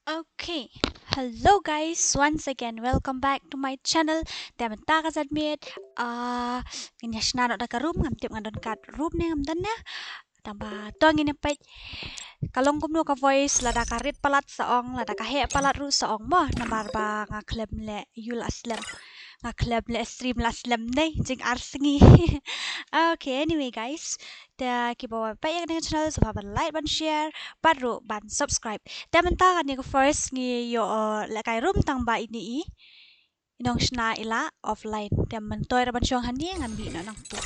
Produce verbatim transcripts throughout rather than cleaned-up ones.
Okay. Hello guys, once again welcome back to my channel. Te mynta ka janmiet, ah, ngin ïa shna noh da ka room, ngam tip nga don kat room ne ngam don ne. Tang ba to ngin ïa peit ka long kumno ka voice, lada ka rit palat sa ong, lada ka heh palat ruh sa ong mo, namar ba nga khlem leh ïu la slem. Nga khlem leh stream la slem ne jingarngi. Okay, anyway guys, te kiba wan peit ïa kane ka channel sngewbha ban like, ban share bad ruh ban subscribe. Te mynta kane ka first ngi ïoh, uh, lehkai room tang ba ine i nongshna i la offline. Te mynta ruh ban shong hangne ngan mih noh nangtu.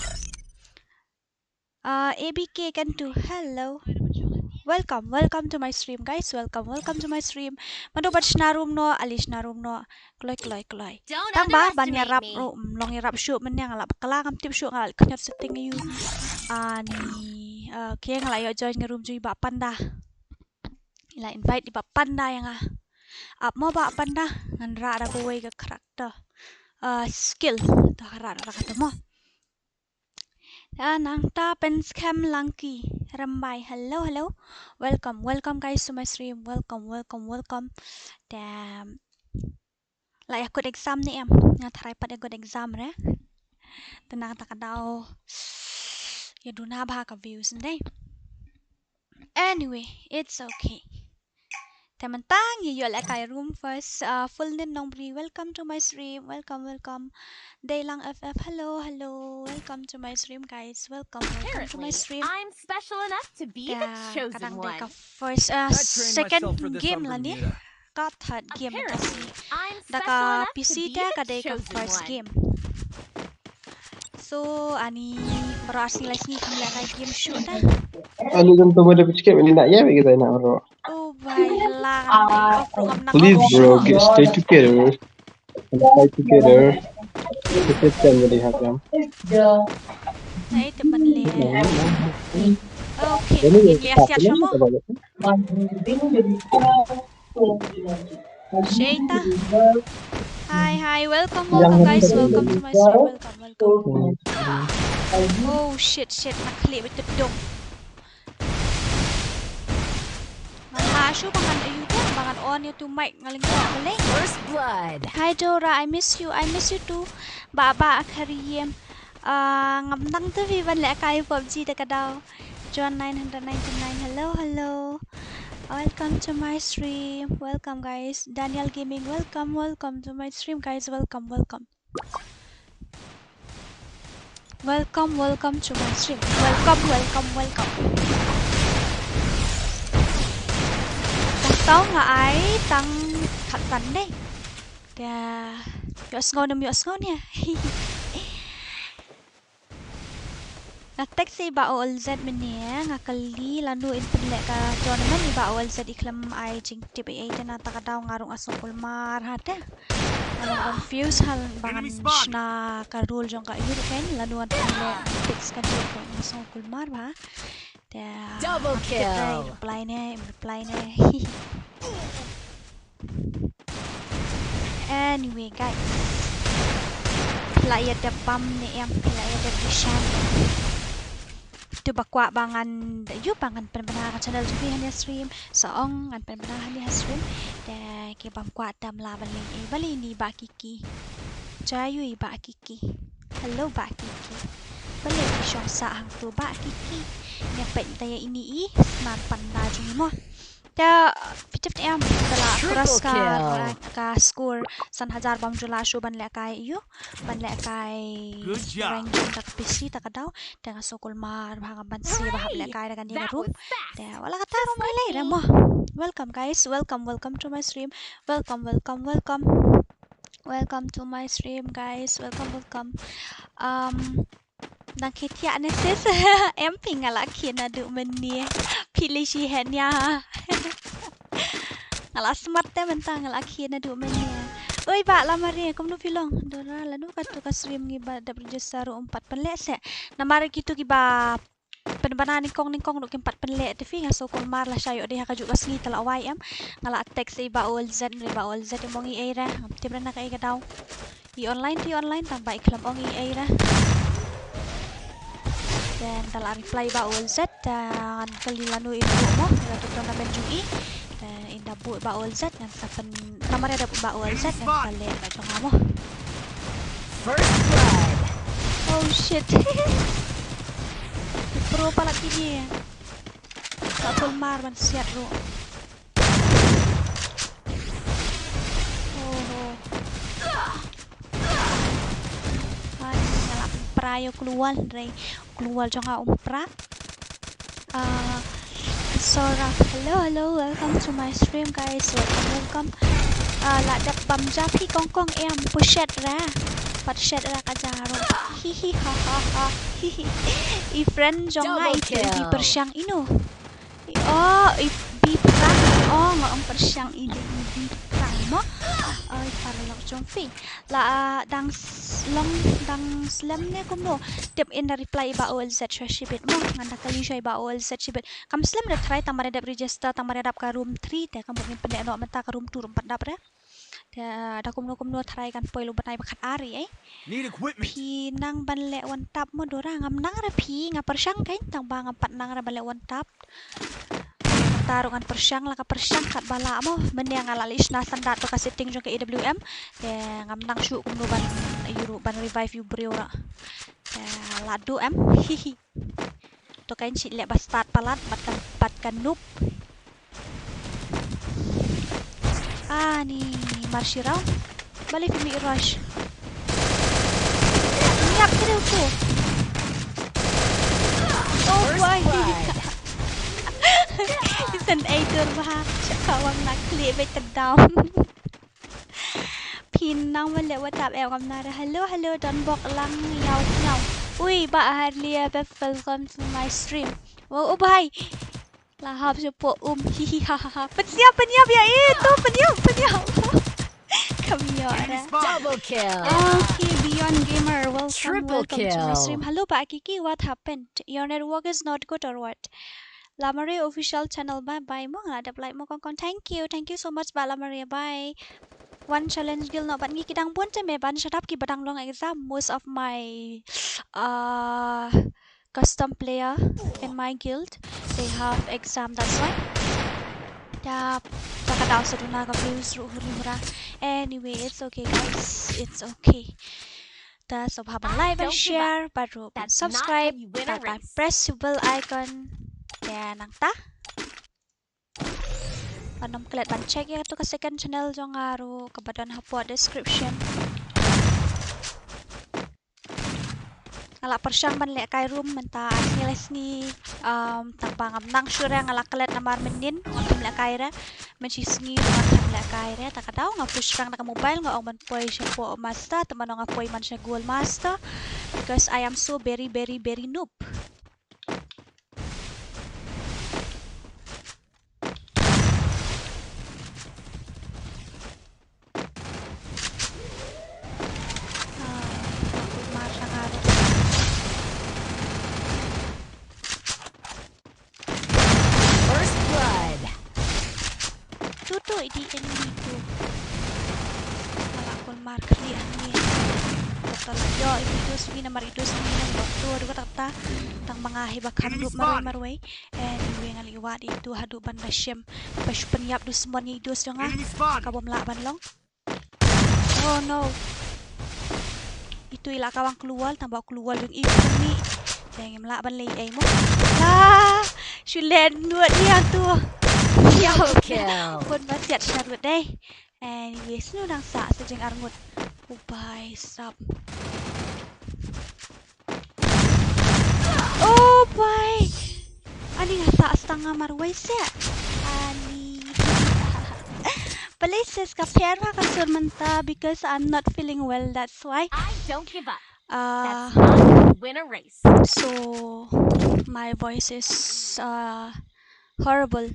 Uh, A B K Kentu, hello. Welcome, welcome to my stream guys. Welcome, welcome to my stream. Mynta ban shna room noh, ale shna room noh. Kloi, kloi, kloi. Tang ba ban ïarap ruh, mm, long ïarap shuh mynne, nga la bakla, ngam tip shuh, nga la khñiot setting ïa u. Ani, okay, nga la ïoh join ka room jong i Bah Panda. I la invite i Bah Panda ïa nga. Ap mo Bah Panda, ngan rah da kawei ka character. Uh, skill, to ka rah da kata mo. Ah, nangta Pynskhem Langki Rymbai. Hello, hello. Welcome, welcome guys to my stream. Welcome, welcome, welcome. Te la ïa kut exam ne em? Nga tharai pat ïa kut exam re. Te nangta ka daw ïa duna bha ka views ne. Anyway, it's okay. Te mynta ngi ïoh lehkai room first. Uh, Full Nin Nongbri, welcome to my stream. Welcome, welcome. Deilang F F, hello, hello. Welcome to my stream guys. Welcome, welcome to my stream. I'm special enough to be the chosen one. Te ka dang dei ka first, uh, second game la ne. Ka third game ta si. Da ka P C te ka dei ka first game. So ani baroh ar sngi lai sngi kham lehkai game shuh te. Ani kan to mada pichke mani na ya bagi tai na baroh. Oh bai, la kan dei off road ngam nang. Please bro, get, stay together. Stay together. Kita kan jadi hakam. Hai te ban le. Okay, ini ya siap semua. Sheita. Hi, hi. Welcome, welcome, guys. Welcome to my stream. Welcome, welcome. Oh shit, shit. Nga klik betul dong. Nga la shu ba ngan ayu te, ba ngan on ïa tu mic nga lyngkot balei. First blood. Hi Dora, I miss you. I miss you too. Ba ba Karim. Ah, ngam nang te phi ban lehkai PUBG te ka daw. John nine hundred ninety-nine, hello, hello. Welcome to my stream. Welcome, guys. Daniel Gaming, welcome, welcome to my stream, guys. Welcome, welcome. Welcome, welcome to my stream. Welcome, welcome, welcome. Tang tau nga ai tang khat ban dei. Ïa, ïohsngew ne ym ïohsngew ne. Nga text ïa i Bah O L Z mynne, nga kylli lano in pynleh ka tournament, i Bah O L Z i khlem ai jingtip ei ei te, nangta ka daw nga ruh nga sngewkulmar ha te. Nga long confuse ha ba ngan shna ka role jong ka ïu ruh kein, lano ngan pynleh, text ka ïu ruh nga sngewkulmar bha. Te double kill. Reply ne, reply ne. Anyway, guys. Phi la ïa dep bam ne em, phi la ïa dep dih shan ne em. To ba kwah ba ngan, ïoh ba ngan pynbna ka channel jong phi hangne ha stream. Sa ong ngan pynbna hangne ha stream. Te ki bym kwah te ym lah ban leh ei, balei ni Bah Kiki. Jia ïoh i Bah Kiki. Hello Bah Kiki. Balei phi shong sah hangto Bah Kiki. Nga peit te ïa ine i Smart Panda jong i mo. Te phi tip ne em, te la cross ka, ka score san hajar bym ju lah shuh ban lehkai ïu, ban lehkai ranking da ka P C ta ka daw. Te nga sngewkulmar bha, ngam banse ba hap lehkai da kane ka room. Te wat la katta ruh ym lei lei re mo. Welcome guys, welcome, welcome to my stream. Welcome, welcome, welcome. Welcome to my stream guys. Welcome, welcome. Um, Dang khie thiah ne sis. Em phi, nga la khie naduh mynne. Phi lei shi heh nia. Nga la smat te mynta, nga la khie naduh mynne. Oi Bah Lamare, kumno phi long? Dora, lano katu ka stream ngi ba dep register ruh ym pat pynleh seh. Namar kitu kiba pynbna nyngkong nyngkong ruh kim pat pynleh te phi, nga sngewkulmar lashai ïoh dei ha kajuh ka sngi te la wai em. Nga la text ïa i Bah O L Z, ïa i Bah O L Z em ong i ei re, ngam tip re na kaei ka daw. I online te i online tang ba i khlem ong i ei re. Te nda la reply Bah O L Z, te ngan kylli lano in buh mo ïa katu tournament jong i. Te in da Bud ba ol zat ngan sa pyn. Namar ïa da bud ba ol zat ngan sa leh ba jong nga mo. First blood. Oh shit. Ki pro palat kine. Ka kulmar ban siat ruh. Oh, oh. Ai, nga la pynpra ïa u klewal, hynrei u klewal jong nga um pra. Ah, Sora, hello, hello, welcome to my stream, guys. Welcome, welcome. Ah, la dep bam ja phi kong kong em, pu shet ra. Pat shet ra ka jarum. Hi hi ha ha ha. Hi hi. I friend jong nga i pyrshang ino. Oh, i bi pyrshang. Oh, nga ong pyrshang i dei i bi pyrshang mo. Oh, i paralok jong phi. La, ah, dang s-, long dang slem ne kumno. Tip in da reply i ba ol zat shwa shibit mo. Ngan da kali shwa i ba ol zat shibit. Kam slem da try tang ba da dep register, tang ba da dep ka room three te kam bun ngin pyneh noh mynta ka room two ruh pat dap re. Te da kumno kumno try kan poi lu bnai ba khat ar ei. Need equipment. Phi nang ban leh one tap mo Dora, ngam nang re phi, nga pyrshang kein tang ba ngam pat nang re ban leh one tap. Mynta ruh ngan pyrshang la ka pyrshang kat ba lah mo. Mynne nga la leit shna standard to ka setting jong ka A W M. Te ngam nang shuh kumno ban ïu ruh ban revive ïu briew ruh. Te la duh em. Hi hi. To kein shi leh ba start palat bad ka, bad ka noob. Ani, mar shi round. Balei phi mih rush? Ngiap kdew tu. Oh boy. Isan ei dur bha. Shaka wang na klik bad ka down. Phi nang ban leh WhatsApp eh kam nara. Hello, hello, don bok lang ïaw ïaw. Ui, ba Harlia, welcome to my stream. Wow, oh boy. La hap sha po um, hi hi ha ha ha. Pynsiap, pynïap ïa i, to pynïap, pynïap. Kam ïoh ra. Double kill. Okay, Beyond Gamer, welcome, triple welcome to my kill. Stream. Hello, Bah Kiki, what happened? Your network is not good or what? Lamare official channel, bye bye. Mo nga dep like mo kong kong. Thank you, thank you so much, Bah Lamare, bye. One challenge guild noh, bad ngi ki dang bun te me ban shut up ki ba dang long exam. Most of my, uh, custom player in my guild, they have exam, that's why. Yep, taka daw sa duna ka views ruh huri hura. Anyway, it's okay guys, it's okay. Ta so bha ban like, ban share, bad ruh ban subscribe, bad ban press bell icon. Te nangta. Ban ym klet ban check ïa katu ka second channel jong nga ruh kaba don hapoh description. Nga la pyrshang ban lehkai room mynta ar sngi lai sngi, um, tang ba ngam nang shuh re nga la klet namar mynnin ngam lehkai re. Mynshi sngi ruh ngam lehkai re, ta ka daw nga push rank na ka mobile, nga ong ban poi shapoh master, te mano nga poi man sha gold master because I am so very very very noob. First blood. Tu tu i dei enemy tu. Nga la kulmar khlieh hangne. Kata la ïoh i dos sngi namar i dos sngi nang doktor kata. Tang ma nga hi ba kham rup marwei marwei. Anyway nga la ïa wad itu haduh ban da shem. Ba shu pynïap dusmon ïa i dos jong nga. Enemy spot. Ka bym lah ban long. Oh no. Itu i la kawang klur wall, tang ba klur wall jong i pynmih. Te ngim lah ban leh ei mo. Ah, shu leh nud ïa tu. Double kill. Bun ba siat sharud dei. Anyway, snu dang sah sa jing arngut. Ubai sap. Oh boy. Ani nga sah stang nga marwei se. Ani. Please sis, ka pher ha ka sur mynta because I'm not feeling well, that's why. I don't give up. Uh, that's why we win a race. So my voice is, uh, horrible.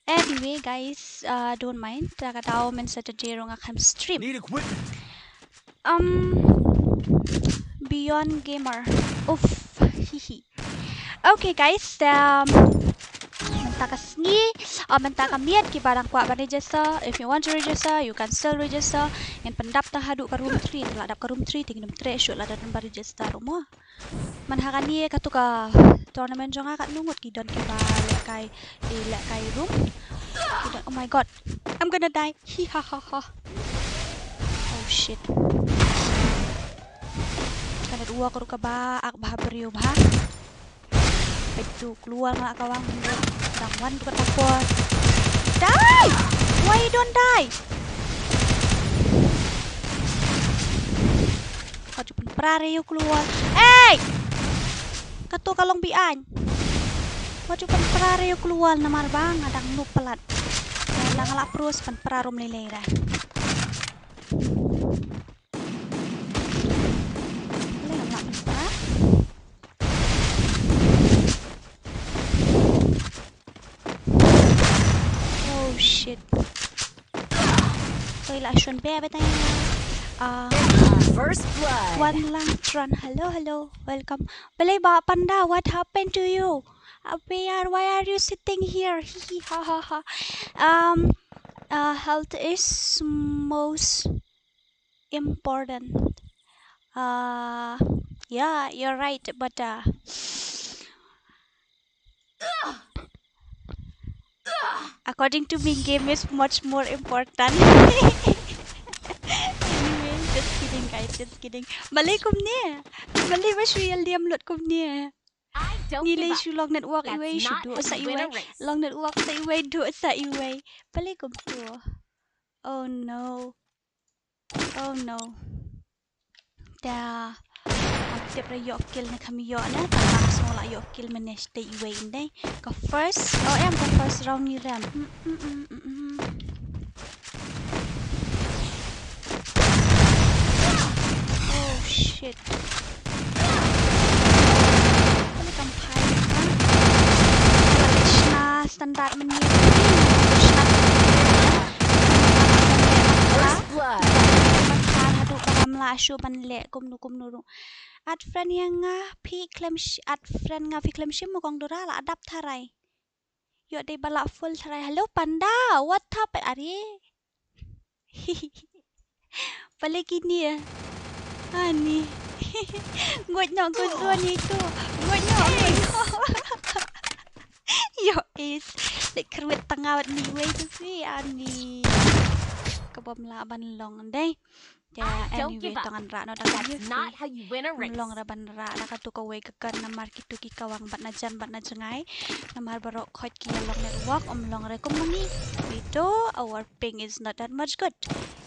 Anyway guys, uh, don't mind. Ta ka daw mynta Saturday ruh nga khlem stream. Need equipment. Um, Beyond Gamer. Uff, hihi. Okay guys, um, mynta ka sngi, uh, mynta ka miet kiba dang kwah ban register. If you want to register, you can still register. Ngin pyndap tang haduh ka room three, la dap ka room three, te ngin ym treh shuh lada don ba register ruh mo. Man ha kane katu ka tournament jong nga katno ngut ki don kiba lehkai, eh, lehkai room. Oh my god. I'm gonna die. Hi ha ha ha. Oh shit. Ka network ruh kaba ak bha briew bha. Peit tu, kloi nga la kawang. Dang wan tu kata por. Die! Why you don't die? Ka ju pynpra re ïa u kloi. Ei! Katu ka long beaiñ. Ka ju pynpra re ïa u kloi namar ba nga dang noob palat. Nga dang la pros pynpra rum lei lei re. Lei nga la pynpra. Oh shit. Oi la shon be be tang. Ah, First blood. Wan lang tron. Hello, hello. Welcome. Balei ba Panda, what happened to you? Uh, where, why are you sitting here? Hi hi ha ha ha. Um, uh, health is most important. Uh, yeah, you're right, but uh, according to me, game is much more important. Anyway, just kidding, guys, just kidding. Balei kumne? Balei ba shu ïa liam lut kumne? I don't give up. Ngi lei shu long network iwei shu duh sa iwei. Long network sa iwei duh sa iwei. Balei kumtu? Oh no. Oh no. Da. Tip ra ïoh kill ne kham ïoh ne. Tang sngewlah ïoh kill mynne sdei iwei ynde. Ka first. Oh em ka first round ngi rem. Mm, mm, mm, mm, mm. Oh shit. Kali kam phai ha. Kali shna standard mynne. Shna standard. First blood. Ban khan haduh ba ngam lah shuh ban leh kumno kumno ruh. Add friend ïa nga phi khlem shi-, add friend nga phi khlem shim mo kong Dora la adapt tharai. Ïoh dei ba la full tharai. Hello Panda, what happened? Are. Balei kine? Ani. Ngot nok ngot zua ni tu. Ngot nok ngot zua. Ïoh ace. Leh kyrwit tang awat ni wei tu si ani. Ka bym lah ban long dei. Te anyway, to ngan rah noh da ka U F P. Ym long re ban rah da katu kawei ka gun namar kitu ki kawang bad na jan bad na jngai. Namar baroh khoit ki ïa long network, ym long re kum ma ngi. Kitu, our ping is not that much good.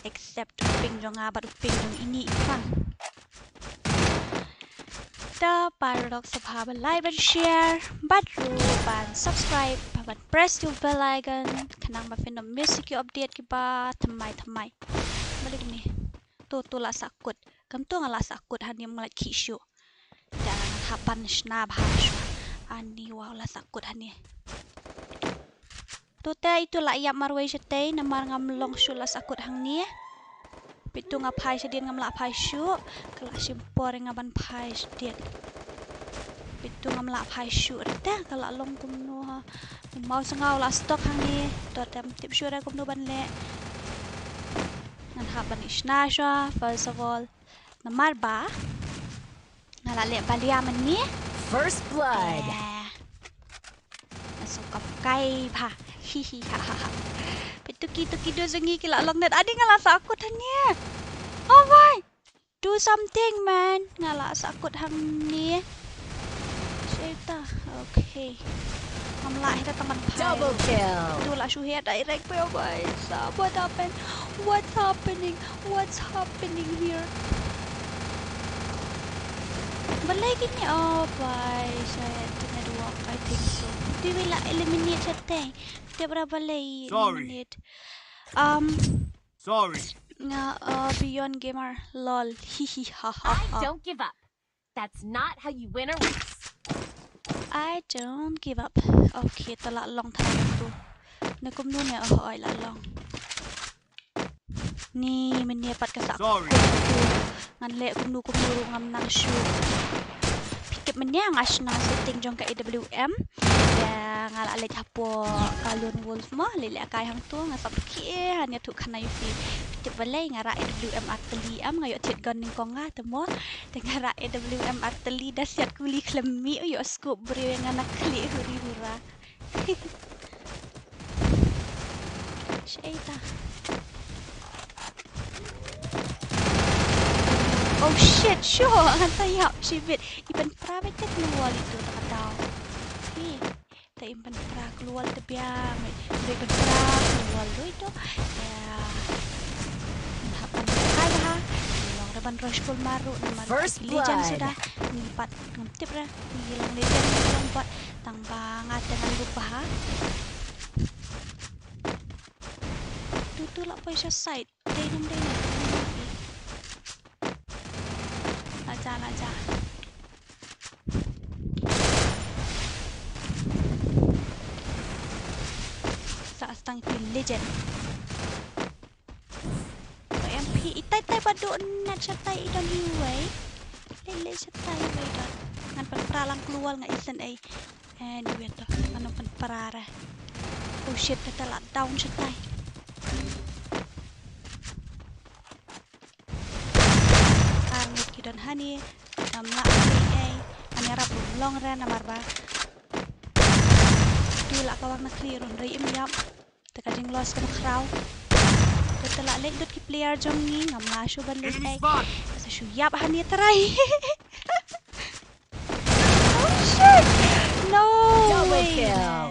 Except u ping jong nga bad u ping jong ine i pang. Te paralok sngewbha ban like, ban share, bad ruh ban subscribe, bad ban press tu bell icon, khnang ba phin ym miss ïa ki update kiba thymmai thymmai. Balei kumne? Tu, tu la sahkut. Kumtu nga la sahkut hangne, ym lait khih shuh. Te ngan hap ban shna bha shuh. Ani, wow, la sahkut hangne. Tu te itu la ïap marwei shatei namar ngam long shuh, la sahkut hangne. Peit tu nga phai shadien ngam lah phai shuh. Ka la shim por ïa nga ban phai shadien. Peit tu ngam lah phai shuh re te ka la long kumno ha. U mouse nga u la stuck hangne. To te ym tip shuh re kumno ban leh. Ngan hap ban ïa shna shuwa first of all. Namar ba nga la leh balia mynne. First blood. Eh. Nga sngewkam kai bha. Hi hi ha ha ha. Peit tu ki, tu ki dua jong ngi ki la long net. Ani, nga la sahkut hangne. Oh my. Do something, man. Nga la sahkut hangne. Shit. Okay. Ngam lah hi da tang ban phai. Double kill. Tu la shu hit direct phi, oh my. Sa, what happened? What's happening? What's happening here? Balei kine? Oh boy, shit, network, I think so. Dei wi la eliminate shatei. Tip ra balei eliminate. Um, sorry. Nga, uh, Beyond Gamer, lol. Hi hi ha ha ha. I don't give up. That's not how you win a race. I don't give up. Okay, to la long time tu. Ne kumno ne, oh, oi la long. Ni mynne pat ka sahkut. Sorry. Ngan leh kumno kumno ruh ngam nang shuh. Phi tip mynne nga shna setting jong ka A W M. Ïa nga la leit hapoh ka lone wolf mo, leh leh kai hangto nga sap ki eh han ïathuh khana ïa phi. Phi tip balei nga rah A W M artylli em, nga ïoh thied gun nyngkong nga te mo. Te nga rah A W M artylli da siat kuli khlem mih, u ïoh scope briew ïa nga na khlieh huri hura. Shaei ta. Oh shit, shuh. Ngan sa ïap shibit. I pynpra beit ka klur wall itu ta ka daw. Hi. Te im pynpra klur wall te biang. Dei pynpra klur wall dei to. Ïa. Ngan hap ban kai bha. Long da ban rush kul maru namar first ki legend blood. Suda. Ngi pat ngam tip ra. Ngi long legend ngi long bot. Tang ba nga te ngan lupa ha. Tu tu la poi sha side. Dei dum dei. La ja, la ja. Sa stang ki legend. Ko M P itai tai ba duk nat shatai i don iwei. Lele shatai iwei don. Ngan pynpra lang klur wall nga isen ei. Anyway to, ngan pynpra re. Oh shit, kata la down shatai. Ar ngut ki don hani, ngam lah ei ei, ngan ïarap ruh long re namar ba. Tu la ka wang na khlieh ruh hynrei im ïap. Te ka jinglost ka ba khraw. Te te la leit lut ki player jong ngi, ngam lah shuh ban leit ei. Sa shu ïap hani trai. Oh shit! No way, man. Double kill.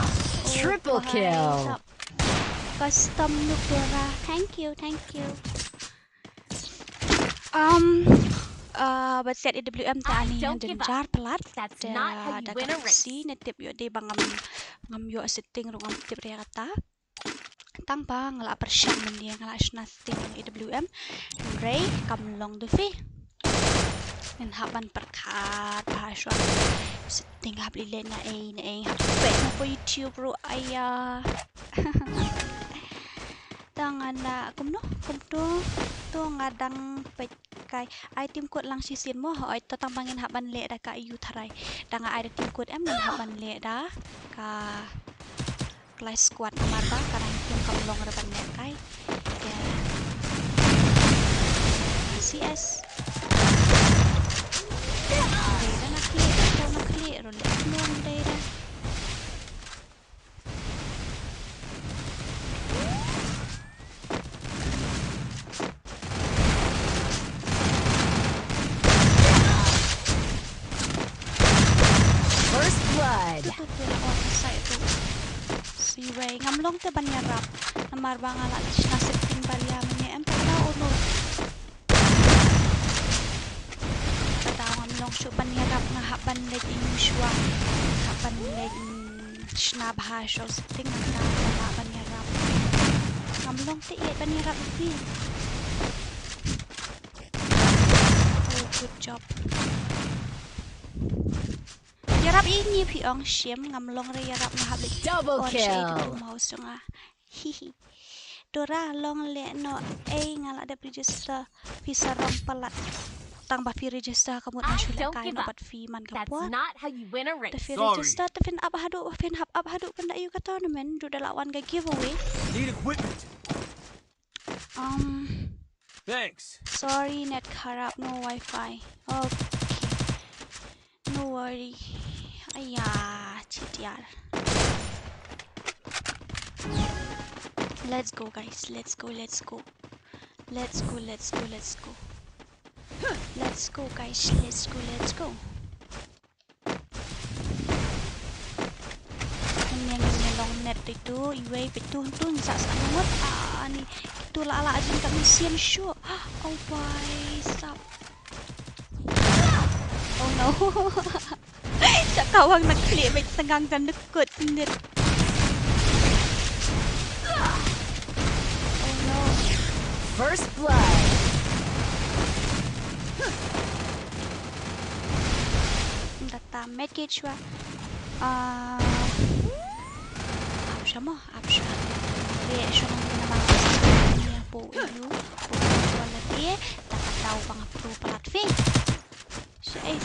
Oh, triple kill. Custom Nukdora. Thank you, thank you. Um, uh, ba set A W M ta ani hang jynjar palat. Da ka si ne tip ïoh dei ba ngam, ngam ïoh setting ruh ngam tip re kata. Tang ba nga la pyrshang mynne nga la shna setting A W M. Hynrei kam long da phi. Ngan hap ban pyrkhat bha shuwa. Setting hap leh na ei na ei hap peit na ko YouTube ruh aya. Tang ana kumno kumto to nga dang peit kai. Ai tim kut lang shisien mo hoi to tang ba ngin hap ban leh da ka yu tharai. Tang ai da tim kut em ngin hap ban leh da ka Clash squad namar ba ka rank team kam long re ban leh kai. Te C S. Dei da na khlieh, da na khlieh ruh leh long dei da. First blood. Tu tu tu la wan sa itu. Siwei ngam long te ban ïarap. Namar ba nga la shna setting ba ria mynne em ta da ono. Ka daw ngam long shuh ban ïarap nga hap ban leit ïa u shuwa. Hap ban leit, mm, shna bha shuh setting nga hap ban ïarap. Ngam long te ïa ban ïarap ïa phi. Oh, good job. Ïarap ïa ngi phi ong shim ngam long re ïarap nga hap leit. Double kill. Ong sha ïa ka mouse jong nga. Hihi. Dora long leh noh ei nga la dep register phi sarong palat. Tang ba phi register ka mut nga shu leh kai noh bad phi man ka por. Te phi register te phin ap haduh phin hap ap haduh pynda ïa ka tournament duh da la wan ka giveaway. Need equipment. Um. Thanks. Sorry, net kharap, no wifi. Okay. No worry. Aya, chitiar. Let's go, guys. Let's go, let's go. Let's go, let's go, let's go. Let's go, guys. Let's go, let's go. Ngin ïa, ngin ïa long net dei tu, iwei beit tu, tu ngin sa sa ngut. Ah, ni. Tu la la jin ka mynsiem shuh. Oh, bai sap. Oh no. Sa ka wang na khlieh beit tang ka nukut net. Oh no. First blood. Data medkit shuwa. Ah, ap sha mo, ap sha. Ye shuwa ngi na ma. Ye po yu, po yu la ye. Data dau bang pro palat fi. Shaei.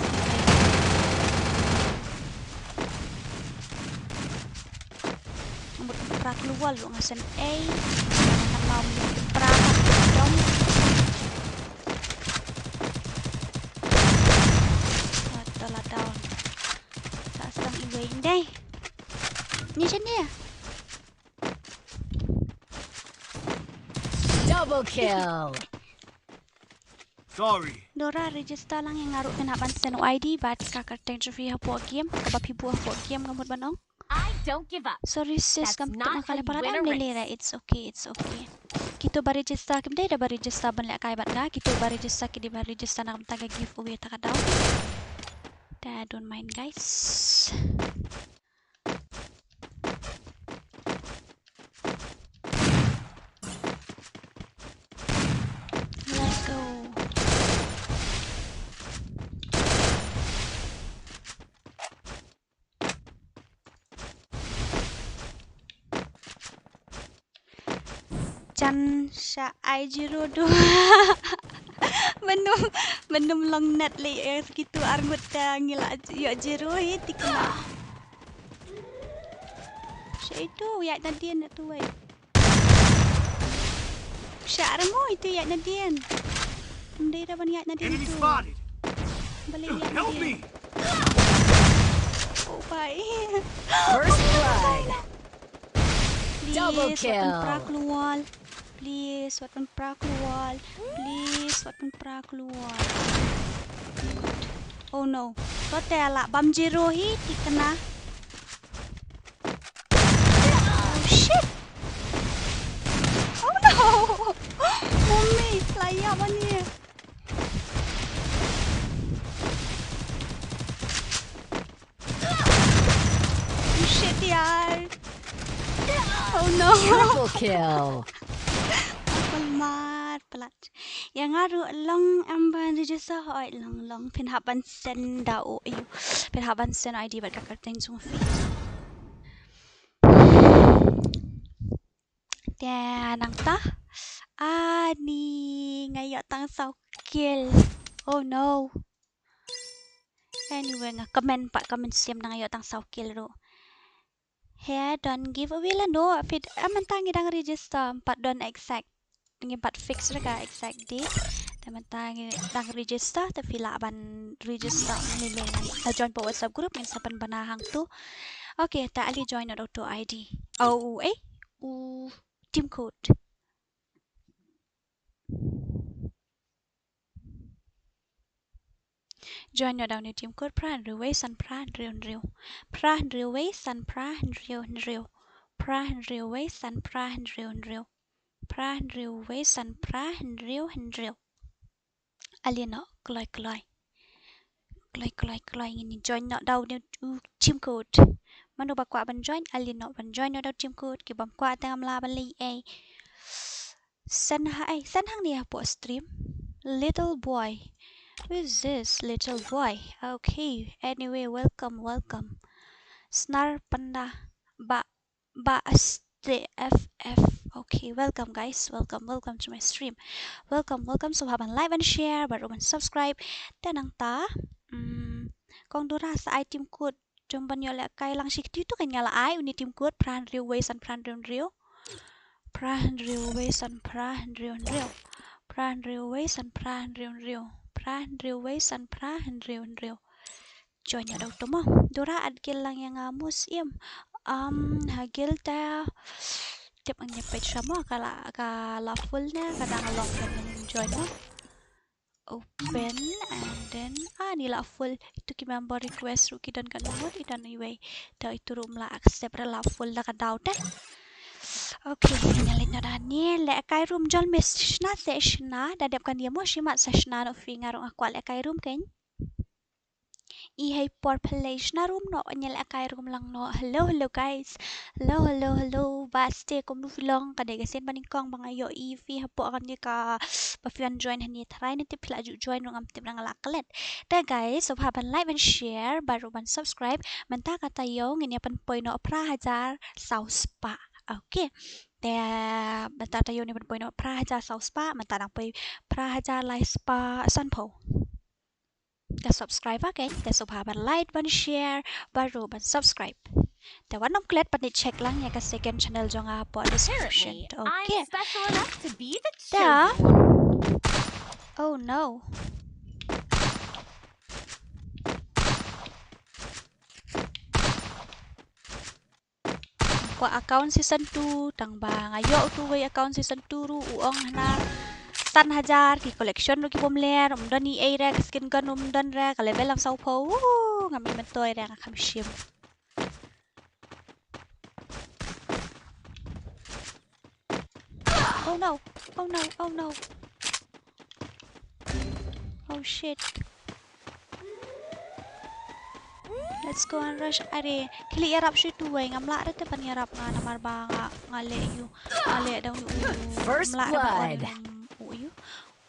Mut pra klur wall ruh nga sngewsih. Namar mut pra dom. Ata la down. Sa sdang iwei ndai. Ni sini ya. Double kill. Sorry. Dora, register lang ïa nga ruh, phin hap ban send u I D bad ka kyrteng jong phi hapoh game, kaba phi buh hapoh game, nga mut ban ong. I don't give up. Sorry sis, kam tip nga ka leh palat, am lei lei re, it's okay, it's okay. Kito ba register kim dei da ba register ban lehkai bad nga, kito ba register ki dei ba register na ka bynta ka giveaway ta ka daw. Te don't mind guys. Let's go. Jan sha ai zero du. Mynno, mynno long net lei, eh, kito arngut te ngi la ïoh zero hi, thikna. Sha itu ïaid nadien tu wei. Sha arngut itu ïaid nadien. Ym dei da ban ïaid nadien. Enemy tu spotted. Balei ïaid nadien? Help me. Oh bai. First blood. Double kill. Please, wat pynpra klur. Please, wat pynpra klur. Please, wat pynpra klur. Oh no. To te la bam zero hi, thikna. Oh shit. Oh no. Mummy, la ïa bani. Shit, yaar. Oh no. Triple kill. Akol mar palat. Ïa nga ruh long em ban register, hoi long long, phin hap ban send da u, ayu. Phin hap ban send I D bad ka kyrteng jong phi. Te nangta. Ani nga ïoh tang saw kill. Oh no. Anyway, nga comment pat comment sim nang ïoh tang saw kill ruh. He don giveaway la no, fit, ah, mynta ngi dang register, pat don exact. Ngi pat fix re ka exact date. Te mynta ngi dang register, te phi lah ban register ngi le ngan la join pa WhatsApp group, ngin sa pynbna hangtu. Okay, te ale join noh da uto I D. Oh, eh, u team code. Join noh da une u team code phra hynriew wei san phra hynriew hynriew. Phra hynriew wei san phra hynriew hynriew. Phra hynriew wei san phra hynriew hynriew. Phra hynriew wei san phra hynriew hynriew. Ale noh kloi kloi. Kloi kloi kloi, ngin join noh da une u team code. Mano ba kwah ban join, ale noh ban join noh da u team code. Ki bym kwah te ngam lah ban leh ei. Send ha, eh, send hangne hapoh stream. Little boy. Who is this little boy? Okay. Anyway, welcome, welcome. Snar panda ba, ba S T F F. Okay, welcome guys. Welcome, welcome to my stream. Welcome, welcome. Sngewbha ban like, ban share, bad ruh ban subscribe. Te nangta, mm, kong Dora sa ai team code jong ban ïoh lehkai lang shi kti tu kan nga la ai une team code phra hynriew wei san phra hynriew hynriew. Phra hynriew wei san phra hynriew hynriew. Phra hynriew wei san phra hynriew hynriew. Phra hynriew wei san phra hynriew hynriew. Join ïa da uto mo. Dora at kill lang ïa nga mo siem. Um, ha kill ta. Tip ang ïa page mo ka la, ka la full ne ka dang long kan join mo. Open and then, ah, ni la full. Itu ki member request ruh ki don katno ngut, i don iwei. Te itu ruh ym lah accept re, la full da ka daw te. Okay, ngi leit noh da ni, lehkai room jong me shna te shna, da dep kan ïa mo shimat sa shna noh phi, nga ruh nga kwah lehkai room kein. I hei por phi leit shna room noh, ngi lehkai room lang noh. Hello, hello guys. Hello, hello, hello. Ba ste kumno phi long, ka dei ka sien ba nyngkong ba nga ïohi phi hapoh kane ka ba phi wan join hangne, tharai ne tip phi la ju join ruh ngam tip, nga la klet. Te guys, sngewbha ban like, ban share, bad ruh ban subscribe. Mynta ka taïew ngin ïa pynpoi noh phra hajar saw spah. Okay. Te mynta taïew ngin ïa pynpoi noh phra hajar saw spah, mynta dang poi phra hajar lai spah sanphew. Ka subscriber kein, te sngewbha ban like, ban share, bad ruh ban subscribe. Te wat nym klet, pat check lang ïa ka second channel jong nga hapoh description. Okay. Te. Oh no. Account season two, tang ba nga ïoh utu wei account season two ruh u ong hana san hajar, ki collection ruh ki bym leh, um don ei ei re, ka skin gun um don re, ka level lang saw phew. Woo, ngam i myntoi re, nga kham shim. Oh no, oh no, oh no. Oh shit. Let's go and rush. Are, khie leit ïarap shuh tu wei, ngam lah re te ban ïarap nga namar ba nga, nga leh ïoh, nga leh dang ïoh. First blood. Ngam lah re ban on u ïoh,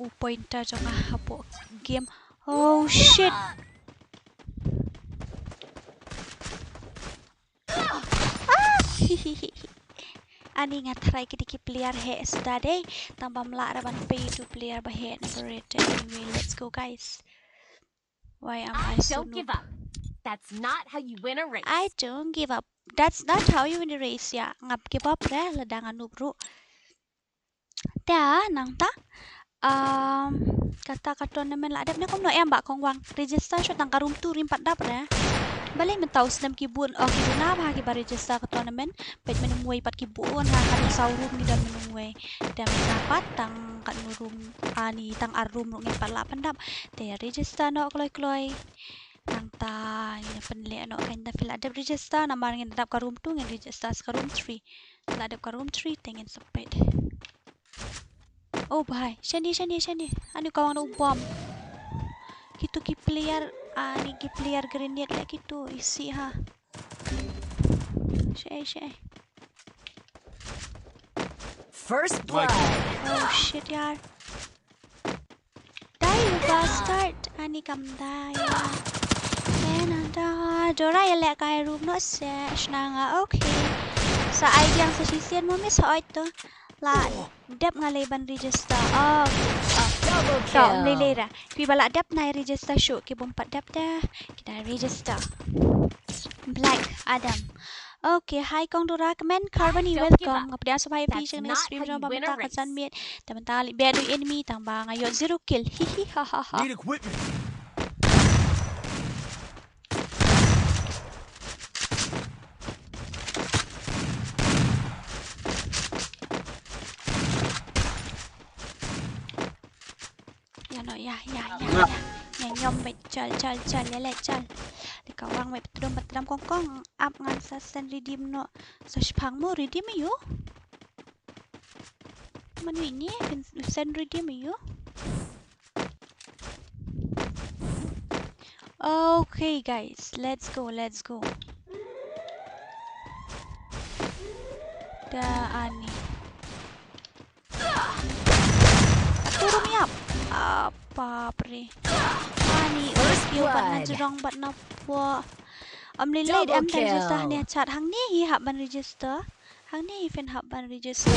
u pointer jong nga hapoh game. Oh shit. Ah! Ani nga tharai kiti ki player heh suda dei, tang ba ym lah re ban peit u player ba heh na beret. Anyway, let's go guys. Why am I so noob? I don't give up. That's not how you win a race. I don't give up. That's not how you win a race. Ya, ngam give up re lada nga noob ruh. Te nangta, um, kata ka tournament la dep ne kumno em Bah Kongwang? Register shuh tang ka room two ruh ym pat dap re. Balei mynta u snem ki bun, oh, ki duna bha kiba register ka tournament. Peit mynta wei pat ki bun ha, ka room saw room ngi don mynta wei. Te mynta pat tang katno room, ani tang ar room ruh ngim pat lah pyndap. Te register noh kloi kloi. Nangta ngin pynleh noh, kan da phi la dep register namar ngin dap ka room two, ngin register sa ka room three. La dep ka room three te ngin sa peit. Oh bhai, shane, shane, shane. Ani ka wang da u bom. Kitu ki player, ani ki player grenade la kitu, isi ha. Shai, shai. First blood. Oh shit yaar. Die, you bastard. Ani kam die. Ena da. Dora ïaleh kai room noh se. Shna nga, okay. Sa ai diang sa shisien mo miss hoi to. La dep nga lei ban register. Oh, okay. Oh. Double kill. To, mlei lei ra. Phi ba la dep nai register shuh, ki bym pat dep da. Ki da register. Black Adam. Okay, hi Kong Dora, kmen Carbon, welcome. Nga pdiang sngewbha ïa phi sha kane ka stream jong ba mynta ka janmiet. Te mynta leit bad u enemy tang ba nga ïoh zero kill. Hi hi ha ha ha. Need equipment. Ïa no, ïa, ïa, ïa, ïa. Ïa ñiom beit, chal, chal, chal, ïa leh, chal. Te ka wang beit, patdum, patdum kong kong, ap ngan sa send redeem noh. Sa shipang mo redeem ïa u. Mano ine, phin send redeem ïa u. Okay, guys, let's go, let's go. Da ani. Atu rum ïap. Ah, bapre. Ani, oh, ïa u ban najrong bad na pwa. Ym lei lei em ban register hangne ha chat. Hangne hi hap ban register. Hangne hi phin hap ban register.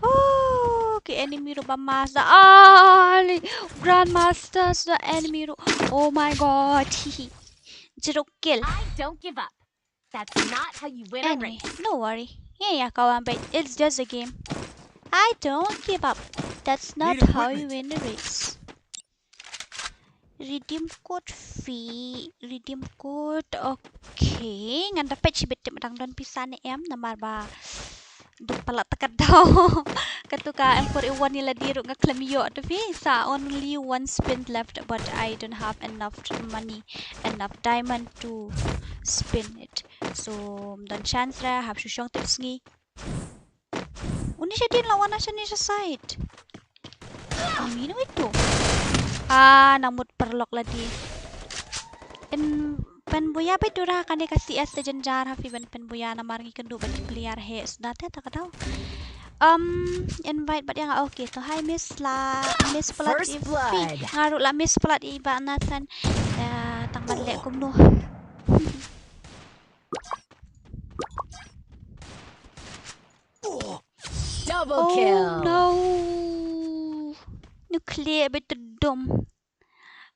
Oh, ki enemy ruh ba master. Ali, grandmaster sa enemy ruh. Oh my god. Hi hi. Zero kill. I don't give up. That's not how you win a race. Anyway, no worry. Yeah, yeah, kawan, but it's just a game. I don't give up. That's not how you win a race. Redeem code fee, redeem code. Okay, ngan da peit shibit tip ma dang don pisa ne em, namar ba duk palat ta ka daw. Katu ka M four A one ïa lade ruh nga khlem ïoh, te phi sa only one spin left, but I don't have enough money, enough diamond to spin it. So ym don chance re, hap shu shong tipsngi. Uni shadien la wan na shane sha side. Uni no itu. Ah, nang mut paralok lade. Yn pynbuya beit Dora, kane ka C S te jynjar, ha phi ban pynbuya namar ngi kynduh bad ki player heh suda te ta ka daw. Um, invite bad ïa nga, okay. To hi Miss la, Miss Palat. First blood. Nga ruh la miss palat ïa i Bah Nathan. Eh, tang ban leh kumno. Double kill. Oh no. Nuclear beit dum.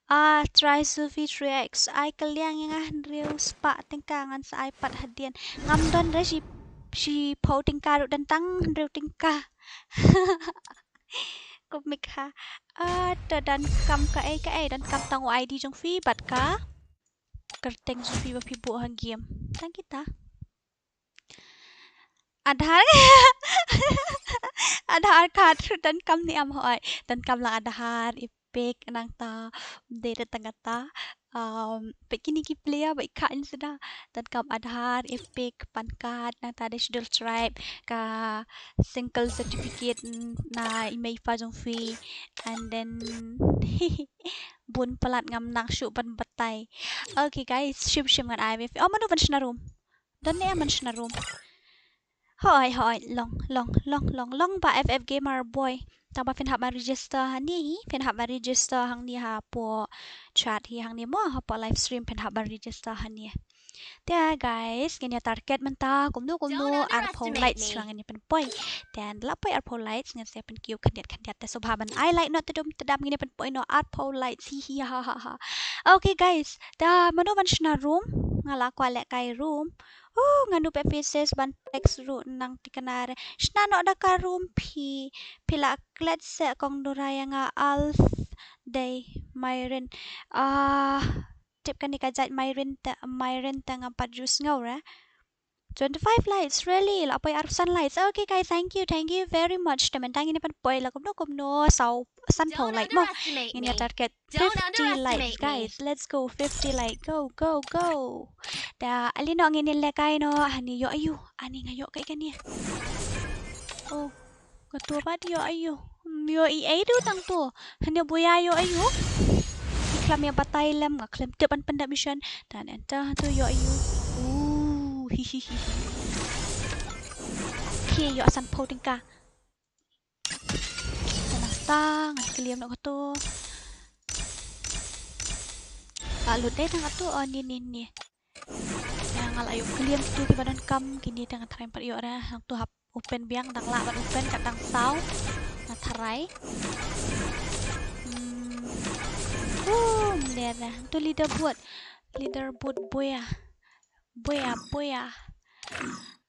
Ah, try Sophie three X. Ai kylliang ïa nga hynriew spah tyngka, ngan sa ai pat hadien. Ngam don re shi, shiphew tyngka ruh, don tang hynriew tyngka. Kumne ha. Ah, to donkam kaei kaei, donkam tang u I D jong phi bad ka kyrteng jong phi ba phi buh ha game. Tang kita. Aadhaar. Aadhaar card donkam ne em hoi. Donkam lang Aadhaar, Epic nangta. Dei da tang kata. Um, peit kine ki player ba i kha in sda. Donkam Aadhaar, Epic, PAN card, nangta da Scheduled Tribe, ka single certificate, mm, na i mei i pa jong phi. And then bun palat ngam nang shuh ban batai. Okay guys, shim shim ngan ai ba phi. Oh, mano ban shna room? Don ne em ban shna room? Hoi, hoi, long, long, long, long, long ba F F Gamer boy. Tang ba phin hap ban register hangne hi, phin hap ban register hangne hapoh chat hi hangne mo, hapoh live stream phin hap ban register hangne. Te guys, ngin ïa target mynta kumno kumno arphew likes lang ngin ïa pynpoi. Te la poi arphew likes ngin sa pynkiew khyndiat khyndiat te sngewbha ban ai like noh tdum tdam ngin ïa pynpoi noh arphew likes hi hi ha ha ha. Okay guys, te mano ban shna room, nga la kwah lehkai room. Oh, nga nup faces ban text ruh nang tikna re. Shna noh da ka room phi, phi la klet se kong Dora ïa nga alf dei Myrin. Ah, tip kane ka jait Myrin te, Myrin te ngam pat ju sngew re. Twenty-five likes, really? La poi arphew san likes. Okay guys, thank you, thank you very much. Te mynta ngin pynpoi la kumno kumno saw sanphew like mo. Ngin ïa target fifty likes guys. Let's go, fifty like. Go, go, go. Da ali noh ngin ïa lehkai noh. Ani ïoh aïu? Ani nga ïoh kai kane. Oh. Kato pat ïoh aïu? Hmm, ïoh i ei du tang to. Hynñiew buya ïoh aïu? Ki khlem ïa batai lem, nga khlem tip ban pyndep mission. Te enter to ïoh aïu? Uh, hi hi hi hi. Ki ïoh sanphew tyngka. Te nangta ngan kylliam noh kato. Ah, lut dei tang kato, oh ni ni ni. Nga la ïoh kylliam kito kiba donkam, kine te nga tharai pat ïoh re, hangto hap open biang, dang lah ban open, kat dang saw. Nga tharai. Hmm. Uh, mlien re. To leaderboard. Leaderboard boya. Boya, boya.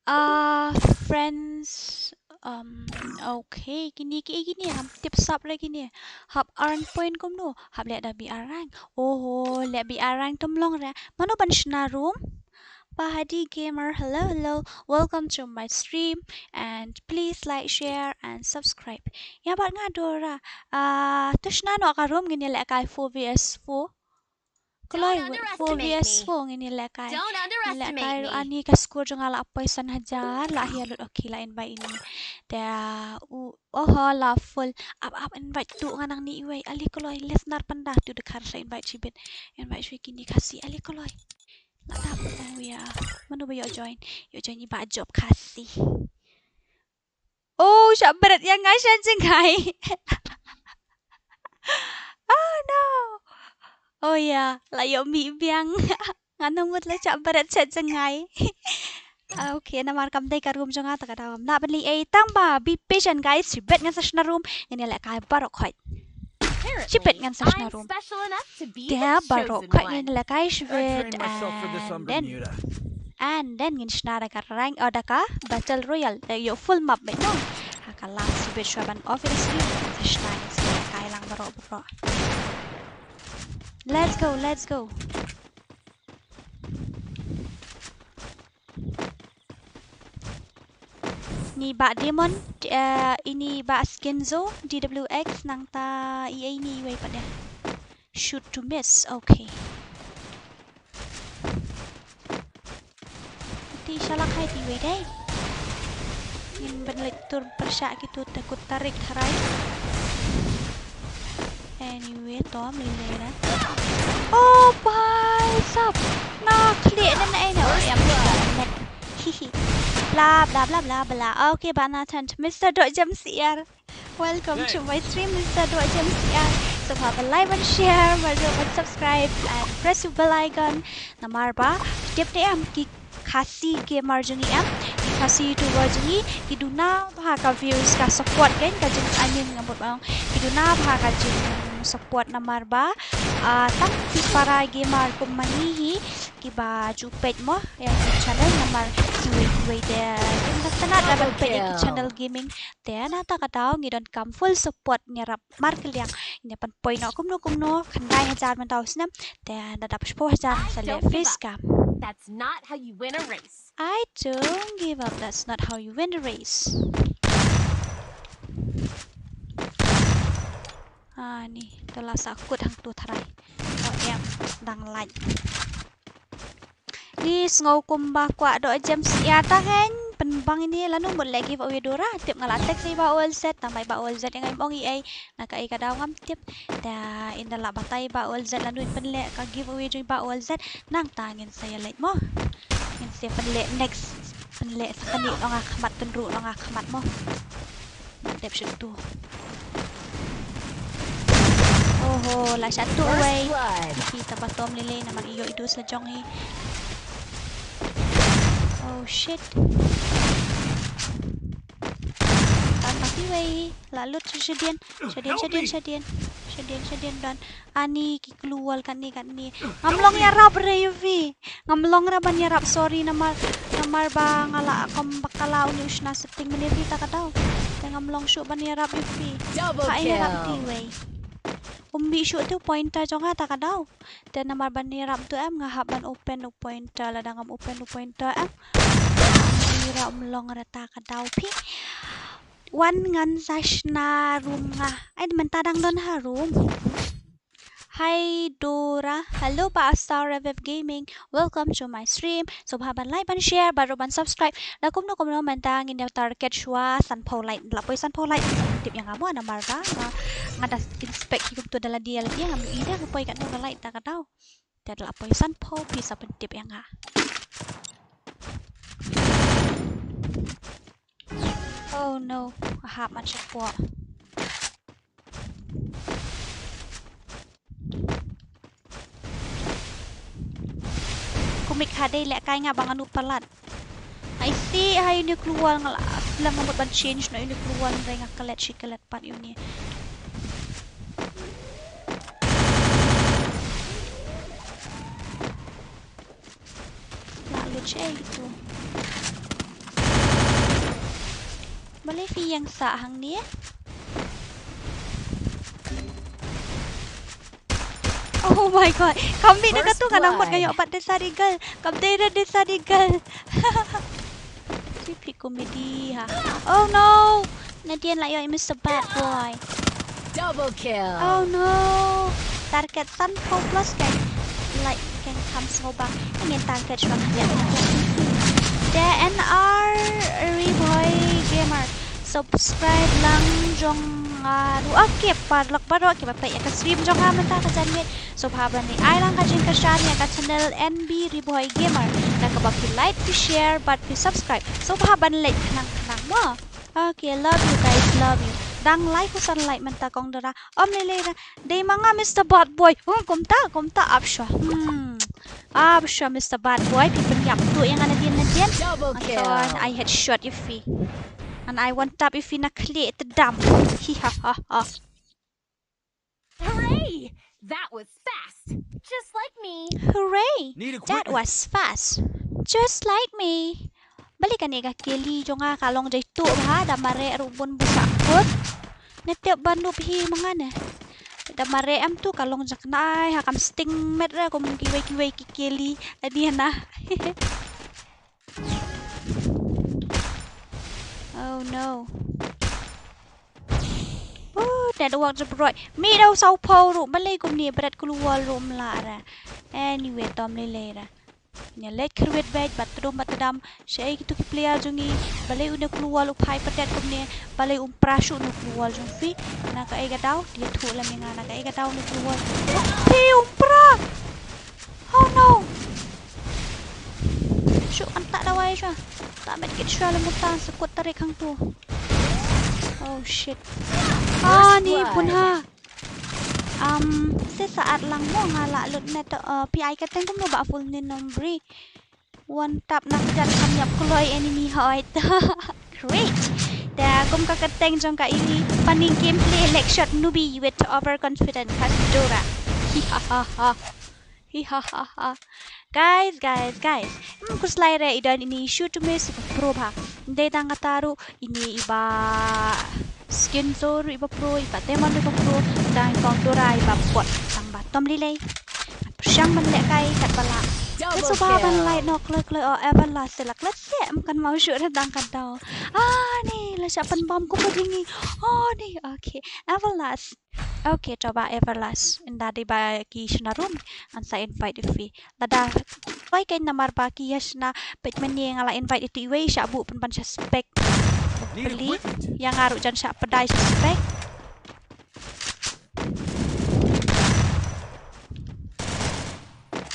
Ah, friends. Um, okay, kine ki, kine ngam tip sap re kine. Hap earn point kumno? Hap leh da B R rank. Oho, leh B R rank tum long re. Mano ban shna room? Pahadi Gamer, hello, hello. Welcome to my stream and please like, share and subscribe. Ïa bad nga Dora. Ah, to shna noh ka room ngin ïa lehkai four V S four. Kloi, four V S four ngin ïa lehkai. Ngin lehkai ruh ani ka score jong nga la poi san hajar, la hi lut, okay, la invite ini. Te u, oho, la full. Ap, ap, invite tu nga nang ni iwei. Ali kloi, listener panda tu de khar sa invite shibit. Invite shibit kini Khasi, ali kloi. Nga tap, oh ya. Mano ba ïoh join? Ïoh join i Bah Job Khasi. Oh, shah bret ïa nga sha jngai. Oh no. Oh ya, la ïoh mih biang. Nga nang mut la shah bret sha jngai. Okay, namar kam dei ka room jong nga te ka daw. Nang beli ei tang ba, be patient guys, shibit ngan sa shna room, ngin ïa lehkai baroh khoit. Shibit ngan sa shna room. Te baroh khoit ngin lehkai shibit and then, and then ngin shna da ka rank, oh, da ka battle royale. Te ïoh full map beit no. Ha ka last shibit shuwa ban off ïa ka stream ngin sa shna, ngin sa lehkai lang baroh baroh. Let's go, let's go. Ni Bah Demon, eh, ini Bah Skinzo, D W X, nangta i ei ni iwei pat de. Shoot to miss, okay. Ti shalak hai ti wei dei. Ngin ban leit tur pyrshah kito te kut tarik tharai. Anyway, to mlien lei na. Oh, bhai sab. Nga khlieh na na ei na. Oh, ya, mlien. Hihi. Bla, bla, bla, bla, bla. Okay, ba na tan. Mister Dok Jem Siar. Welcome to my stream, Mister Dok Jem Siar. So, haba like and share, ba dok ban subscribe and press the bell icon. Namar ba tip te em ki Khasi gamer jong ngi em, ki Khasi YouTuber jong ngi, ki duna bha ka views, ka support, kan, ka jingangnud nga mut ba ong. Ki duna bha ka jingsupport namar ba, ah, tang ki para gamer kum ma ngi hi, kiba ju peit mo ïa ki channel namar kiwei kiwei de kim da tnat da ban peit ïa ki channel gaming. Te nangta ka daw ngi donkam full support, ngi ïarap markylliang. Ngi pynpoi noh kumno kumno, khyndai hajar mynta u snem. Te da dap shiphew hajar sa leh face cam. That's not how you win a race. I don't give up. That's not how you win a race. Ani, to la sah kut hangtu tharai. Oh, em, dang lait. Ni sngew kumba kwah doh jem syiar ta kein. Pynbang ine lano mut leh giveaway Dora. Tip nga la text ïa i Bah Olzet, tang ba i Bah Olzet ïa nga im ong ei ei. Na kaei ka daw ngam tip. Te ynda la batai i Bah Olzet lano in pynleh ka giveaway jong i Bah Olzet. Nangta ngin sa ïa leit mo. Ngin sa pynleh next. Pynleh sa kane noh nga khmat, pynruh noh nga khmat mo. Dep shuh tu. Oho, la shah tu wei. First blood. Kita ba tom lei lei namar ïoh i dus la jong hi. Oh shit. Tan ba ti wei. La lut shadien. Shadien, shadien, shadien. Shadien, shadien don. Ani ki klur katne katne. Ngam long ïarap re ïa phi. Ngam long re ban ïarap, sorry namar, namar ba nga la kum ba ka la uni u shna setting mynne phi ta ka daw. Te ngam long shuh ban ïarap ïa phi. Double kill. Ha ïarap ti wei. Um bih shuh te u pointer jong nga ta ka daw. Te namar ban ïarap tu em nga hap ban open u pointer, lada ngam open u pointer em. Ïarap um long re ta ka daw phi. Wan ngan sa shna room nga. Ai mynta dang don ha room. Hi Dora. Hello Bah Star Revive Gaming. Welcome to my stream. Sngewbha ban like, ban share, bad ruh ban subscribe. Da kumno kumno mynta ngin ïa target shuwa sanphew like. La poi sanphew like. Tip ïa nga mo namar ba nga, nga da skin spec hi kumtu da la dia la dia ngam ida nga poi katno ka like ta ka daw. Te la poi sanphew phi sa pyntip ïa nga. Oh no, a hap man shapoh. Kumik ha dei leh kai nga ba nga nu palat. Ai ti ha uni klur nga la, la nga mut ban change na uni klur re nga klet shi klet pat uni. La lut shi ai tu. Balei phi ïeng sah hangne? Oh my god. Kam dei na katu ka nang mut nga ïoh pat Desert Eagle. Kam dei na Desert Eagle. Phi comedy ha. Oh no. Nadien la ïoh i Mister Bad Boy. Double kill. Oh no. Target sanphew plus kan. Like kan kam sngewbang. Ngin target shuwa ka dia. Te N R Reboy Gamer. Subscribe lang jong nga ruh. Okay, paralok baroh kiba peit ïa ka stream jong nga mynta ka janmiet. Sngewbha ban ai lang ka jingkyrshan ïa ka channel N B Reboy Gamer. Da kaba phi like, phi share, bad phi subscribe. Sngewbha ban leit khnang khnang mo. Okay, love you guys, love you. Dang lai phew san like mynta kong Dora. Om lei lei ra. Dei ma nga Mister Bad Boy. Hmm, kumta, kumta ap shuwa. Hmm. Ap shuwa Mister Bad Boy, phi pynïap tuh ïa nga nadien nadien. Double kill. Anton, I headshot ïa phi. And I one tap ïa phi na khlieh tdam. Hi ha ha ha. Hooray! That was fast. Just like me. Hooray! Need equipment. That was fast. Just like me. Balei kane ka Kelly jong nga ka long jai tuh bha, da mareh ruh bun buh sah kut. Ne tip ba nup hi ma nga ne. Da mareh em tu ka long jaknai ha kam sting met re kum kiwei kiwei ki Kelly. Adi hana. Oh no. Oh, network jabroi. Mi dau saw pau ruh, balei kumne bret klur ruh mla ra. Anyway, tom lei lei ra. Nya leit khyrwit beit, bat tdum bat tdam. Shaei kitu ki player jong ngi, balei une klur u phai padet kumne, balei um pra shuh une klur jong phi. Na kaei ka daw, dia thuh lam ïa nga, na kaei ka daw une klur. Phi um pra. Oh no. Shu kan tak dawai shu. Tak met kit shu le muta sekut tarik hangtu. Oh shit. Ah, ni pun ha. Um, se saat lang mo nga la lut ne to, uh, P I ka teng kumno ba full ni nombri. One tap na kjat kam ïap kloi enemy hoi. Great. Da kum ka kyrteng jong ka ini, Punning Gameplay Leg Shot Newbie with Overconfident Kasdora. Hi ha ha ha. Hi ha ha ha. Guys, guys, guys. Hmm, khuslai re i don ini Shoot to Miss super pro bha. Dei tang kata ruh ini iba Skin Zone ruh iba pro, iba Temon ruh iba pro, tang kong Dora iba bot tang ba tom lei lei. Pyrshang ban lehkai kat ba lah. Te suba ban lai noh kloi kloi, oh, Everlast te la klet se, em kan mau shuh re dang ka daw. Ah, ni la shah pynbam ko pa jingim. Oh, ni, okay. Everlast. Okay, to ba Everlast. Ynda dei ba ki shna room, ngan sa invite ïa phi. Lada kloi kein namar ba ki ïa shna peit mynne nga la invite ïa tu iwei, shah buh pynban sha spec. Beli ïa nga ruh jan shah pdai sha spec.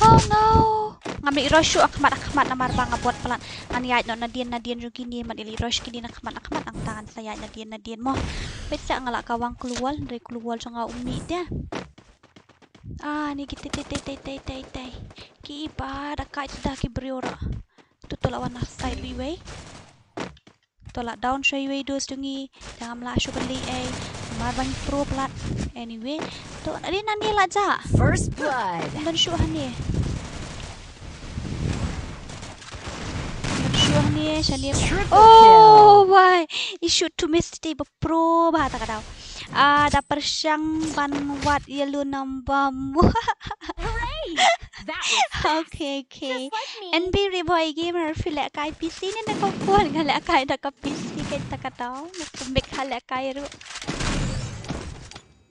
Oh no! Ngam leit rush shuh ha khmat ha khmat namar ba nga bot palat. Ngan ïaid noh nadien nadien jong kine, mat leit rush kine na khmat ha khmat, nangta ngan sa ïaid nadien nadien mo. Peit sa nga la kawang klur wall, hynrei klur wall jong nga um mih te. Ah, ni ki tei tei tei tei tei tei. Ki ba da kait da ki briew ruh. Tu tu la wan na side iwei. To la down sha iwei dos jong ngi, te ngam lah shuh ban leh ei, namar ba ngi pro palat. Anyway, to ri nani la jah. First blood. Don shuh hani. Don shuh hani, shani. Triple kill. Oh, why? I shoot to miss te ba pro ba ta ka daw. Ah, da pyrshang ban wad yellow number mo. Hooray! That was fast. Okay, okay. Just like me. N B Reboy Gamer, phi leh kai P C ne na ka phone, nga leh kai da ka P C, kai da ka daw. Nga kumik ha leh kai ruh.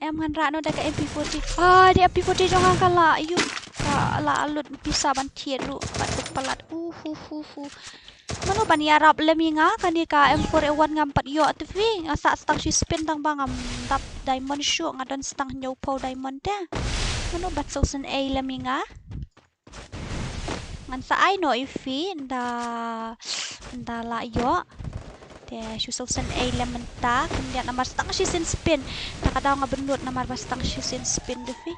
Em ngan rah noh da ka M P forty. Ah, da M P forty jong nga ka la ïoh. Ka la lut pisa ban thied ruh. Pat duk palat. Uh, uh, uh, uh. Mano ban ïarap lem ïa nga, kane ka M four A one ngam pat ïoh te phi, nga sah stang shi spin tang ba ngam dap diamond shuh, nga don stang hynñiewphew diamond te. Mano ban sngewsynei lem ïa nga. Ngan sa ai noh ïa phi, ynda, ynda la ïoh. Te shu sngewsynei lem mynta, khyndiat namar stang shisien spin. Ta ka daw nga bynnud namar ba stang shisien spin te phi.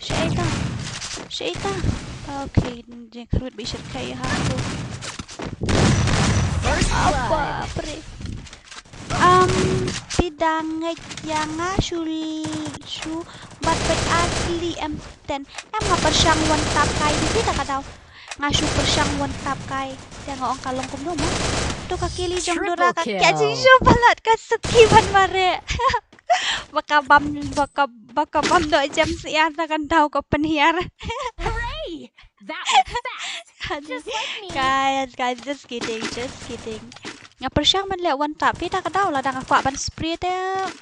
Shaita. Shaita. Okay, jingkyrwit bishar kai ha tu. First blood. Apa pre. Um, phi dang ngeit ïa nga shu, shu bat bet asli M ten. Em nga pyrshang one tap kai di phi ta ka daw. Nga shu pyrshang one tap kai. Te nga ong ka long kumno mo. To ka kili jong Dora ka. Triple kill. Ka jing shu palat ka suki ban mare. Ba ka bam, ba ka, ba ka bam doh jam siar ta kan daw ka pynhiar. Hooray! That was fast. Just like me. Guys, guys, just kidding, just kidding. Nga pyrshang ban leh one tap, phi ta ka daw lada nga kwah ban spray te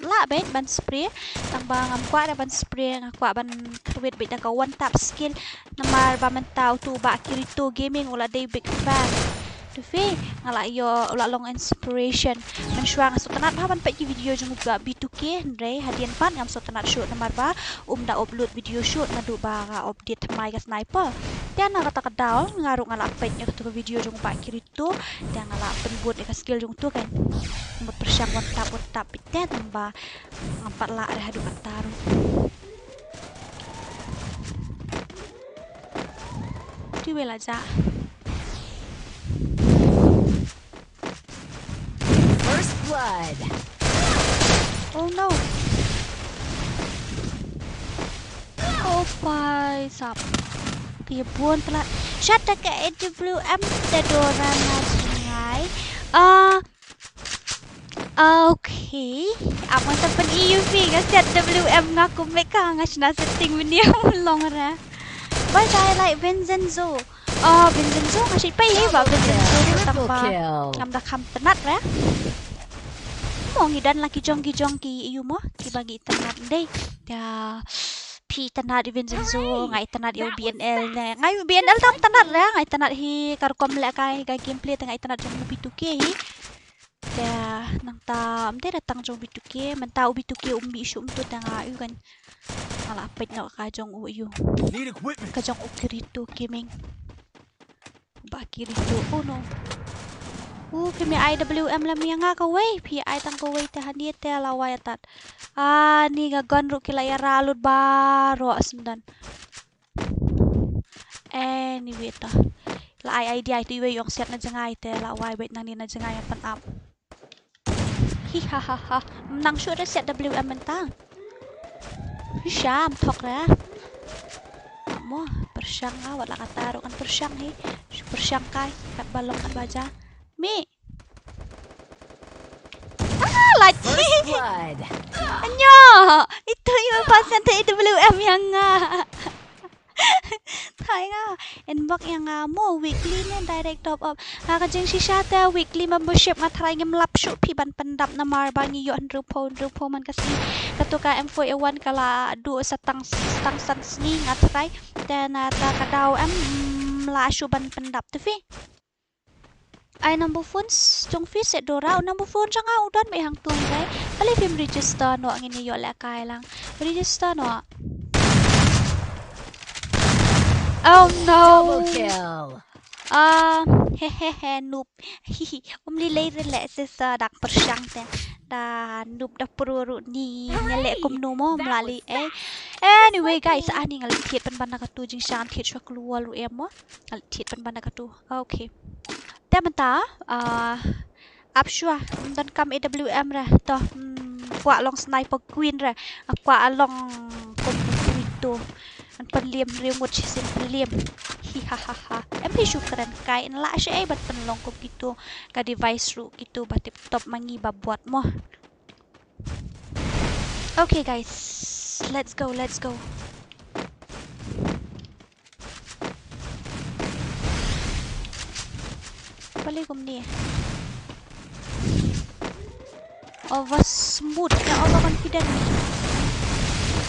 lah beit ban spray. Tang ba ngam kwah re ban spray, nga kwah ban kyrwit beit da ka one tap skill. Namar ba mynta utu u Bah Kirito Gaming u la dei big fan. Tu phi, nga la ïoh, u la long inspiration. Mynshuwa nga sngewtynnat bha ban peit ki video jong u Bah B two K, hynrei hadien pat ngam sngewtynnat shuh namar ba um da upload video shuh naduh ba nga update thymmai ka sniper. Te na kata ka daw nga ruh nga la peit ïa katu ka video jong u Bah Kirito. Te nga la pynbud ïa ka skill jong utu kan. Mut pyrshang one tap, one tap beit te tang ba ngam pat lah re haduh katta ruh. Ti wei la jah. First blood. Oh no. Oh, pai sap. Ki bun tla. Shat da ka A W M te Dora na jngai. Ah, okay. Ap ngan sa pyn-i ïa phi nga siat W M nga kumne ka nga shna setting mini long ra. Bye bye like Vincenzo. Oh, Vincenzo nga shit pa i ba Vincenzo tang ba. Ngam da kham tnat ra. Mo ngi don la ki jong ki jong ki ïa u mo ki ba ngi tnat dei. Ya. Phi tnat i Vincenzo, nga i tnat ïa u B N L ne. Nga i B N L tam tnat ra, nga i tnat hi ka rukom lehkai ka gameplay te nga i tnat jong u B two K hi. Te nangta ym dei da tang jong u B two K, mynta u B two K um mih shuh mynta te nga ïoh kan. Nga la peit noh ka jong u ïoh. Need equipment. Ka jong u Kirito Gaming. Ba Kirito, oh no. Uh, phi me ai W M lem ïa nga kawei, phi ai tang kawei te hangne te la wai atat. Ah, ni nga gun ruh ki la ïa ra lut baroh syndan. Anyway ta. La ai idea itu iwei ong siat na jngai te la wai beit nangne na jngai ïa pan ap. Hi ha ha ha. Nang shu re siat W M mynta. Hi sham thok re. Mo pyrshang ah wat la kata ruh kan pyrshang hi. Shu pyrshang kai kat ba long kat ba ja. Mi. Ah, lagi. First blood. Anyo. Ito i ba pass ïa te A W M ïa nga. Thai nga. Inbox ïa nga mo weekly ne direct top up. Nga ka jingshisha te weekly membership nga tharai ngim lap shuh phi ban pyndap namar ba ngi ïoh hynriewphew hynriewphew man ka sngi. Kato ka M four A one ka la duh sa tang tang san sngi nga tharai. Te na ta ka daw em, mm, la shu ban pyndap te phi. Ai number phone jong phi se Dora, u number phone jong nga u don beit hangtu ngai. Balei phim register noh, ngin ïoh lehkai lang. Register noh. Oh no. Double kill. Ah, he he he, noob. Hihi, um lei lei re leh se sa dak pyrshang te. Da noob da pro ruh ni, nga leh kumno mo, mlali eh. Anyway guys, ani nga leh thied pynban na katu jingshang thied shwa klur ruh em mo. Nga leh thied pynban na katu. Okay. Te mynta, ah, ap shwa, ym donkam A W M re, to, hmm, kwah long sniper queen re, ah, kwah long kum kito. Ngan pynliem riewngud shisien pynliem. Hi ha ha ha. Em phi shu kren kai, yn lah shu ei ban pynlong kum kito. Ka device ruh kito ba tip top ma ngi ba buat mo. Okay guys, let's go, let's go. Balei kumne? Over smooth ne over confident?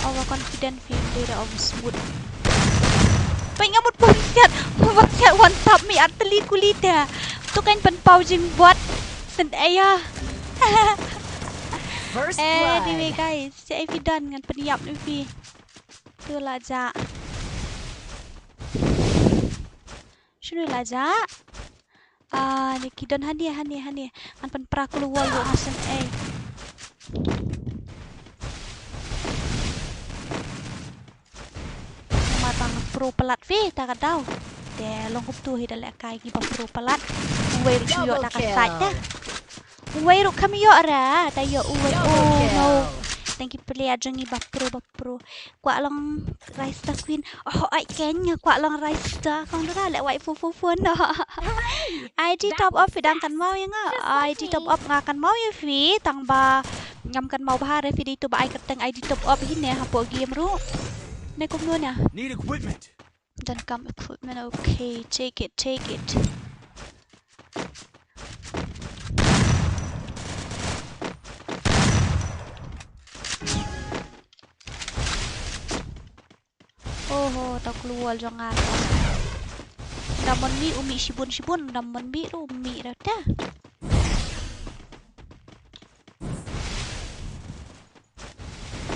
Over confident phi, dei da over smooth. Peit nga mut pynsiat, pynsiat one tap mi ar tylli kuli te. Tu kan pynpaw jingbuat sen aya. First blood. Anyway guys, sa ei phi don ngan pynïap ïa phi. Tu la jah. Shano la jah? Ah, ni ki don hangne, hangne, hangne. Ngan pynpra klur wall ruh nga sngewsih. Namar ba nga pro palat phi ta ka daw. Te long kumtu hi da lehkai kiba pro palat. Uwei ruh shu ïoh da ka side te. Uwei ruh kam ïoh re, ta ïoh uwei. Oh no. Tang ki player jong ngi ba pro, ba pro. Kwah long Rise the Queen. Oh, ai ken nga kwah long Rise the. Kong Dora leh wai fu fu fu no. I D top up phi dang kynmaw ïa nga. I D top up nga kynmaw ïa phi tang ba ngam kynmaw bha re phi dei tu ba ai kyrteng I D top up hi ne hapoh game ruh. Ne kumno ne? Need equipment. Donkam equipment, okay, take it, take it. Oho, ta klur wall jong nga. Dam mon mi u mih shibun shibun, dam mon mi u mih rata.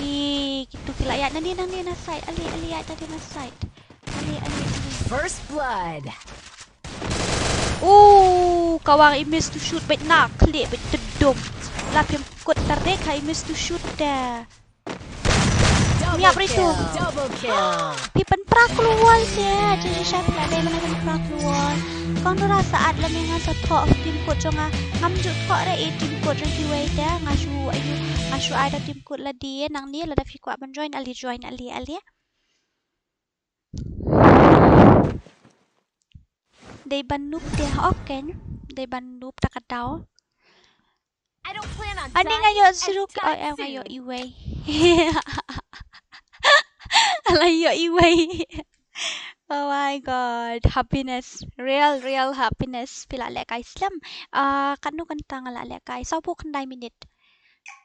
Ih, kitu ki la ïaid nangne, nangne na side. Ale, ale, ïaid nangne na side. Ale, ale, ale. First blood. Uh, kawang i miss to shoot beit na khlieh beit tdum. La phim kut tardek ha i miss to shoot te. Miap ri tu. Double kill. Phi pynpra klur wall te. Jingshisha phi la dei ban pynpra klur wall. Kong Dora sa at la me ngan sa thoh team code jong nga. Ngam ju thoh re i team code jong kiwei te. Nga shu ayu, nga shu ai da team code lade nangne lada phi kwah ban join ale join ale ale. Dei ban noob te, okay. Dei ban noob ta ka daw. Ani nga ïoh zero kill, oh, eh, nga ïoh iwei. Nga ïoh iwei. Oh my God, happiness, real, real happiness. Phi la lehkai slem. Ah, katno kynta nga la lehkai? Sawphew khyndai minit.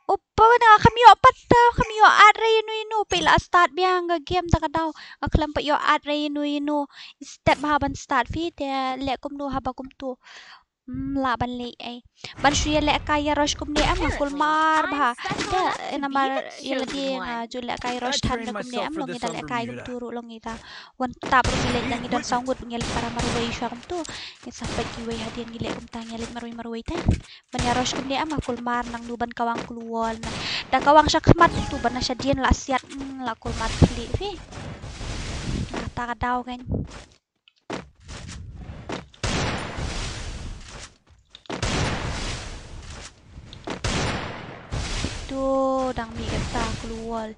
Upa, nga kam ïoh pat, kam ïoh add re ïano ïano, phi la start biang ka game ta ka daw. Nga khlem pat ïoh add re ïano ïano. Step ba ha ban start phi te leh kumno haba kumtu. Hmm, lah ban leh ei. Ban shu ïalehkai ïa rush kumne em, nga kulmar bha. Te namar ïa lade nga ju lehkai rush than da kumne em, long ïa da lehkai kumtu ruh long ïa da. Wan tap ruh ngi leh da ngi don saw ngut ngi leh para marwei shuwa kumtu. Ngi sa peit kiwei hadien ngi leh kumta ngi leh marwei marwei te. Ban ïa rush kumne em nga kulmar nangno ban kawang klur wall na. Da kawang shakhmat tu ban na shadien la siat, mm, la kulmar khlieh phi. Na ta ka daw kan. Tu dang mih kata klur wall.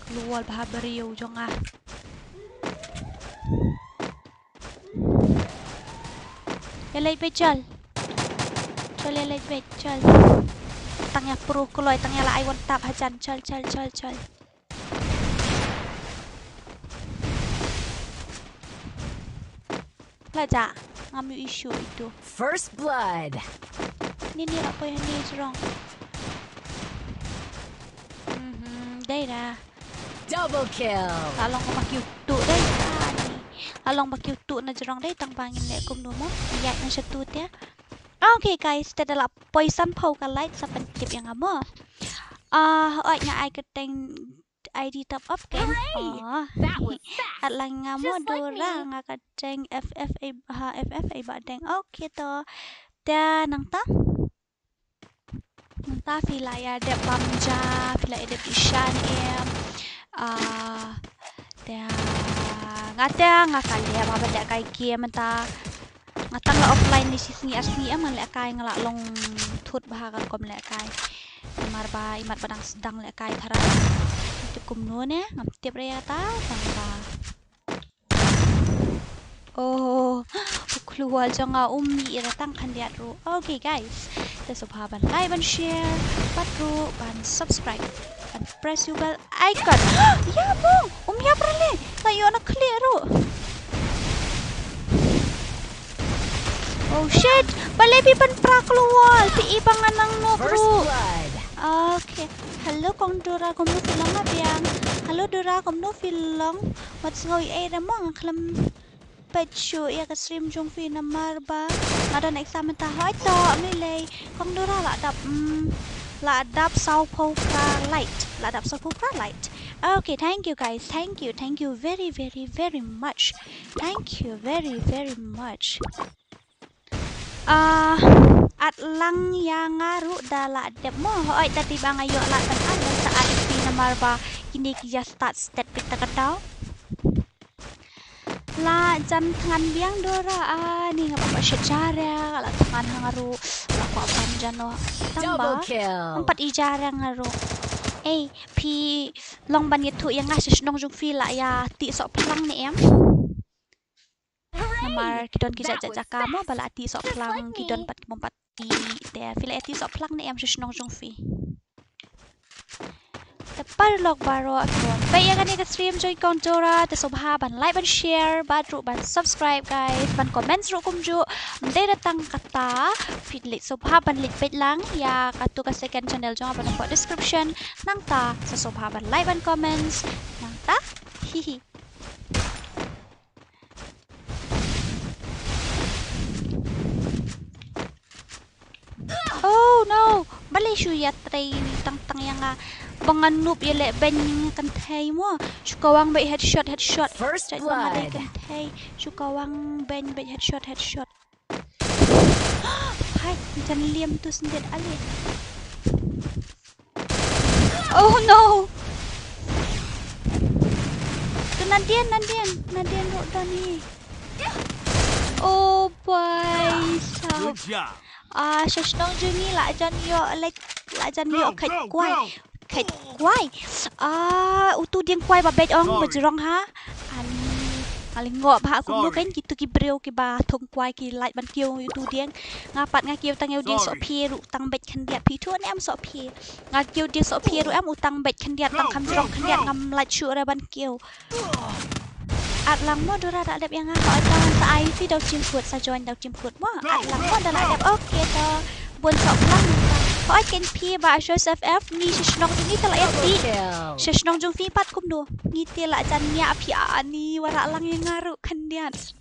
Klur wall bha briew jong nga. Ïa leit beit Jal. Jal ïa leit beit Jal. Tang ïa pro kloi, tang ïa la ai one tap hajan, chal, chal, chal, chal. La ja, ngam ïohi shuh ito. First blood. Ni ni la poi hani jrong. Mhm, dei da. Double kill. La long ba kiew tuh dei. Ah, ni. La long ba kiew tuh na jrong dei tang ba ngin leh kumno mo. Ïa na sha tu te. Okay guys, te da la poi sanphew ka like sa pyntip ïa nga mo. Ah, oi nga ai ka teng I D top up kan. Hooray! Oh. That was fast. At lang nga mo Just like Dora me. Nga ka teng F F A ha F F A ba deng. Okay to. Te nangta. Nangta phi la ïa dep bam ja, phi la ïa dep ïa shan em. Ah, te nga te nga ka leh ba ban leh kai game ta. Nga tang la offline ni shi sngi ar sngi em nga leh kai nga la long thut bha ka kom leh kai. Namar ba imat ba dang sdang leh kai tharai. Te kumno ne ngam tip re ïa ta tang ba. Oh, u khluwal jong nga um mih ïa tang khyndiat ruh. Okay guys, te sngewbha ban like ban share, pat ruh ban subscribe, ban press u bell icon. Ïa bong, um ïa pra le, nga ïoh na khlieh ruh. Oh shit, balei phi pynpra khluwal, phi i ba nga nang nok First ruh. Blood. Okay. Hello kong Dora, kumno phi long nga biang? Hello Dora, kumno phi long? Wat sngew ei da mo nga khlem peit shuh ïa ka stream jong phi namar ba nga don exam mynta hoi to, ym lei lei. Kong Dora la dap, mm, la dap sawphew phra like. La dap sawphew phra like. Okay, thank you guys. Thank you. Thank you very, very, very much. Thank you very, very much. Ah, at lang ïa nga ruh da la dep mo. Hoi da dei ba nga ïoh la tang ar sa ar pi namar ba kine ki ïa start stet pit ta ka daw. La jan thngan biang Dora a ni nga ba shet jarang la thngan ha nga ruh la kwah ban jan noh tang ba. Double kill. Em pat i jarang nga ruh. Ei, phi long ban ïathuh ïa nga sha shnong jong phi la ïa tih soh phlang ne em? Hooray! Namar ki don ki jat jat jaka mo ba la tih soh phlang, ki don pat ki bym pat tih. Te phi la ïa tih soh phlang ne em sha shnong jong phi? Te paralok baroh, peit ïa kane ka stream jong i kong Dora, te sngewbha ban like ban share bad ruh ban subscribe guys, ban comment ruh kumjuh. Ym dei da tang kata, phi leit sngewbha ban leit peit lang ïa katu ka second channel jong nga ba nang poi description. Nangta sa sngewbha ban like ban comment. Nangta hihi. Oh no! Balei shu ïatrei tang tang ïa nga? Ba nga noob ïa leh beiñ kynthei mo. Shu kawang beit headshot headshot. First blood. Kynthei. Shu kawang beiñ beit headshot headshot. Hai, jan liam tu sendit ale. Oh no. Tu Nadien, Nadien, Nadien ruh don hi. Oh boy. Good job. Ah, sha shnong jong ngi la jan ïoh, like, la jan ïoh khat kwai. Khat kwai. Ah, utu dieng kwai ba beit ong ba jrong ha. Ani, nga lyngngoh bha kumno kein kitu ki briew kiba thung kwai ki lait ban kiew utu dieng. Nga pat nga kiew tang ïa u dieng sohphie ruh tang beit khyndiat, phi thuh ne em sohphie. Nga kiew dieng sohphie ruh em u tang beit khyndiat, tang kham jrong khyndiat, ngam lait shuh re ban kiew. At lang mo Dora da dep ïa nga, hooid tang sa ai phi daw team kut, sa join daw team kut mo. At lang mo da la dep, okay to. Bun soh phlang. Hooid kein phi ba Joseph F, ngi sha shnong jong ngi te la ïa tih. Sha shnong jong phi pat kumno? Ngi te la jan ñiah phi ani, wanrah lang ïa nga ruh khyndiat.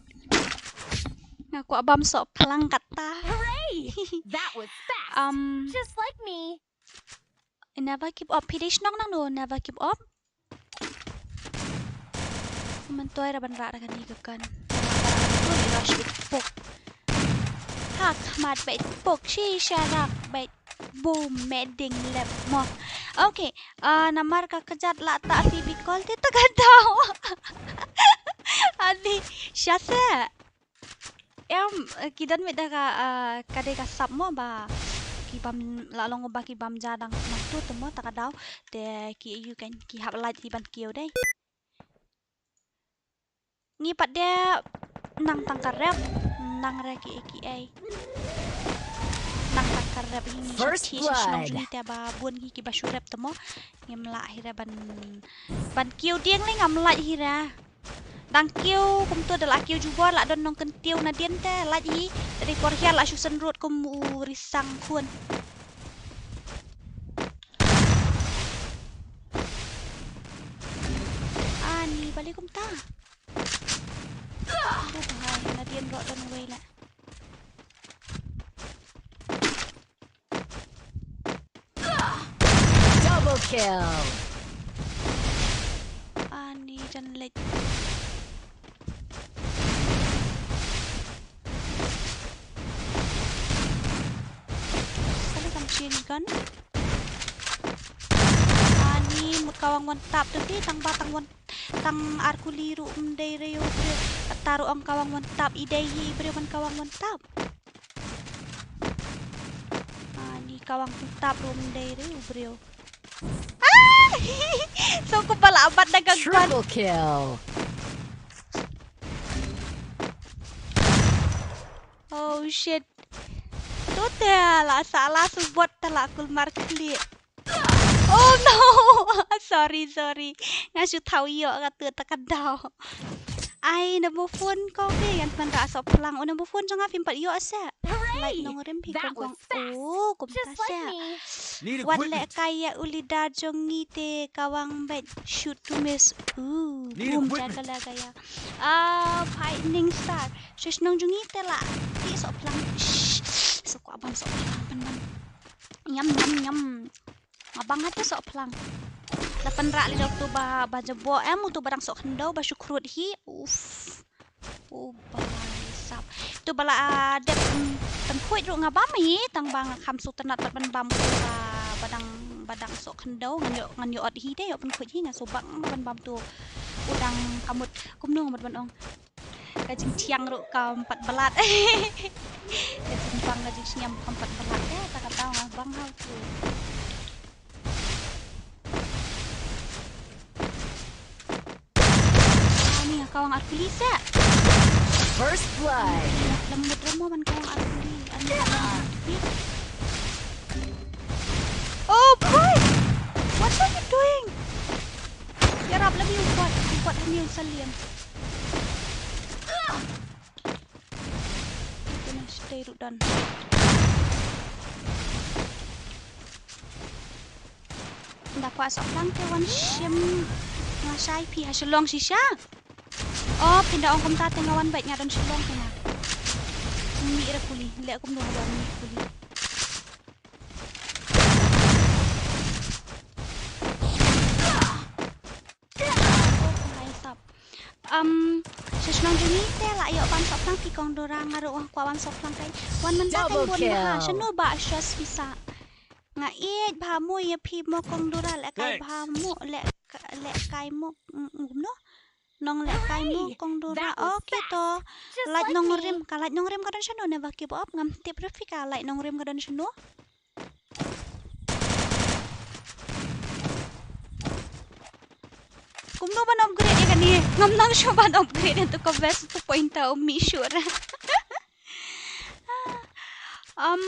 Nga kwah bam soh phlang kata. Hooray! That was fast. Um, just like me. Never give up. Phi dei shnong nangno, never give up. Myntoi ra ban rah da kane ka gun. Ui, rush beit pok. Ha khmat beit pok, shi sharak beit boom, meding lep mo. Okay, ah, namar ka kjat la ta phi bi call te ta ka daw. Ani, sha se. Em, eh, ki don mih da ka, ah, ka dei ka sap mo ba ki bam, la long ba ki bam ja dang nangtu te mo ta ka daw, te ki ïoh kan ki hap lait hi ban kiew dei. Ngi pat de nang tang ka rep, nang re ki ei ki ei. Nang tang Rep hi ngi shu First thi sha shnong blood. Jong ngi te ba bun ngi kiba shu rep te mo. Ngim lah hi re ban, ban kiew dieng lei ngam lah hi re. Dang kiew kumto da la kiew jubor la don nongkyntiew nadien te lah hi. Te dei por hiar la shu send rut kum u risang khun. Ani bali kumta. Duh bhai nadien rot don wei la. Double kill. Ani jan lek. Sali kam change gun. Ani mut kawang one tap tu ti tang ba tang one tang ar kuli ruh mdei reu breu. Taru ong kawang one tap idei hi breu ban kawang one tap. Ani kawang two tap ruh mdei reu breu. Ah! So ko bala abat da gagwan. Triple kill. Oh shit. Tu te la sa la subot te la kulmar klik. Oh no! Sorry, sorry. Nga shu thaw ïoh ka tu ta ka daw. Ai, number phone ko ke yan pan ra sop lang. Oh, number phone jong nga phim pat ïoh sa. Like nongrim phi kong kong. Oh, kum ta sa. Wat le kai ya uli da jong ngi te kawang bet shoot to miss. Ooh, boom ja ka la ga ya. Ah, fighting star. Shishnong jong ngi te la. Ti sop lang. Shh. So ko abang sop lang pan ban. Nyam nyam nyam. Abang hatu sok plang. La pynrah li dok tu ba ba jabo em tu ba dang sok khyndew ba shu khrut hi. Uf. U ba sap. Tu ba la dep pynkhoi ruh nga bam hi tang ba nga kham suk tynat pat ban bam tu ba ba dang ba dang sok khyndew ngan ïoh ngan ïoh ot hi de ïoh pynkhoi hi nga suk bang ban bam tu. U dang kamut kumno mut ban ong. Ka jingthiang ruh kam pat balat. Ka jingbang ka jingsngiam kam pat balat eh ta ka tau nga bang hau tu. Ani nga kawang artuli sa. First blood. Lembut remo man kawang artuli. Ani kawang artuli. Oh boy. What are you doing? Yarap lagi ubat ubat hamil salian. Kena stay ruh don. Nda kwah sok lang te wan shim. Nga shai phi ha Shillong shisha. Oh, phi nda ong kumta te nga wan bad nga don Shillong te nga. Mih ra kuli, leh kumno nga don mih kuli. Hai sap. Um, sha shnong jong ngi te la ïoh ban sop lang phi kong Dora nga ruh kwah ban sop lang kai. Wan mynta kai bun bha shano ba shos pisa. Nga ïeit bha mo ïa phi mo kong Dora leh kai bha mo leh kai mo. Kumno? Nong leh kai mo kong Dora. Okay to. Lait nongrim ka lait nongrim ka don shano ne ba ki ba op ngam tip ruh phi ka lait nongrim ka don shano. Kumno ban upgrade ïa kane? Ngam nang shu ban upgrade ïa tu ka vest tu point ta umi shur. Um,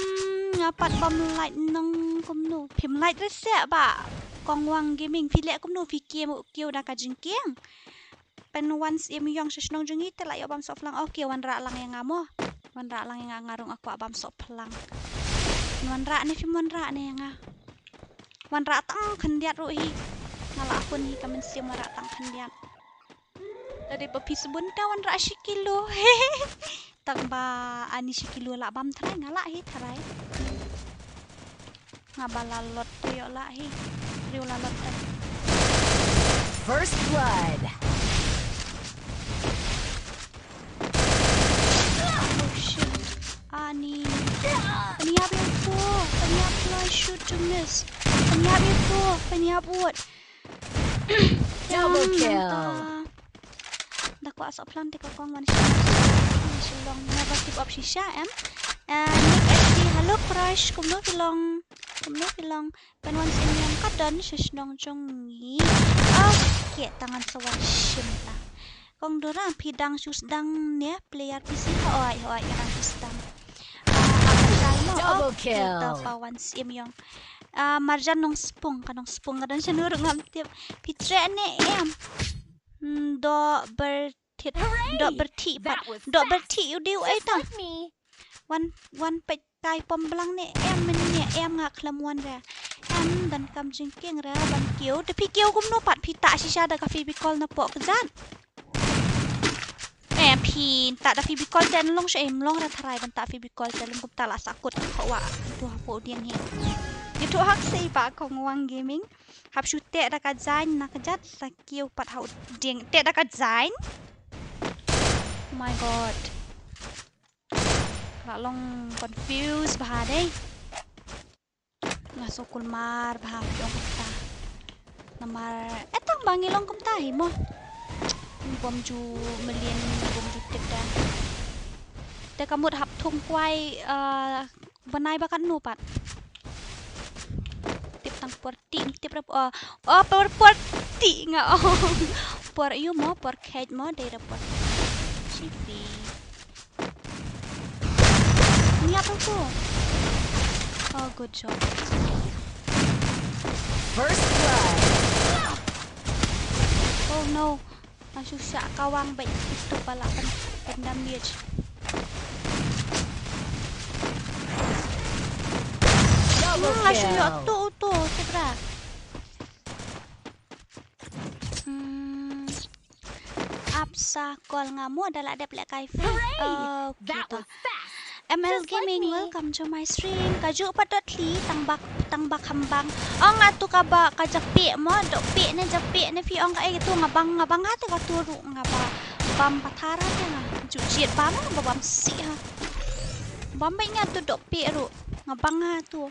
nga pat bam like nang kumno. Phim like re seh ba Kong Wang Gaming phi leh kumno phi kiew kiew da ka jingkieng. Pen wan siem yong sha shnong jong ngi te la ïoh bam sop lang. Okay, wan rah lang ïa nga mo. Wan rah lang ïa nga nga rung akwah bam sop lang. Wan rah ne phim wan rah ne ïa nga. Wan rah tang khyndiat ruh hi. Nga la hun hi ka mynsiem wan rah tang khyndiat. Tadi ba phi sbun ta wan rah shi kilo. Tang ba ani shi kilo la bam tharai nga la hi tharai. Nga ba la lot te ïoh la hi. Riu la lot te. First blood. Oh shit. Ani. Pynïap ïa tu. Pynïap la shoot to miss. Pynïap ïa tu. Pynïap wut. Double kill. Da kwah sok plan te ka kong wan shisha. Shillong never give up shisha em. Nick S D, hello crush, kumno phi long? Kumno phi long? Pen wan sien ïa ka don sha shnong jong ngi. Okay, tang ngan sa wan shim ta. Kong Dora phi dang shu sdang ne player P C ha oi ha oi ka dang shu sdang. Ah, apa shai mo? Double Kill. Pawan Siem Yong. Ah, Marjan Nongspung, ka Nongspung ka don shano ruh ngam tip. Phi treh ne em? Hmm, Doh Bertit, Doh Berti pat. Doh Berti u dei u ei ta. Wan, wan peit kai pom blang ne em, men ne em, nga khlem wan re. Em, donkam jingkieng re ban kiew. Te phi kiew kumno pat, phi tah shisha da ka Fevicol na poh kjat. Eh, phi tah da Fevicol te long sha em, long re tharai ban tah Fevicol te long kumta la sakut ka wa tu hapoh dieng hi. Ïathuh hak sei ba Kong Wang Gaming. Hap shu teh da ka jain na kjat sa kiew pat ha u dieng. Teh da ka jain. Oh my God. La long confuse bha dei. Nga sngewkulmar bha phi ong kumta. Namar eh tang ba ngi long kumta hi mo. Ngi bym ju mlien, ngi bym ju tip da. Te ka mut hap thung kwai, eh, bnai ba katno pat. Tip tang por ti, tip rap, oh, oh, por, por ti nga ong. Por ïu mo, por kheit mo, dei da por. Chifi. Niat tu. Oh, good job. First blood. Oh no. Nga shu shah kawang bad itu pala pen, pendam dia. Double kill. Hmm, nga shu ïoh tu, tu, tu, bra. Hmm. Ap sa kol nga mo da la dep leh kai free. Hooray! Oh, that was fast. M L Gaming, welcome to my stream. Kajuh pat dot thli tang bak, tang bak hambang. Ong nga tu kaba ka japieh mo, dohpieh ne japieh ne phi ong kaei tu nga bang, nga bang ha te ka tu ruh nga ba bam pathar ha te nga. Ju jied bam nga ba bam sih ha. Bam bad nga tu dohpieh ruh nga bang ha tu.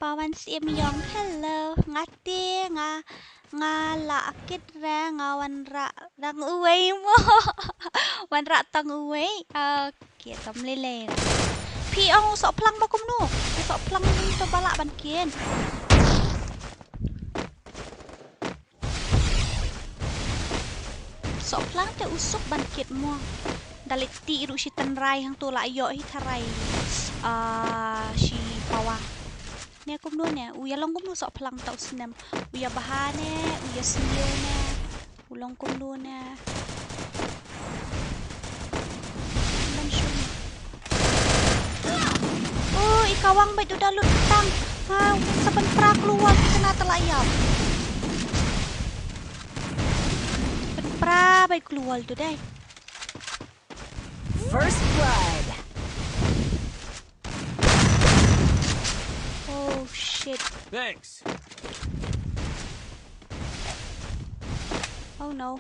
Pawan Siem Yong, hello. Nga te nga, nga la akit re, nga wanrah tang uwei mo. Wanrah tang uwei. Okay, tam lele. Phi ong u sohphlang ba kumno? U sohphlang to ba lah ban kien. Sohphlang te u suk ban kit mo. Da leit ti ruh shi tynrai hangto la ïoh hi tharai. Ah, shi pawa. Ne kumno ne, u ïa long kumno sohphlang ta u snem. U ïa bha ne, u ïa sniew ne. U long kumno ne. Ban shun. Oh, i kawang bad u da lut tang. Ha, sa pynpra klur wall ki kena tala ïap. Pynpra bad klur wall tu dei. First blood. Oh shit. Thanks. Oh no.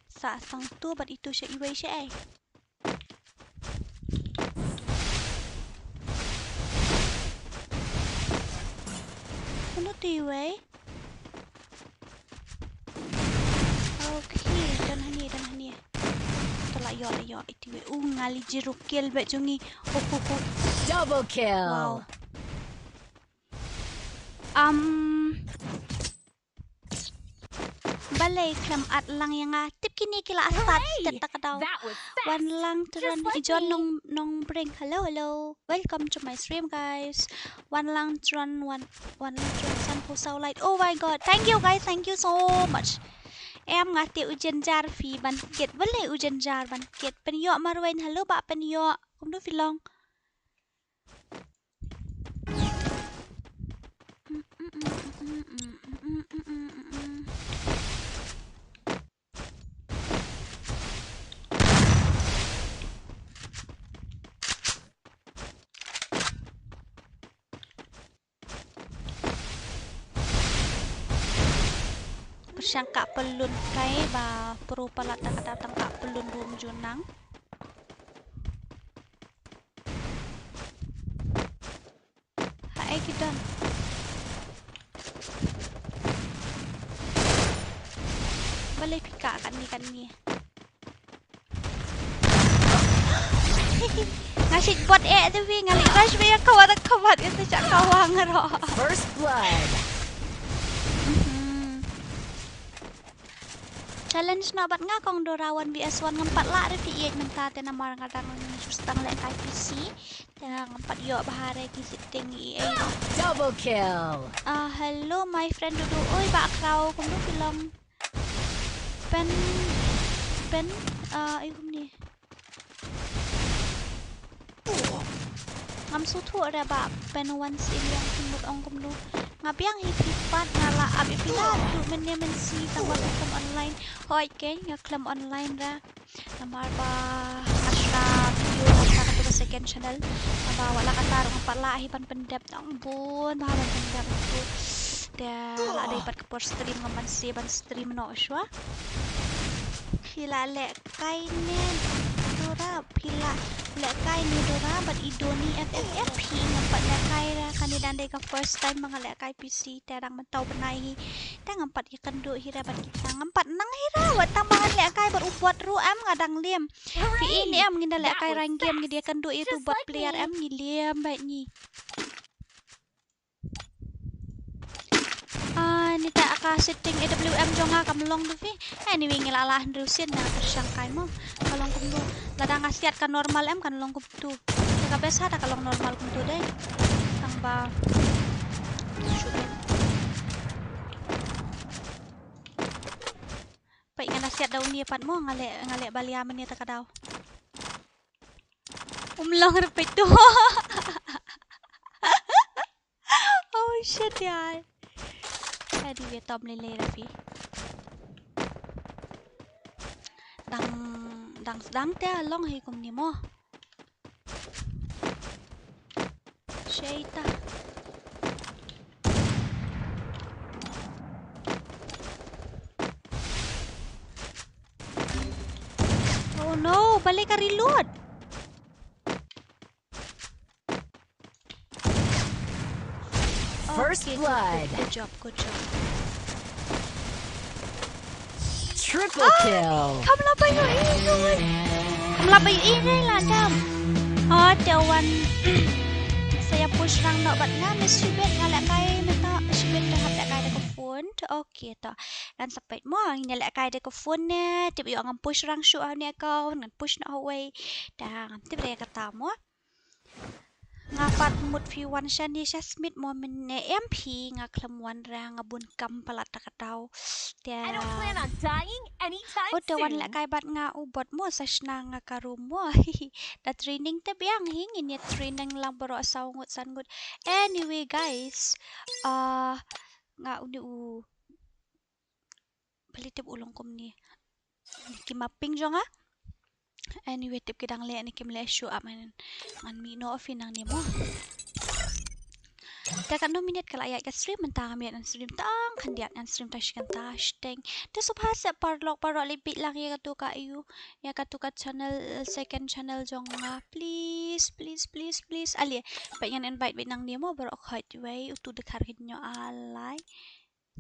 Sa sang tu bad itu sha iwei sha ei. Mano tu iwei? Okay, don hangne, don hangne. To la ïoh, la ïoh itu iwei. U ngali zero kill bad jong ngi. Oh, oh, oh. Double kill. Wow. Um, balei khlem add lang ïa nga? Tip kine ki la start step ta ka daw. Wan lang tron i John nong nong bring. Hello, hello. Welcome to my stream, guys. Wan lang tron, wan, wan lang tron san phew saw like. Oh my God. Thank you, guys. Thank you so much. Em nga te u jynjar phi ban kit. Balei u jynjar ban kit? Pynïoh marwei, hello ba pynïoh. Kumno phi long? Pyrshang kah pyllun kai ba pro palat da ka dap tang kah pyllun bym ju nang. Haei ki don? Balei phi kah katne katne? Nga shit bot eh te phi, nga leh rush ba ïa kawang da kawang ïa te sha kawang ruh. First blood. Mhm. Challenge noh bad nga Kong Dora one V S one, ngam pat lah re phi ïeit mynta te namar nga dang shu sdang leh kai P C. Ngam pat ïoh bha re ki setting i ei. Double kill. Ah, hello my friend Dudu. Oi, Bah Kraw, kumno phi long? Pen, pen, ah, ai kumne. Ngam sngewthuh re ba pen once in long kumno ong kumno. Nga biang hi phi pat nga la ap ïa phi la tu mynne mynsi tang ba phi khlem online. Hooid keiñ nga khlem online re. Namar ba nga shna video nangta katu ka second channel. Haba wat la kata ruh ngam pat lah hi ban pyndep tang bun ba ban pyndep tu. Te la dei pat ka por stream ngam ban sngewbha ban stream noh shuwa. Phi la lehkai ne Dora, phi la lehkai ne Dora bad i Doni F F F hi. Ngam pat lehkai re, kane dang dei ka first time ba nga lehkai P C te dang mynta u bnai hi. Te ngam pat ïakynduh hi re bad kita, ngam pat nang hi re, wat tang ba ngan lehkai bad u bot ruh em nga dang lem. Phi i ne em ngin da lehkai rank game ngin da ïakynduh ïa utu u bot player em ngi lem bad ngi. Ah, nita ka setting A W M jong nga kam long du phi. Anyway, ngi la lah hynriew sien na ka shang kai mo. Ka long kumtu. Lada nga siat ka normal em kan long kumtu. Te ka best ha da ka long normal kumtu dei. Tang ba. Shuh. Peit nga na siat da uni pat mo nga leh, nga leh balia mane ta ka daw. Um long repito. Oh shit yaar. Anyway, tom lele Rafi. Dang, dang, dang te long hi kumne mo. Shaita. Oh no, balei ka reload. First blood. Good job, good job. Triple kill. Kam la ba ïohi, kam la ba ïohi ne la dam. Oh, te wan. Sa ïa push rang noh bad nga, miss shibit nga lehkai mynta, shibit te hap lehkai da ka phone. Okay to. Ngan sa peit mo, ngin ïa lehkai da ka phone ne, tip ïoh ngam push rang shuh ha une account, ngan push noh ha uwei. Te ngam tip re kata mo. Nga pat mut phi wan shane sha Smit mo mynne em phi nga khlem wan re nga bun kam palat ta ka daw. Te. I don't plan on dying anytime soon. Oh, te wan lehkai bad nga u bot mo sa shna nga ka room mo. Da training te biang hi ngin ïa training lang baroh saw ngut san ngut. Anyway guys, ah, nga une u Balei tip u long kumne. Ki ma ping jong nga. Anyway, tip ki dang leh ne kim leh shuh ap ngan, ngan mih noh phi nangne mo. Te katno minit ka la ïaid ka stream mynta nga miet ngan stream tang khyndiat ngan stream tang shi kynta shiteng. Te sngewbha seh paralok paralok leit peit lang ïa katu ka ïu ïa katu ka channel, second channel jong nga. Please, please, please, please. Ale, peit ngan invite beit nangne mo baroh khoit wei utu dkhar kynñoh alai.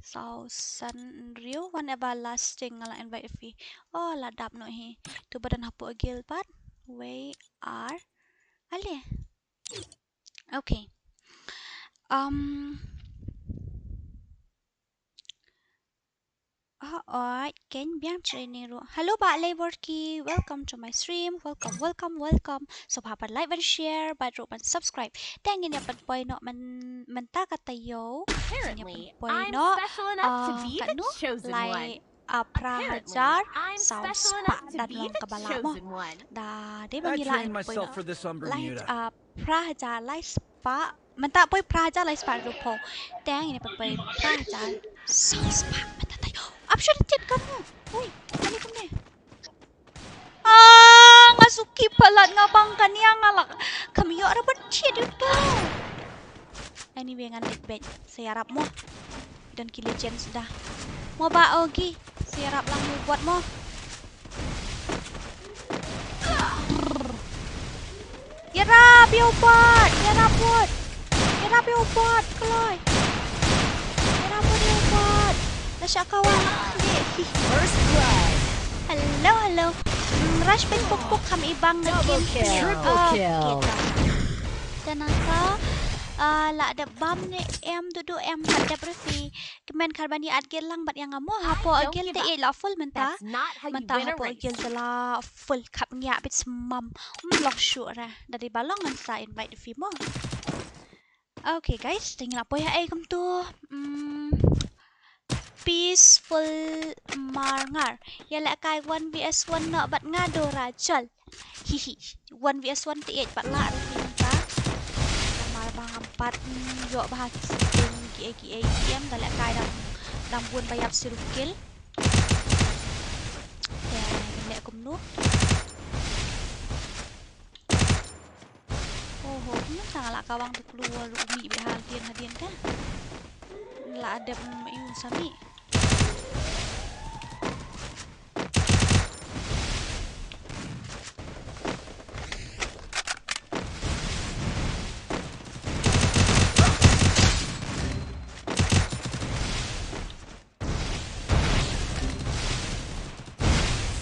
Saw san hynriew, one everlasting nga la invite phi. Oh, la dap noh hi. Tu ba don hapoh guild pat. Wei ar. Ale. Okay. Um. Oh, oi, ken biang training ruh. Hello, Bah Lei Borki. Welcome to my stream. Welcome, welcome, welcome. Sngewbha ban like, ban share, bad ruh ban subscribe. Te ngin ïa pynpoi noh myn, mynta ka taïew. Ngin ïa pynpoi noh, ah, katno, lai, ah, phra hajar saw spah da long kaba lah mo. Da dei ba ngi lah pynpoi noh. Lai, ah, phra hajar lai spah. Mynta poi phra hajar lai spah ruh pho. Te ngin ïa pynpoi phra hajar saw spah mynta taïew. Ap shuh tied katno. Oi, kane kumne. Ah, nga suki palat nga bang kane nga lah. Kam ïoh ra ban tied ïa uto. Anyway, ngan leit beit. Sa ïarap mo. Don ki legends da. Mo ba ogi. Sa ïarap lang mo bot mo. Ïarap ïa u bot, ïarap bot. Ïarap ïa u bot, kloi. Ïarap bot ïa u bot. La shah kawang. First blood. Hello, hello. Hmm, rush pyn puk puk kham i bang na kim. Double kill. Triple kill. Okay, to. Te nangta. Ah, la dep bam ne em, duh duh em, la dep ruh phi. Kmen kharban ïa at guild lang bad ïa nga mo, hapoh guild te ïa la full mynta. Mynta hapoh guild te la full, khap ngiah bit smam. Hmm, long shuh ra. Da dei ba long ngan sa invite phi mo. Okay guys, te ngi la poi ha ei kumtu. Hmm. Peaceful Marngar. Ïa lehkai one v one noh bad nga Dora, chal. Hihi. One v one te ïeit bad lah ruh phi mynta. Namar ba ngam pat, mm, ïoh bha ki kiei kiei em, da lehkai dang, dang bun ba ïap shi ruh kill. Te ngin leh kumno. Oho, kumno sa nga la kawang tu klur u mih bad hadien hadien ka. La dep, mm, ïu sa mih.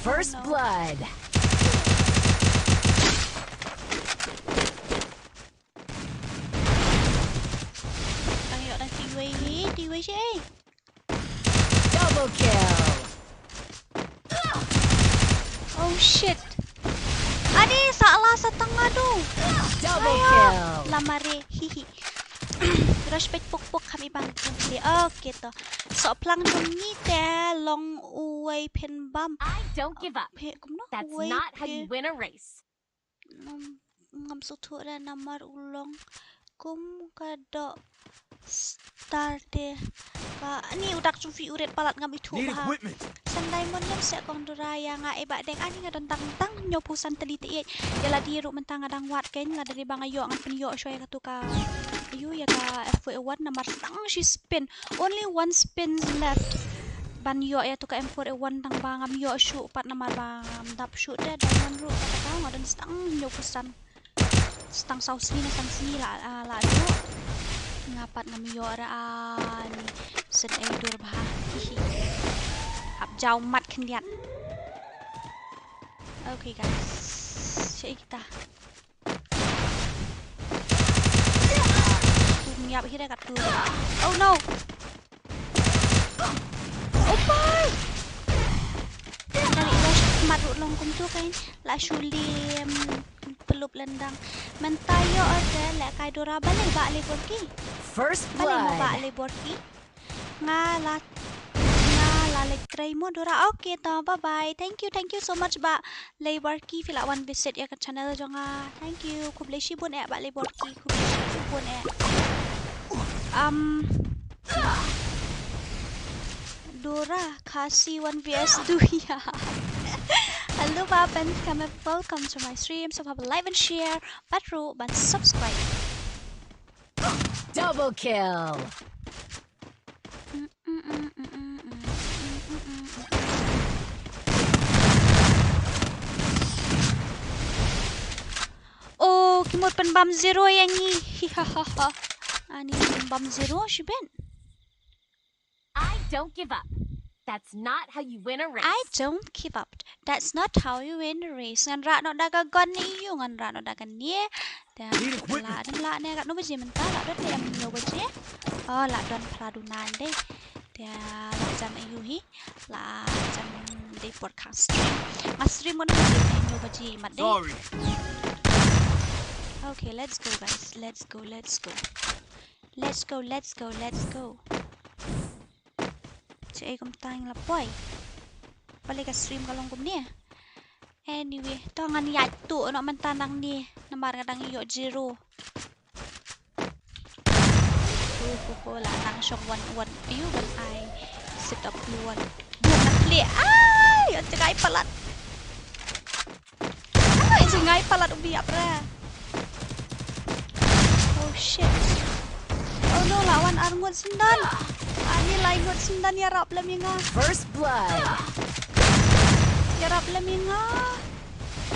First blood. Tang ïoh tang tiwei hi, tiwei shi ei. Double kill. Oh shit. Ani sa la sa tang adu. Double kill. La mare, hihi. Rush pek pok pok kami bang. Okay to. So plang jong ngi te long uwei phin bam. I don't give up. Phe kumno? That's not how you win a race. Ngam, ngam sngewthuh re namar u long kum ka doh star te. Ka ani u dak jong phi u rit palat ngam ithuh bha. San diamond lem se kong Dora ïa nga e ba deng ani nga don tang tang hynñiewphew san tylli te ïeit. Ïa lade ruh mynta nga dang wad kein lada dei ba nga ïoh ngan pynïoh shuwa ïa katu ka. Ayu ïa ka F four A one namar sdang shi spin. Only one spin left. Ban ïoh ïa tu ka M four A one tang ba ngam ïoh shuh pat namar ba ngam dap shuh te diamond ruh kata ka nga don sdang hynñiewphew san. Sdang saw sngi na san sngi la, ah, la duh. Nga pat ngam ïoh ra, ah, ni sen ei dur bha. Hihi. Hap jaw mat khyndiat. Okay guys. Sha kita. Kum ïap hi re kattu. Oh no. Oh my. Kali rush mat ruh long kumtu kein la shu lim. Pelup lendang. Mynta ïoh ate lehkai Dora balei ba le borki. First blood. Balei mo ba le borki. Nga la, nga la leit trei mo Dora. Okay to, bye bye. Thank you, thank you so much ba Leiborki phi la wan visit ïa ka channel jong nga. Thank you. Khublei shibun eh ba Leiborki. Khublei shibun eh. Um, Dora, Khasi one v one do ya. Hello ba, Ben, come and welcome to my stream. So have a like and share. Pat ruh ban subscribe. Double kill. Oh, ki mut pynbam zero ïa ngi. Hihahaha. Ani pynbam zero shibit. I don't give up. That's not how you win a race. I don't give up. That's not how you win a race. Ngan rah noh da ka gun ne ïu, ngan rah noh da kane. Te la dang la ne katno baje mynta, la don ne em hynñiew baje. Oh, la don phra duna de. Te la jan ïu hi. La jan de podcast. Nga stream katno baje, hynñiew baje mat de. Sorry. Okay, let's go guys. Let's go, let's go. Let's go, let's go, let's go. Che ei kumta ngi la poi. Balei ka stream ka long kumne. Anyway, to ngan ïaid tuh noh mynta nangne namar nga dang ïoh zero. Ho ho ho, la nang shong wan wan. Ayu ban ai set up luan. Bum na plie. Ai, ïa jngai palat. Ai, jngai palat u biap ra. Oh shit. Oh no, la wan ar ngut syndon. Ani lai ngut syndon, ïarap lem ïa nga. First blood. Ïarap lem ïa nga.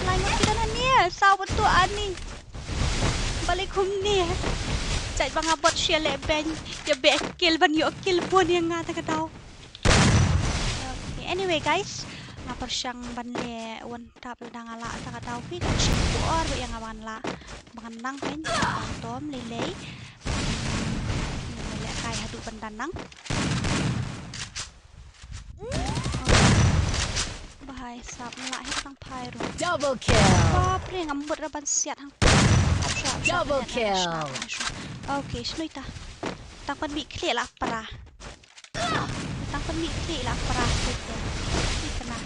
Lai ngut ki don hangne. Saw bad tu ani. Balei kumne. Jait ba nga bot shu ïaleh beiñ. Ïa beh kill ban ïoh kill bun ïa nga ta ka daw. Okay, anyway guys, nga pyrshang ban leh one tap lada nga lah ta ka daw phi, ka shim por ba ïa nga ban lah. Ba ngan nang pyn, tom lei lei. Haduh ban danang. Bahai sap la hi tang phai ru. Double kill. Bapre, ngam mut ra ban siat hang. Double kill. Okay, shnui ta. Tang pan mi klik la pra. Tang pan mi klik la pra. Ni kena.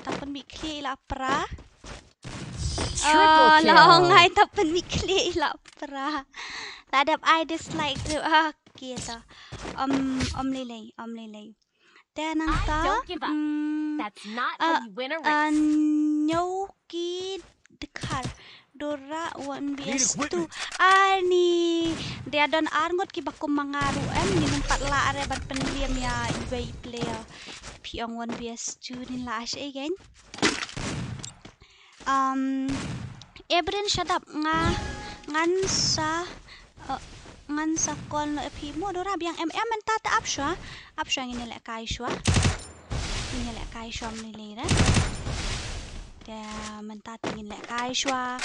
Tang pan mi klik la pra. Triple kill. Oh, la ong ai tang pan mi klik la pra. La dep ai dislike tu. Okay ta. Om, om lei lei, om lei lei. Te nangta, mm, uh, uh, Nyoki Dkhar. Dora one V S two. Ani, dei don ar ngut kiba kum ma nga ruh em, ngin ym pat lah re ban pynliam ïa iwei i player. Phi ong one V S two ngin lah shei again. Um, Ebrin, shut up, nga, ngan sa, uh, ngan sa call noh ïa phi mo. Dora biang em, em, mynta te ap shuwa, ap shuwa ngin ïalehkai shuwa. Ngin ïalehkai shuwa mynne lei re. Te mynta te ngin lehkai shuwa.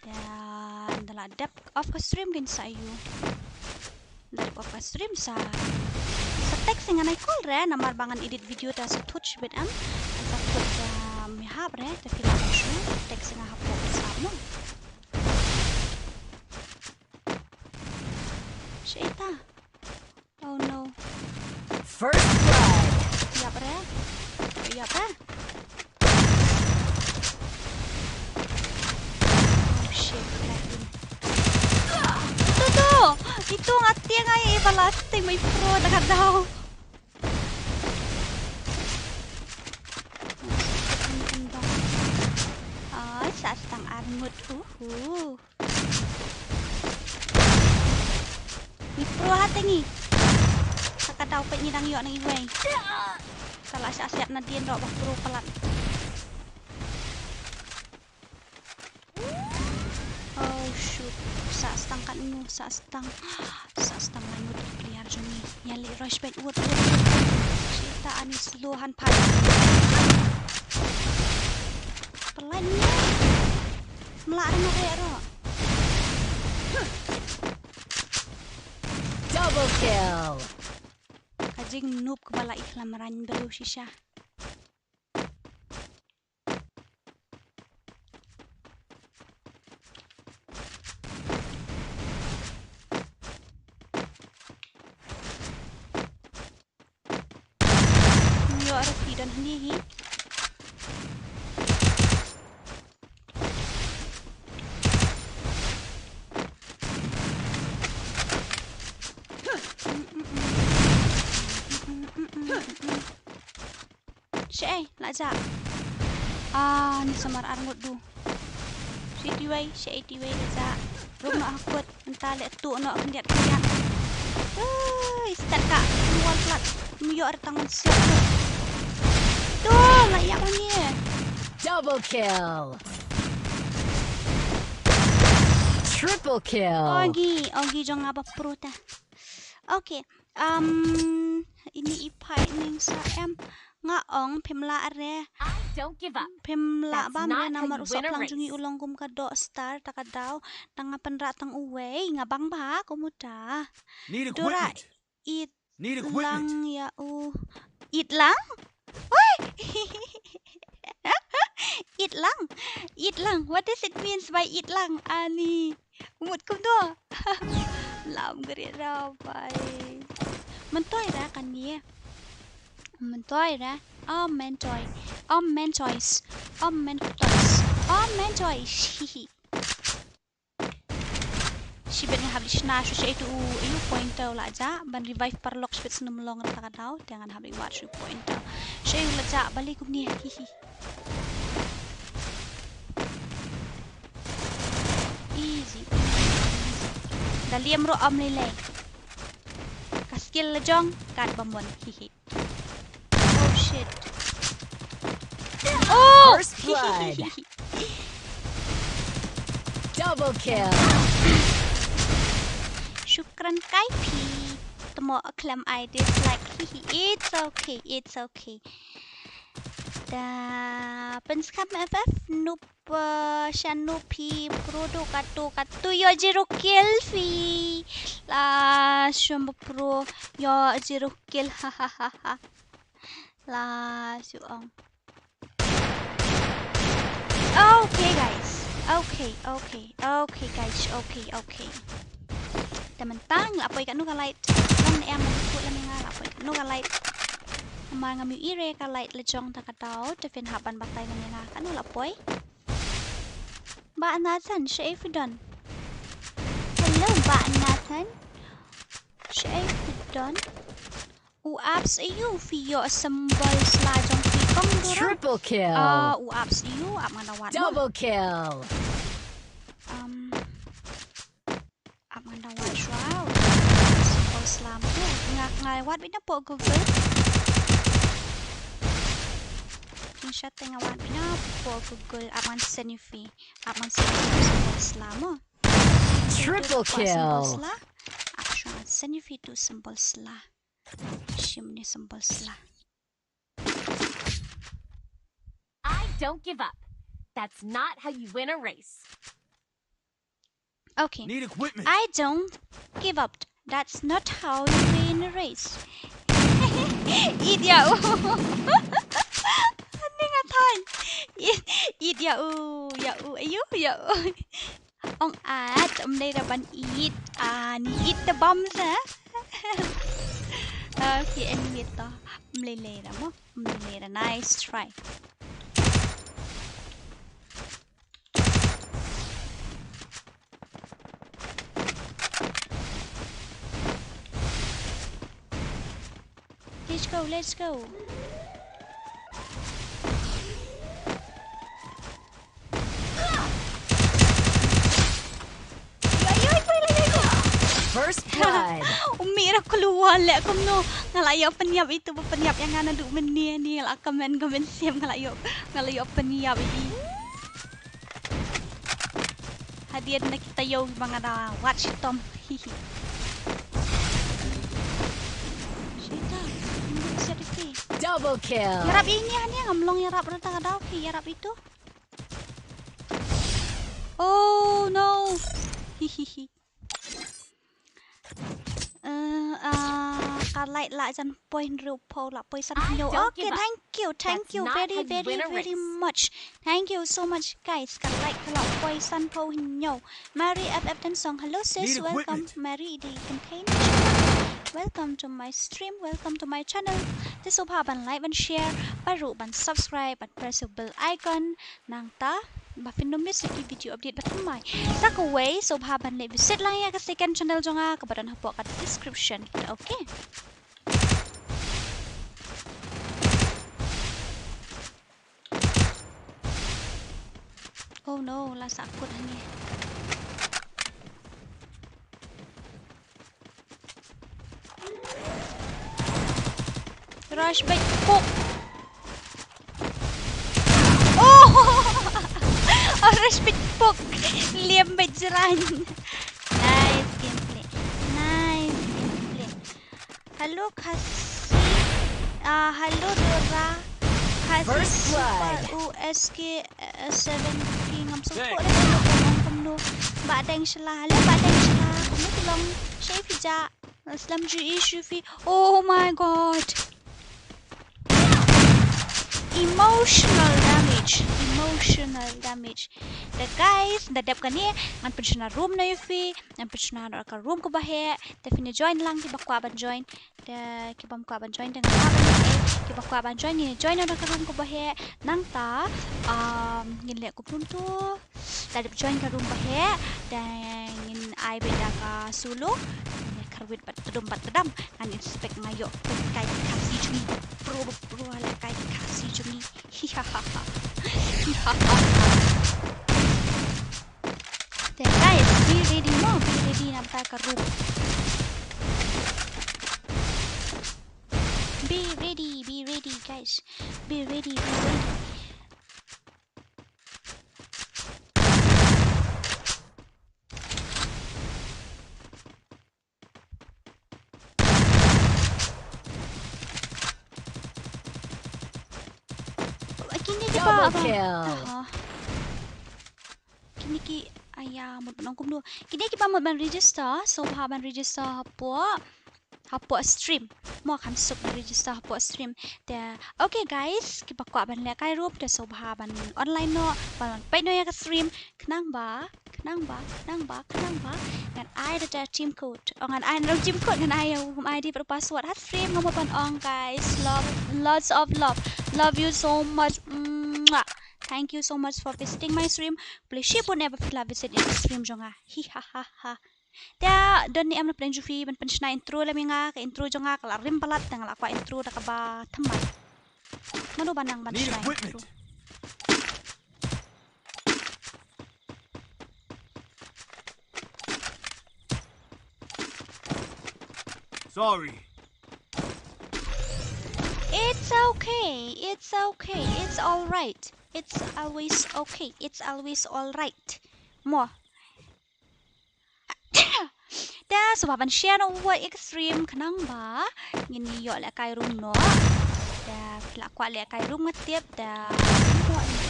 Te nda la dep off ka stream ngin sa ïoh. Dep off ka stream sa, sa text ngan ai call re, namar ba ngan edit video te sa thut shibit em. Sa thut, um, ïahap re, te phi lah ban shu text nga hapoh WhatsApp mo. Shei ta. Oh no. First blood. Ïap re. Ïap re. Oh shit, lagging. Tu tu. Itu nga tieng ai, iba la sting mai pro da ka daw. Ai, sa stang armut. Uhu. Ngi pro ha te ngi. Sa ka daw peit ngi dang ïoh nang iwei. Ka la shah siat nadien ruh ba pro palat. Oh shoot. Sa stang katno, sa stang. Sa stang lai ngut ki player jong ngi. Ïa leh rush beit, wut, wut, wut. Shit, ta ani slow han phai. Palat ngi. Mlah ruh mareh ruh. Double kill. Ka jing noob kaba la i khlem rang briew shisha. Ym ïoh ruh phi don hangne hi. Shaei, la jah. Ah, ni samar arngut du. Shi tiwei, shaei tiwei la jah. Rung noh ha kut, mynta leh tuh noh khyndiat khyndiat. Ui, stad ka, wall plat. Ym ïoh re tang siat. Tu, la ïap hangne. Double kill. Triple kill. Ogi, ogi jong nga ba pro ta. Okay. Um, ini i phai ning sa em. Nga ong phim lah re. Phim lah bam re namar u soplang jong ngi u long kum ka doh star ta ka daw. Tang nga pynrah tang uwei, nga bang ba kumta. Dora, it lang ïa u. It lang? Oi! It lang. It lang. What does it means by it lang? Ani. Mut kumno? Lam gari rabai. Mentoi ra kan ye. Mentoi ra. Om mentoi. Om mentois. Om mentois. Om mentois. Hihi. Shibit nga hap li shna shu sha itu u pointer la ja ban revive paralok shibit snem long ta ka daw te ngan hap li wat shu pointer. Sha itu la ja bali kumni hihi. Easy. Da liam ruh om lei lei. Ka skill la jong kat bambon. Hihi. Oh shit. Oh! First blood. Double kill. Shukran kai phi. Tamo khlem ai dislike. Hihi. It's okay. It's okay. Da pynskhem F F noob, uh, sha noob phi pro do katu katu yo zero kill phi. Ta shum ba pro. Yo, zero kill. Ha ha ha ha. La shu ong. Okay guys. Okay, okay, okay guys. Okay, okay. Te mynta nga la poi katno ka light. Long ne em, nga la poi katno ka light. Namar ngam ïohi re ka light la jong ta ka daw. Te phin hap ban batai ne em nga katno la poi. Bah Nathan, shaei phi don? Hello Bah Nathan. Shaei phi don? U ap sha ïu phi ïoh symbol sla jong phi kong dura. Triple kill. Ah, u ap sha ïu, ap ngan da wad. Double kill. Um, ap ngan da wad shuwa. Symbol sla mo. Nga, nga wad beit na poh Google. Jingshah te nga wad beit na poh Google, ap ngan send ïa phi. Ap ngan send ïa phi symbol sla mo. Triple kill. Symbol sla. Ap shuwa ngan send ïa phi tu symbol sla. Shim ne symbol sla. I don't give up. That's not how you win a race. Okay. Need equipment. I don't give up. That's not how you win a race. Ïeit ïa u. Ani nga than. Ïeit, ïeit ïa u, ïa u, ïa u, ïa u. Ong at, ym dei da ban ïeit, an ïeit da bam sa. Okay, anyway to. Ym lei lei da mo, ym lei lei da. Nice try. Let's go, let's go. First blood. Umi ra klua leh kumno. Nga la ïoh pynïap itu ba pynïap ïa nga naduh mynne ne, nga la comment comment siem, nga la ïoh, nga la ïoh pynïap ïa i. Hadien na kita ïoh ba nga da wad shitom. Hihi. Shita. Ndu siat iti. Double kill. Ïarap ini, hani ngam long ïarap rata ka daw ki ïarap itu. Oh no. Hihihi. Eh, ah, ka light la jan point hynriew phew, la point san hynñiew. Okay, thank you, thank you very, very, very much. Thank you so much, guys. Ka light ka la point san phew hynñiew. Mary F F Tensong, hello sis, welcome. Mary di contain. Welcome to my stream, welcome to my channel. Te sngewbha ban like, ban share, bad ruh ban subscribe, ban press the bell icon. Nangta ba phin ym miss ïa ki video update ba thymmai. Sa kawei, sngewbha ban leit visit lang ïa ka second channel jong nga kaba don hapoh ka description. Okay. Oh no, la sahkut hangne. Rush beit pok. Oh! Oh, rush beit pok. Liam beit jrang. Nice gameplay. Nice gameplay. Hello, Khasi. Ah, hello, Dora. Khasi. First blood. Super U S K, eh, seven K ngam sngewthuh. Thanks. Kumno, kumno, kumno. Bah Deng Shala. Hello, Bah Deng Shala. Kumno ka long? Shaei phi jah? Slem ju i shu phi. Oh my God. Emotional damage. Emotional damage. Te guys, da dep kane, ngan pynshna room na ïa phi, ngan pynshna na ka room kaba heh, te phin ïa join lang kiba kwah ban join, te kiba ym kwah ban join, te ngan ïa ban join, kiba kwah ban join, ngin ïa join na ka room kaba heh, nangta, um, ngin leh kumno to, da dep join ka room ba heh, te ngin ai beit da ka solo, ngin ïa kyrwit bad tdum bad tdam, ngan expect nga ïoh pynkai ki Khasi jong ngi, pro, pro, leh kai ki Khasi jong ngi. Hihahaha. Hihahaha. Te guys, be ready mo, be ready namar ka room. Be ready, be ready guys. Be ready, be ready. Kine ki ba, ba. Double kill. Aha. Kine ki, ai, Ïa, mut ban ong kumno. Kine kiba mut ban register, sngewbha ban register hapoh, hapoh stream. Mo, kham suk ban register hapoh stream. Te, okay guys, kiba kwah ban lehkai ruh, te sngewbha ban online noh, ban peit noh ïa ka stream. Khnang ba, khnang ba, khnang ba, khnang ba ngan ai da team code. Oh, ngan ai da team code, ngan ai ïa u ID bad u password. Ha stream nga mut ban ong guys, love, lots of love. Love you so much. Mwah. Thank you so much for visiting my stream. Please share pun eba phi la visit ïa ka stream jong nga. Hi ha ha ha. Te don ne em na plan jong phi ban pynshna intro lem ïa nga, ka intro jong nga ka la rim palat, te nga la kwah intro da kaba thymmai. Mano ba nang ban Need shna intro? Equipment. Sorry. It's okay. It's okay. It's all right. It's always okay. It's always all right. Mo. Te sngewbha ban share noh wat ïa ka stream khnang ba ngin ïoh lehkai ruh noh. Te phi la kwah lehkai ruh nga tip, te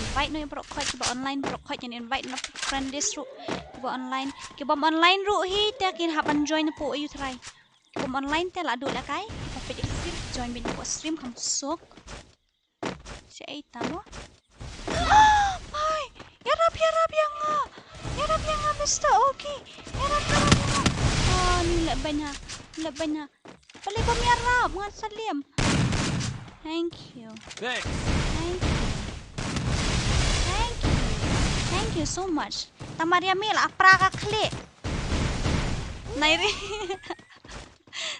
invite noh ïa baroh khoit kiba online, baroh khoit ngin invite noh friend list ruh kiba online. Kibym online ruh hi te kin hap ban join hapoh ïa u trai. Kibym online te la duh lehkai, kiba peit ïa ka stream join beit hapoh stream kham suk. Shaei ta mo? Ai, ïarap, ïarap ïa nga. Ïarap ïa nga, Mister Oki. Ïarap, ïarap ïa nga. Oh, ni leh beiñ ha. Leh beiñ ha. Balei bym ïarap, ngan sa lem. Thank you. Thanks. Thank you. Thank you. Thank you so much. Tamar ïa me la pra ka khlieh. Nai ri.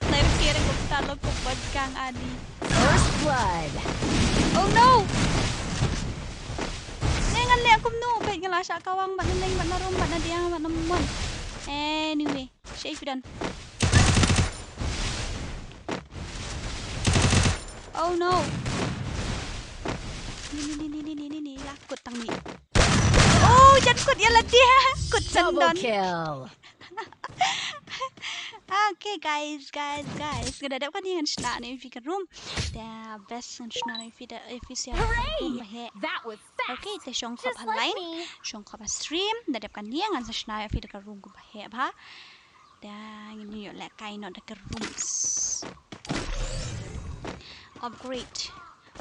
Nai ri kire ko ta lo ko bad kang ani. First blood. Oh no. Ne ngan leh kumno, bad nga la shah kawang bad na neng bad na rum bad na diang bad na mon. Anyway, shaei phi don. Oh no. Ni ni ni ni ni ni ni la kut tang ni. Oh, jan kut ïa lade. Kut san don. Double kill. Okay guys, guys, guys. Nga da dep kane ngan shna ne ïa phi ka room. Te best ngan shna ne ïa phi da, ïa phi sha ka room ba heh. That was fast. Okay, te shong khop ha line. Just like me. Shong khop ha stream. Da dep kane ngan sa shna ïa phi da ka room kaba heh bha. Te ngin ïoh lehkai noh da ka rooms. Upgrade.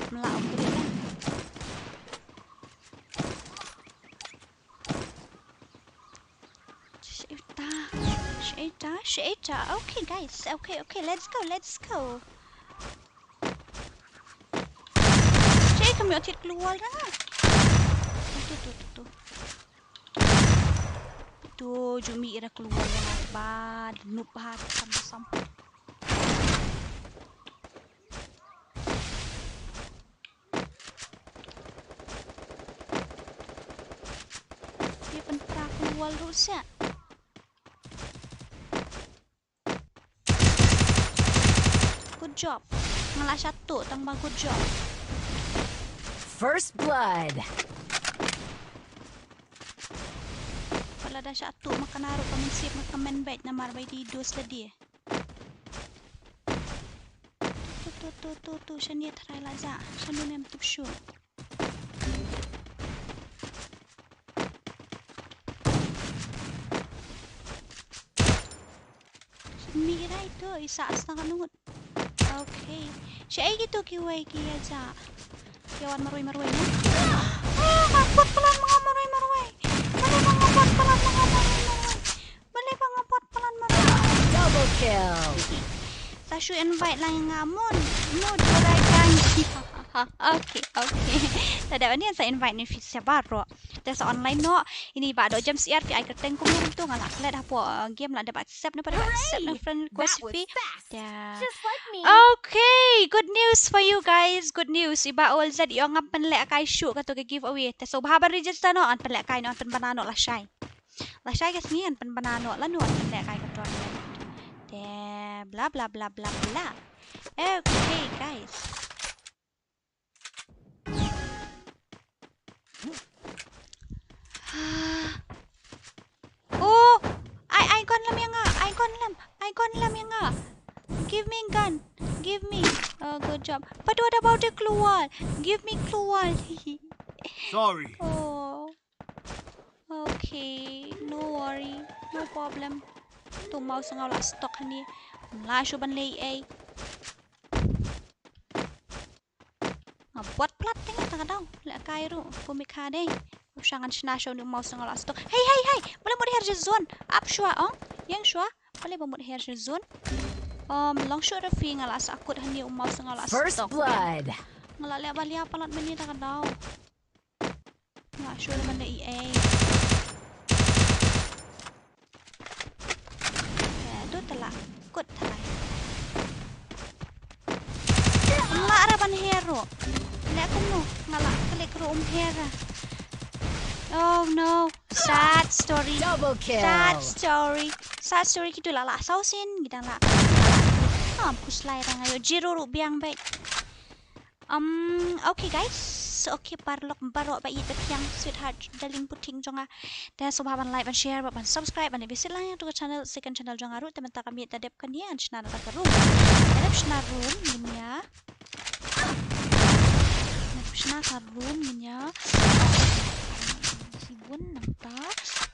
Mla upgrade. Shaei ta, shaei ta, shaei ta. Okay guys, okay, okay, let's go, let's go. Shaei kam ïoh thied klur wall na. Tu, tu, tu, tu. Tu ju mih ïa klur wall na ba noob ba sam sam. Ïa pynpra klur wall ruh sha. Good job. Nga la shah tuh tang ba good job. First blood. Pala da shah tuh ma ka naru ka mynsiem ma ka men bad namar ba i dei dos lade. Tu tu tu tu tu shane trai la ja. Shane mem tup shu. Mirai tu isa asna kanut. Okay. Shaei kitu kiwei ki aja. Ki wan marwei marwei ne. Ah, nga kut palat ma nga marwei marwei. Balei ba nga kut palat ma nga marwei marwei. Balei ba nga kut palat marwei. Double kill. Sa shu invite lang nga mun. Mun durai kan. Okay, okay. Tada ni sa invite ni fit sabar bro. Te sa online noh. Ini ba dok jam siar phi ai kyrteng kum ïa tu nga la klet hapoh, uh, game la dep accept ne pa dep accept ne friend request phi. Yeah. Okay, good news for you guys. Good news. Iba ol zat ïong ngam pynlehkai shuh kato ka giveaway. Te sngewbha ban register noh, ngan pynlehkai noh, ngan pynbna noh lashai. Lashai ka sngi ngan pynbna noh lano ngan pynlehkai ka tournament. Te bla bla bla bla bla. Okay guys. Oh, ai, ai gun lem ïa nga, ai gun lem, ai gun lem ïa nga. Give me gun, give me. Oh, good job. But what about the klur wall? Give me klur wall. Sorry. Oh. Oh, Okay, no worry, no problem. To mouse nga la stock hani. Ym lah shuh ban leh ei. Nga buat plat teng ta ka daw. Leh kai ruh kum i kha dei. Sha ngan shna shuh ni mouse nga la stock. Hey, hey, hey. Balei mut her sha zone. Ap shuwa ong. Ïeng shuwa. Balei ba mut her sha zone. Um, long shuh da phi nga la sa kut hani u mouse nga la stock. First blood. Nga la leh ba lia palat mynni ta ka daw. Nga shuh da ban da i ei. Ya, tu tala. Kut tala. Nga la ra ban her ruh. Leh kumno nga la klik ruh um her. Oh no. Sad story. Double kill. Sad story. Sad story, kitu la la sausin kita la. Am kuslai rang ayo zero ruh biang bai. Um, okay guys. Okay, paralok baroh ba ïeit ba thiang, sweetheart, darling puting jong nga. Te sngewbha ban like, ban share, ban subscribe, ban visit lang ïa tu ka channel, second channel jong nga ruh, te mynta ka miet da dep kane, ngan shna na ka room. Da dep shna room ngin ïa. Da dep shna ka room ngin ïa. Sibun nangta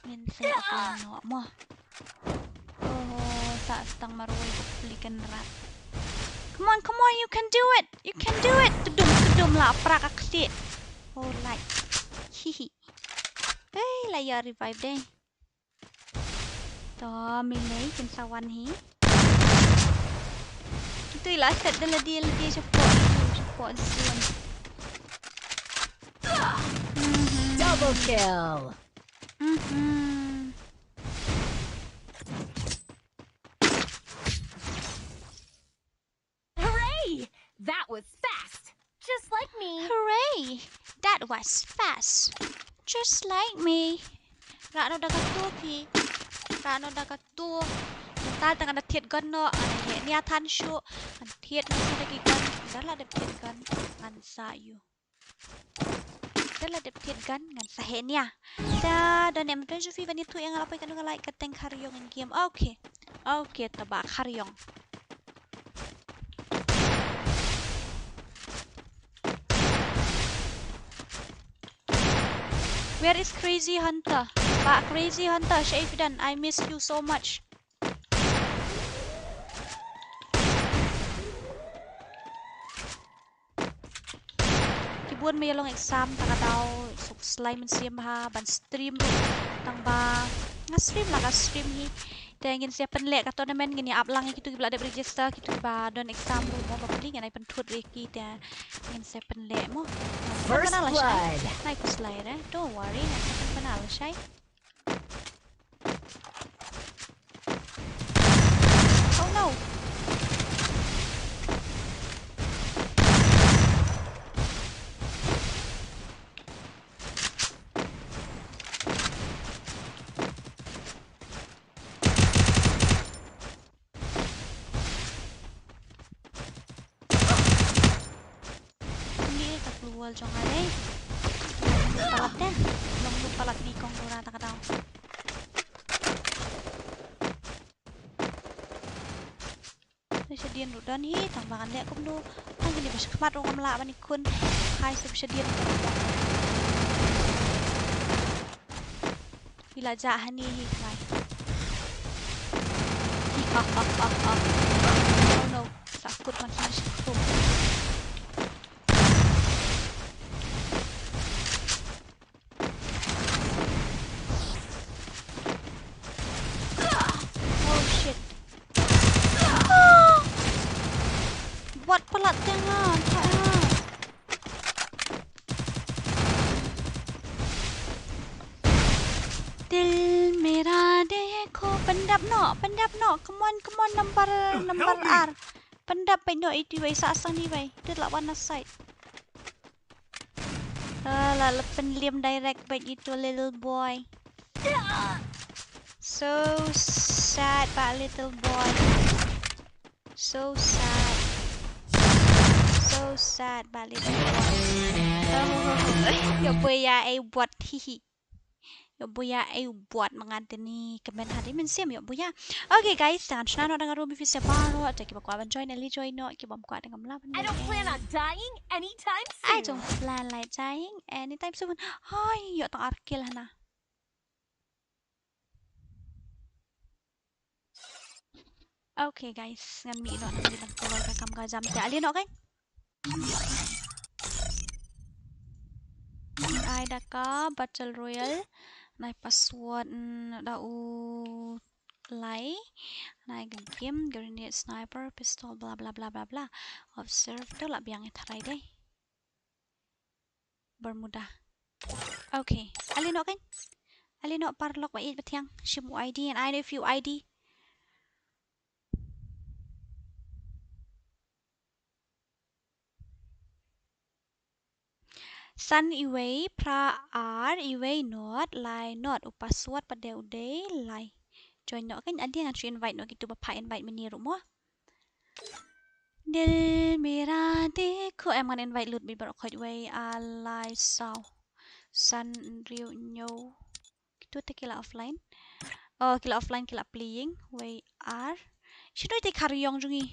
ngin sa apply noh mo. Oh, sa stang marwei ko pelikan rat. Come on, come on, you can do it. You can do it. Tudum, tudum la pra ka kti. Oh, like. Hihi. Hey, la ïa revive dei. To, milei kin sa wan hi. Kitu i la set da lade, lade shapoh, shapoh zone. Mhm. Double kill. Mhm. Hooray! That was fast. Just like me. Hooray! That was fast. Just like me. Rah noh da katu phi. Rah noh da katu. Mynta te ngan da thied gun noh, ngan da heh nia than shuh. Ngan thied noh shuh da ki gun. Da la dep thied gun ngan sa ïoh. Da la dep thied gun ngan sa heh nia. Da don em don shuh phi ban ïathuh ïa nga la poi katno ka like ka teng khariong in game. Okay. Okay, to ba khariong. Where is Crazy Hunter? Bah Crazy Hunter, shaei phi don? I miss you so much. Ki bun ma ïa long exam ta ka daw, suk slai mynsiem bha ban stream ruh. Tang ba nga stream la ka stream hi. Te ngin sa pynleh ka tournament, ngin ïa ap lang ïa kitu kiba la dep register, kitu kiba don exam ruh mo, ba pli ngin ai pynthut ïa ki, te ngin sa pynleh mo. First blood. Nai kuslai re, don't worry, ngan sa pynbna lashai. Oh no. Ni ka glue wall jong nga dei. Long lut palat te. Long lut palat ni kong dura ta ka daw. Ni shadien ruh don hi, tang ba ngan leh kumno. Tang kine ba shakhmat ruh ngam lah ban ikhun. Hai sep shadien. Phi la jah hani hi khmai. Hi, ah, ah, ah, ah. Oh no, sa kut man sa shi kut. Oh shit. Ah! Wat palat te nga, ta ha. Dil mera dekho, pyndap noh, pyndap noh. Come on, come on, number, number ar. Pyndap beit noh iti wei, sa sang ni wei. Dit la wan na side. Ah, la la pynliem direct beit ito little boy. So sad ba little boy. So sad. So sad ba little boy. Oh, ïoh buya ei bot, hihi. Ïoh buya ei bot, ma nga dei ni kmen ha dei mynsiem ïoh buya. Okay guys, te ngan shna noh da nga ruh, maybe se baroh, te kiba kwah ban join, eli join noh, kiba ym kwah te ngam lah ban. I don't plan on dying anytime soon. I don't plan like dying anytime soon. Hoi, ïoh tang ar kill hana. Okay guys, ngan mih noh nangne ban kloi ka kam ka jam te. Ale noh kan. Ai da ka Battle Royale. Nai password, mm, da u lai. Nai ka game, grenade, sniper, pistol, bla bla bla bla bla. Observe to lah biang ïa tharai dei. Bermuda. Okay. Ale noh kan. Ale noh paralok ba ïeit ba thiang. Shim u I D and I know a few I D. San iwei, phra ar, iwei not, lai not, u password pat de u dei lai. Join noh kan, ade ngan shu invite noh kito ba pha invite mynne ruh mo. Dil mera dekho, em ngan invite lut beit baroh khoit, wei ar lai saw. San hynriew hynñiew. Kito te ki la offline. Oh, ki la offline, ki la playing. Wei ar. Shano ite khariong jong ngi?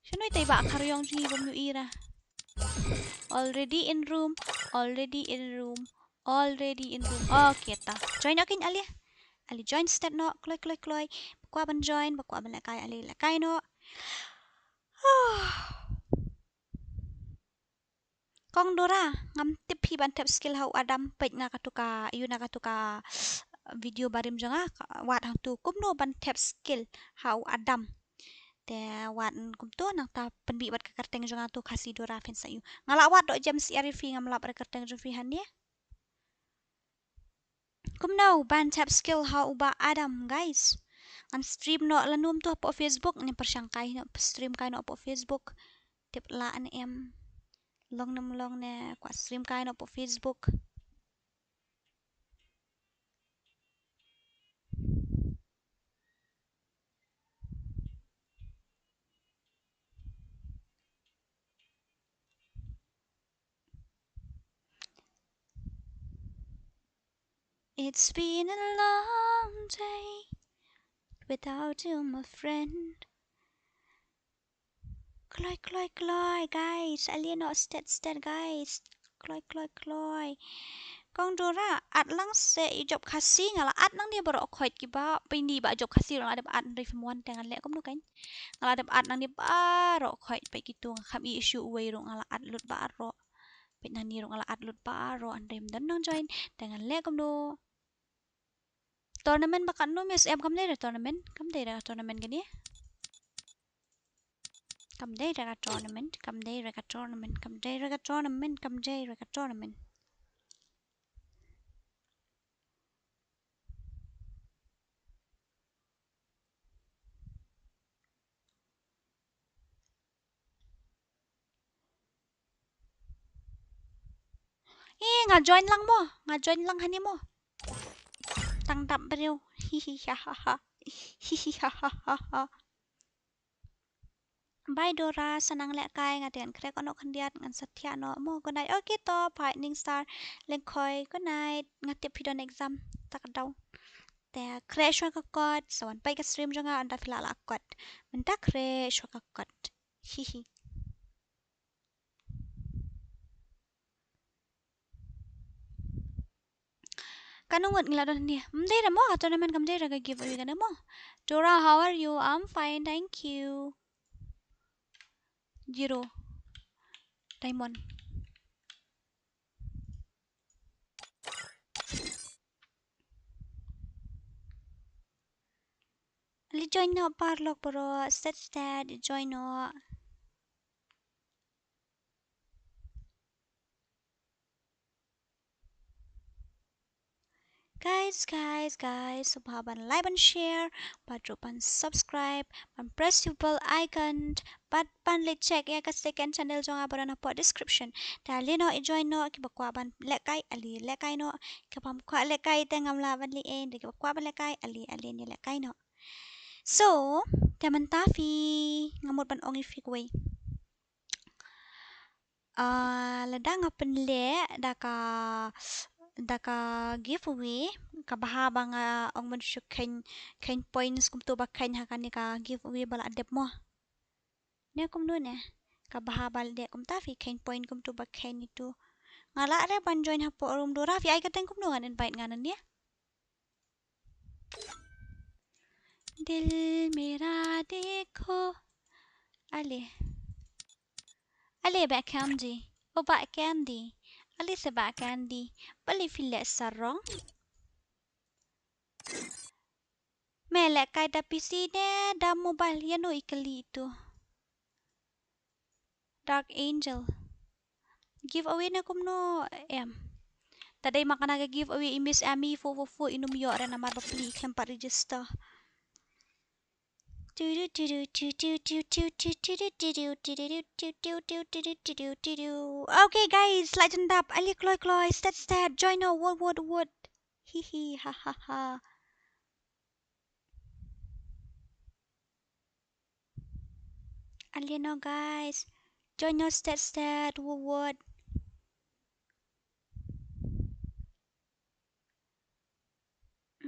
Shano ite ba khariong jong ngi bym ïohi ra? Already in room, already in room, already in room. Okay ta. Join noh kan ale. Ale join stet noh, kloi kloi kloi. Ba kwah ban join, ba kwah ban lehkai, ale lehkai noh. Kong Dora, ngam tip phi ban thep skill ha u Adam, peit na katu ka, ïoh na katu ka video barim jong nga, ka, wad hangtu kumno ban thep skill ha u Adam. Te wad kumtu nangta pynbit bad ka kyrteng jong nga tu Khasi Dora phin sa ïoh. Nga la wad doh James Ïa ri phi, ngam lap re kyrteng jong phi hangne. Kumno ban thep skill ha u Bah Adam, guys. Ngan stream noh lano kumtu hapoh Facebook, ngan pyrshang kai noh, stream kai noh hapoh Facebook. Tip lah ne em. Long ne ym long ne, kwah stream kai noh hapoh Facebook. It's been a long day without you, my friend. Kloi, kloi, kloi, guys. Ale noh stet, stet, guys. Kloi, kloi, kloi. Kong Dora, add lang seh ïa jop Khasi, nga la add nangne baroh khoit kiba, pynban ba jop Khasi ruh nga la dep add, hynrei phim wan te ngan leh kumno kan. Nga la dep add nangne baroh khoit, peit kito, nga kham ïohi shuh uwei ruh, nga la add lut baroh. Peit nangne ruh nga la add lut baroh, hynrei ym don nongjoin te ngan leh kumno. Tournament ba katno, Miss M? Kam dei re tournament, kam dei re tournament kane. Kam dei re ka tournament, kam dei re ka tournament, kam dei re ka tournament, kam dei re ka tournament. Eh, nga join lang mo, nga join lang hangne mo. Tang dap briew. Hi hi ha ha ha. Hi hi ha ha ha ha. Bye Dora, sa nang lehkai, nga te ngan khreh noh khyndiat, ngan sa thiah noh mo. Good night. Okay to, bye Ningstar Lyngkhoi. Good night. Nga tip phi don exam, ta ka daw. Te khreh shuwa ka kot, sa wan peit ka stream jong nga, ynda phi lah la kot. Mynta khreh shuwa ka kot. Hi hi. Katno ngut ngi la don hangne? Ym dei re mo ka tournament, kam dei re ka giveaway kane mo. Dora, how are you? I'm fine, thank you. Zero. Diamond. Ale join noh paralok baroh, stet stet, join noh. Guys, guys, guys, sngewbha ban like, ban share, bad ruh ban subscribe, ban press ïa u bell icon, bad ban leit check ïa ka second channel jong nga ba don hapoh description. Te ale noh, ïa join noh, kiba kwah ban lehkai, ale lehkai noh, kiba ym kwah lehkai te ngam lah ban leh ei, te kiba kwah ban lehkai, ale, ale ne lehkai noh. So, te mynta phi, nga mut ban ong ïa phi kawei. Ah, lada nga pynleh da ka, da ka giveaway, ka bha ba nga ong ban shu kheiñ, kheiñ points kumto ba kheiñ ha kane ka giveaway ba la dep mo. Ne kumno ne, ka bha ba la dep kumta phi kheiñ point kumto ba kheiñ itu. Nga lah re ban join hapoh room Dora, phi ai kyrteng kumno ngan invite nga nangne. दिल मेरा देखो। Ale. Ale Bah Candy. Oh, Bah Candy. Ale se Bah Candy. Balei phi leh sarong? Me lehkai da P C ne da mobile, ïano i kylli tu? Dark Angel. Giveaway ne kumno em? Ta dei ma kane ka giveaway i Miss Amy four four four, i nym ïoh re namar ba pli khlem pat register. Okay guys, la jan dap, ale kloi kloi, stet stet, join o, wot wot wot. Hi hi ha ha ha. Ale no guys, join o, stet stet, wot wot.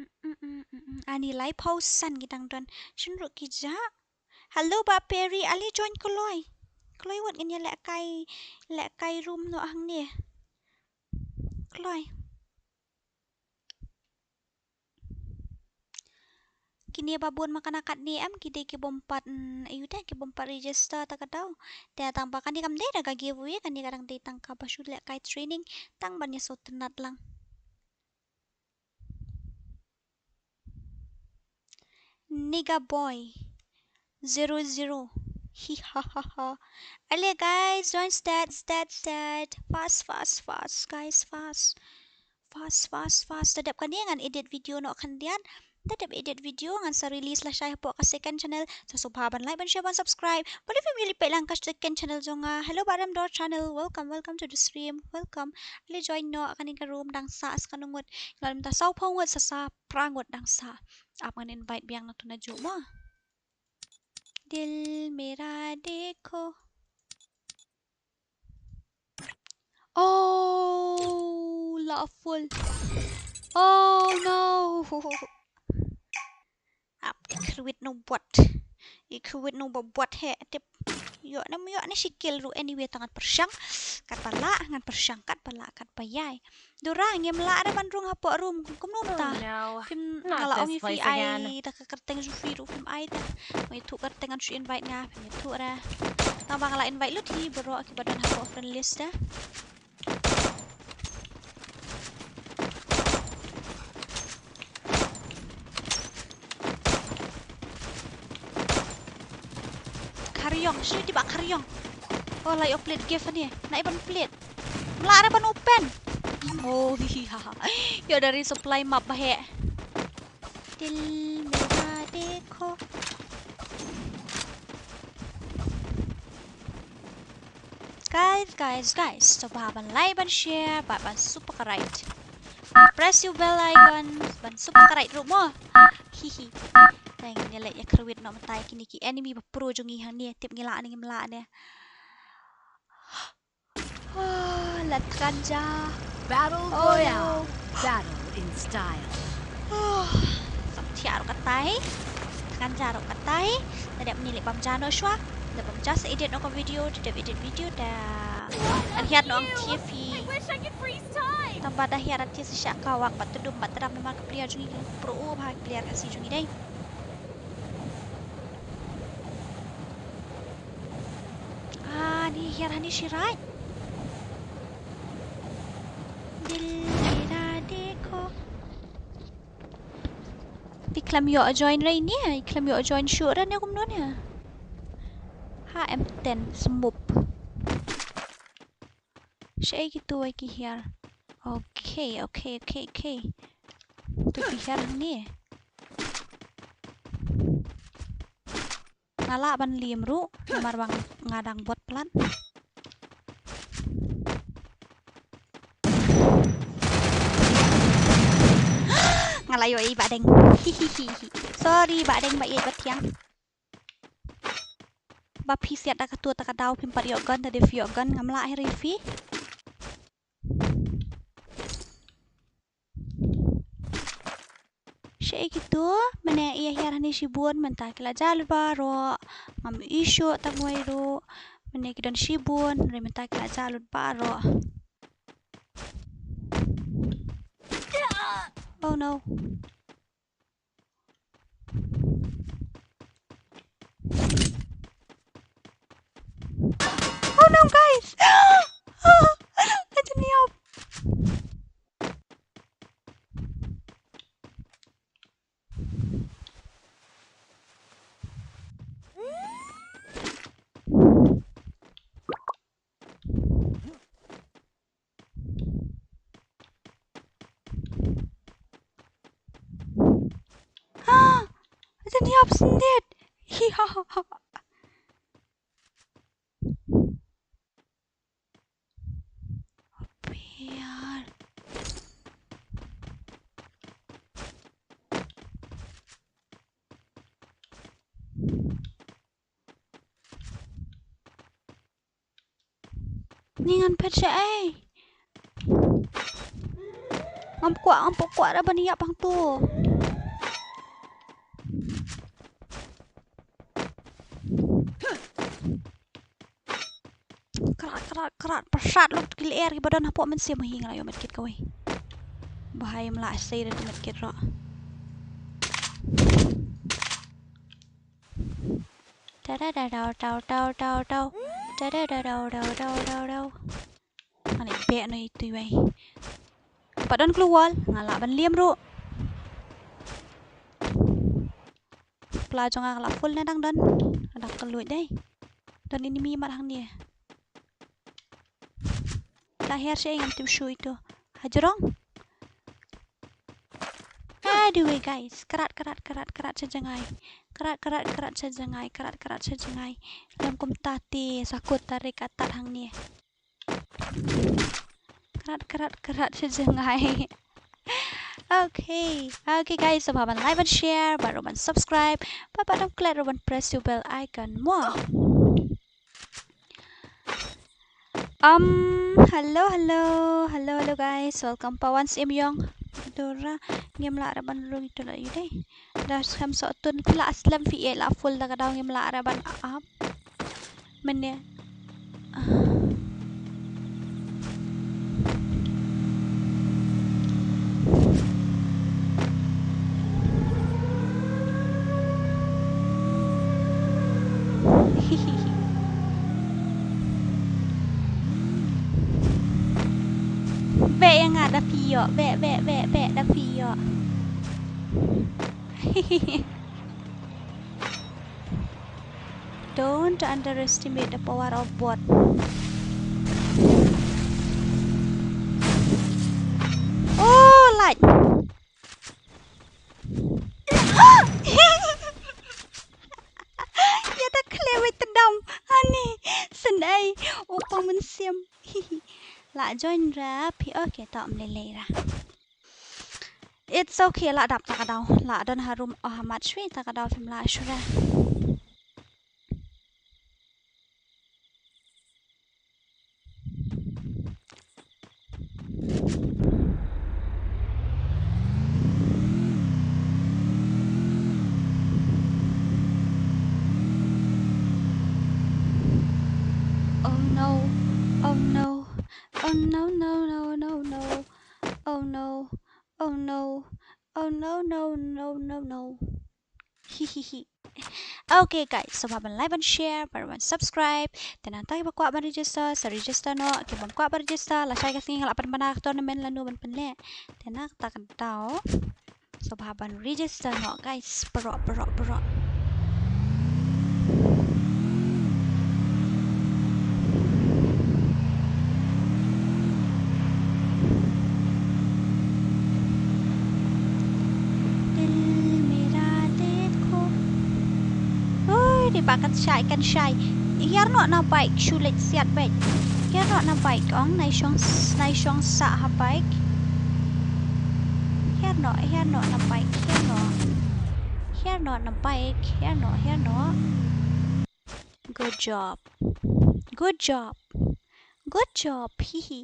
Mm, mm, mm, mm, mm. Ani laiphew san ki dang don. Shim ruh ki jah. Hello Bah Perry, ale join kloi. Kloi wat, ngin ïa lehkai, lehkai room noh hangne. Kloi. Kine ba bun ma kane katne em, ki dei ki bym pat, mm, ayu te, ki bym pat register ta ka daw. Te tang ba kane kam dei da ka giveaway, kane ka dang dei tang kaba shu lehkai training, tang ban ïa sngewtynnat lang. Nigga boy zero zero. Hi ha ha ha. Ale guys, join stet stet stet. Fast fast fast guys, fast. Fast fast fast. Ta dep kane ngan edit video noh khyndiat. Ta dep edit video ngan sa release lashai hapoh ka second channel. Sa sngewbha ban like, ban share, ban subscribe. Balei phim ïaleh peit lang ka second channel jong nga. Hello Bah Remdor channel. Welcome, welcome to the stream. Welcome. Ale join noh, kane ka room dang sah sa katno ngut. Ngan mynta sawphew ngut, sa sah phra ngut dang sah. Ap ngan invite biang na tu na ju mo. दिल मेरा देखो। Oh, la full. Oh no. Ap, i khrwit no bot. I khrwit no bot he tip. Ïoh ne ym ïoh ne shi kill ruh, anyway, tang ngan pyrshang. Katba lah ngan pyrshang, katba lah katba ïai. Dura, ngim lah re ban rung hapoh room, kumno mynta? Oh, no. Phim, not nga la ong ïa phi ai da ka kyrteng jong phi ruh phim ai te. Nga ïathuh kyrteng, ngan shu invite nga, phim ïathuh re. Tang ba nga la invite lut hi baroh kiba don hapoh friend list te. Khariong, shu tip ba khariong. Oh, la ïoh plate gift ne. Nai ban plate. Mla re ban open. Oh, hi hi ha ha. Ïoh da resupply map ba heh. दिल मेरा देखो. Guys, guys, guys, sngewbha ban like, ban share, bad ban subscribe. Press your bell icon, ban subscribe ruh mo. Hi hi. Tang ïa leh ïa khrwit noh mynta ïa kine ki enemy ba pro jong ngi hangne, tip ngi lah ne ngim lah ne. Ah, la tkan ja. Battle Royale. Battle in style. Ah, sam thiah ruh katai. Tkan ja ruh katai. Te dep ngi leh bam ja noh shuwa. Te bam ja sa edit noh ka video, te dep edit video da. An hiar noh ang T V. Tang ba da hiar an T V sa shah kawak bad tdum bad tram namar ka player jong ngi pro bha ka player ka si jong ngi dei. Ah, ni hiar hani shirai. दिल मेरा देखो. Phi khlem ïoh join re ni, phi khlem ïoh join shuh re ne kumno ne. Ha em ten smup. Shaei kitu ki hiar. Okay, okay, okay, okay. Tu ki hiar ni. Nga lah ban liem ruh namar ba nga dang bot palat. Nga la ïohi Bah Deng. Hi hi hi hi. Sorry Bah Deng, Bah Ïeit Bah Thiang. Ba phi siat da katu ta ka daw phim pat ïoh gun, da dei phi ïoh gun, ngam lah hi re phi. Shaei kitu, mane ïa hiar hani shibun, mynta ki la jah lut baroh, ngam ïohi shuh tang wei ruh, mane ki don shibun, hynrei mynta ki la jah lut baroh. Oh no. Syn ïap sendit. Hi ha ha ha. Biar. Ni ngan phet sha ei. Ngam kwah, ngam kwah da ban ïap hangto. Krat, krat, krat, pyrshah lut ki lyer kiba don hapoh mynsiem. Hi, nga la ïoh medkit kawei. Bha ïa me la sei da medkit ruh. Ta da da daw daw daw daw daw. Ta da da daw daw daw daw daw. Nga leh beh noh ïa itu iwei. Pat don clue wall, nga lah ban liam ruh. Pla jong nga ka la full ne dang don. Ka dang kylluid dei. Don enemy mat hangne. La her sha ngam tip shuh ito. Hajrong. Aduh guys, krat krat krat krat sha jngai. Krat krat krat sha jngai, krat krat sha jngai. Lem kumta te sa kut tarik atat hangne. Krat krat krat sha jngai. Okay. Okay guys, sngewbha ban like, ban share, bad ruh ban subscribe. Bad pat ym klet ruh ban press ïa u bell icon mo. Um, hello, hello, hello, hello guys. Welcome back once again. Dora, ngim lah ruh ban rung ito la ïa u dei. Da skhem soh tun phi la slem phi ïa la full da ka daw ngim lah ruh ban ap. Mynne. Beh ïa nga da phi ïoh, beh, beh, beh, beh da phi ïoh. Don't underestimate the power of bot. Oh, light. Ïa da khlem wei tdam. Ani, sngewbha u pang mynsiem. La join ra phi, okay, to ym lei lei ra. It's okay, la dap ta ka daw. La don harum, oh, ha mat shwi ta ka daw phim lah shuh ra. Oh no. Oh no. Oh no, no, no, no, no. Oh no. Oh no. Oh no, no, no, no, no. Hi hi hi. Okay guys, sngewbha ban like, ban share, ban, ban subscribe. Te nangta kiba kwah ban register, sa register noh. Kiba ym kwah ban register, lashai ka sngi nga lah pynbna ka tournament lano ban pynleh. Te nangta ka daw, sngewbha ban register noh guys. Baroh, baroh, baroh. दिल मेरा देखो। Oi, dei ba kan shai, kan shai. Hiar noh na bike, shu leit siat bike. Hiar noh na bike, ong, nai shong, nai shong sah ha bike. Hiar noh, hiar noh na bike, hiar noh. Hiar noh na bike, hiar noh, hiar noh. Good job. Good job. Good job. Hi hi.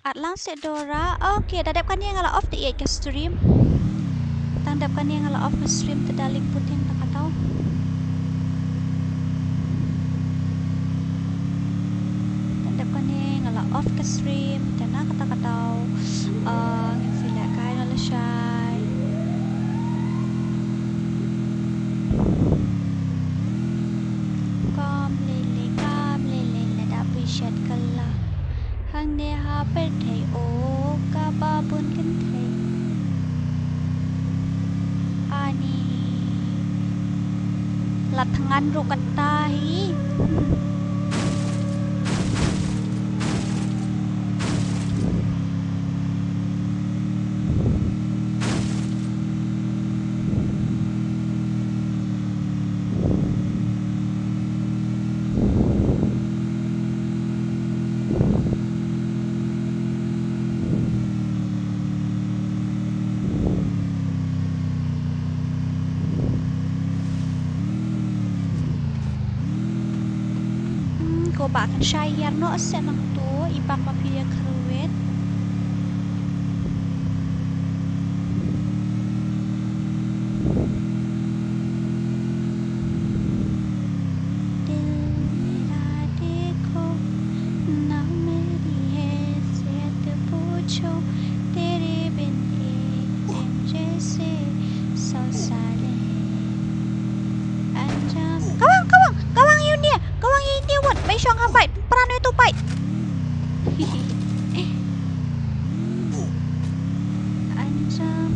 At lang seh Dora. Okay, da dep kane nga la off te ïa ka stream. Tang dep kane nga la off ka stream te da leit puting ta ka daw. Tang dep kane nga la off ka stream te na kata ka daw. Ah, ngin sa leh kai noh lashai. Kam lele, kam lele, lada phi shet kylla. Hangne ha pyrthei o kaba bun kynthei. Ani. La thngan ruh kata hi. Ba kan shai ïar noh se nang tu, i bang ba phi ïa kyrwit. दिल मेरा देखो ना मेरी हैसियत पूछो, तेरे बिन एक दिन जैसे सौ साल हैं। Anjam. Kawang, kawang, kawang ïa u ne, kawang ïa u ne, wat, bai shong ha bai, pran ïa tu bai. Anjam.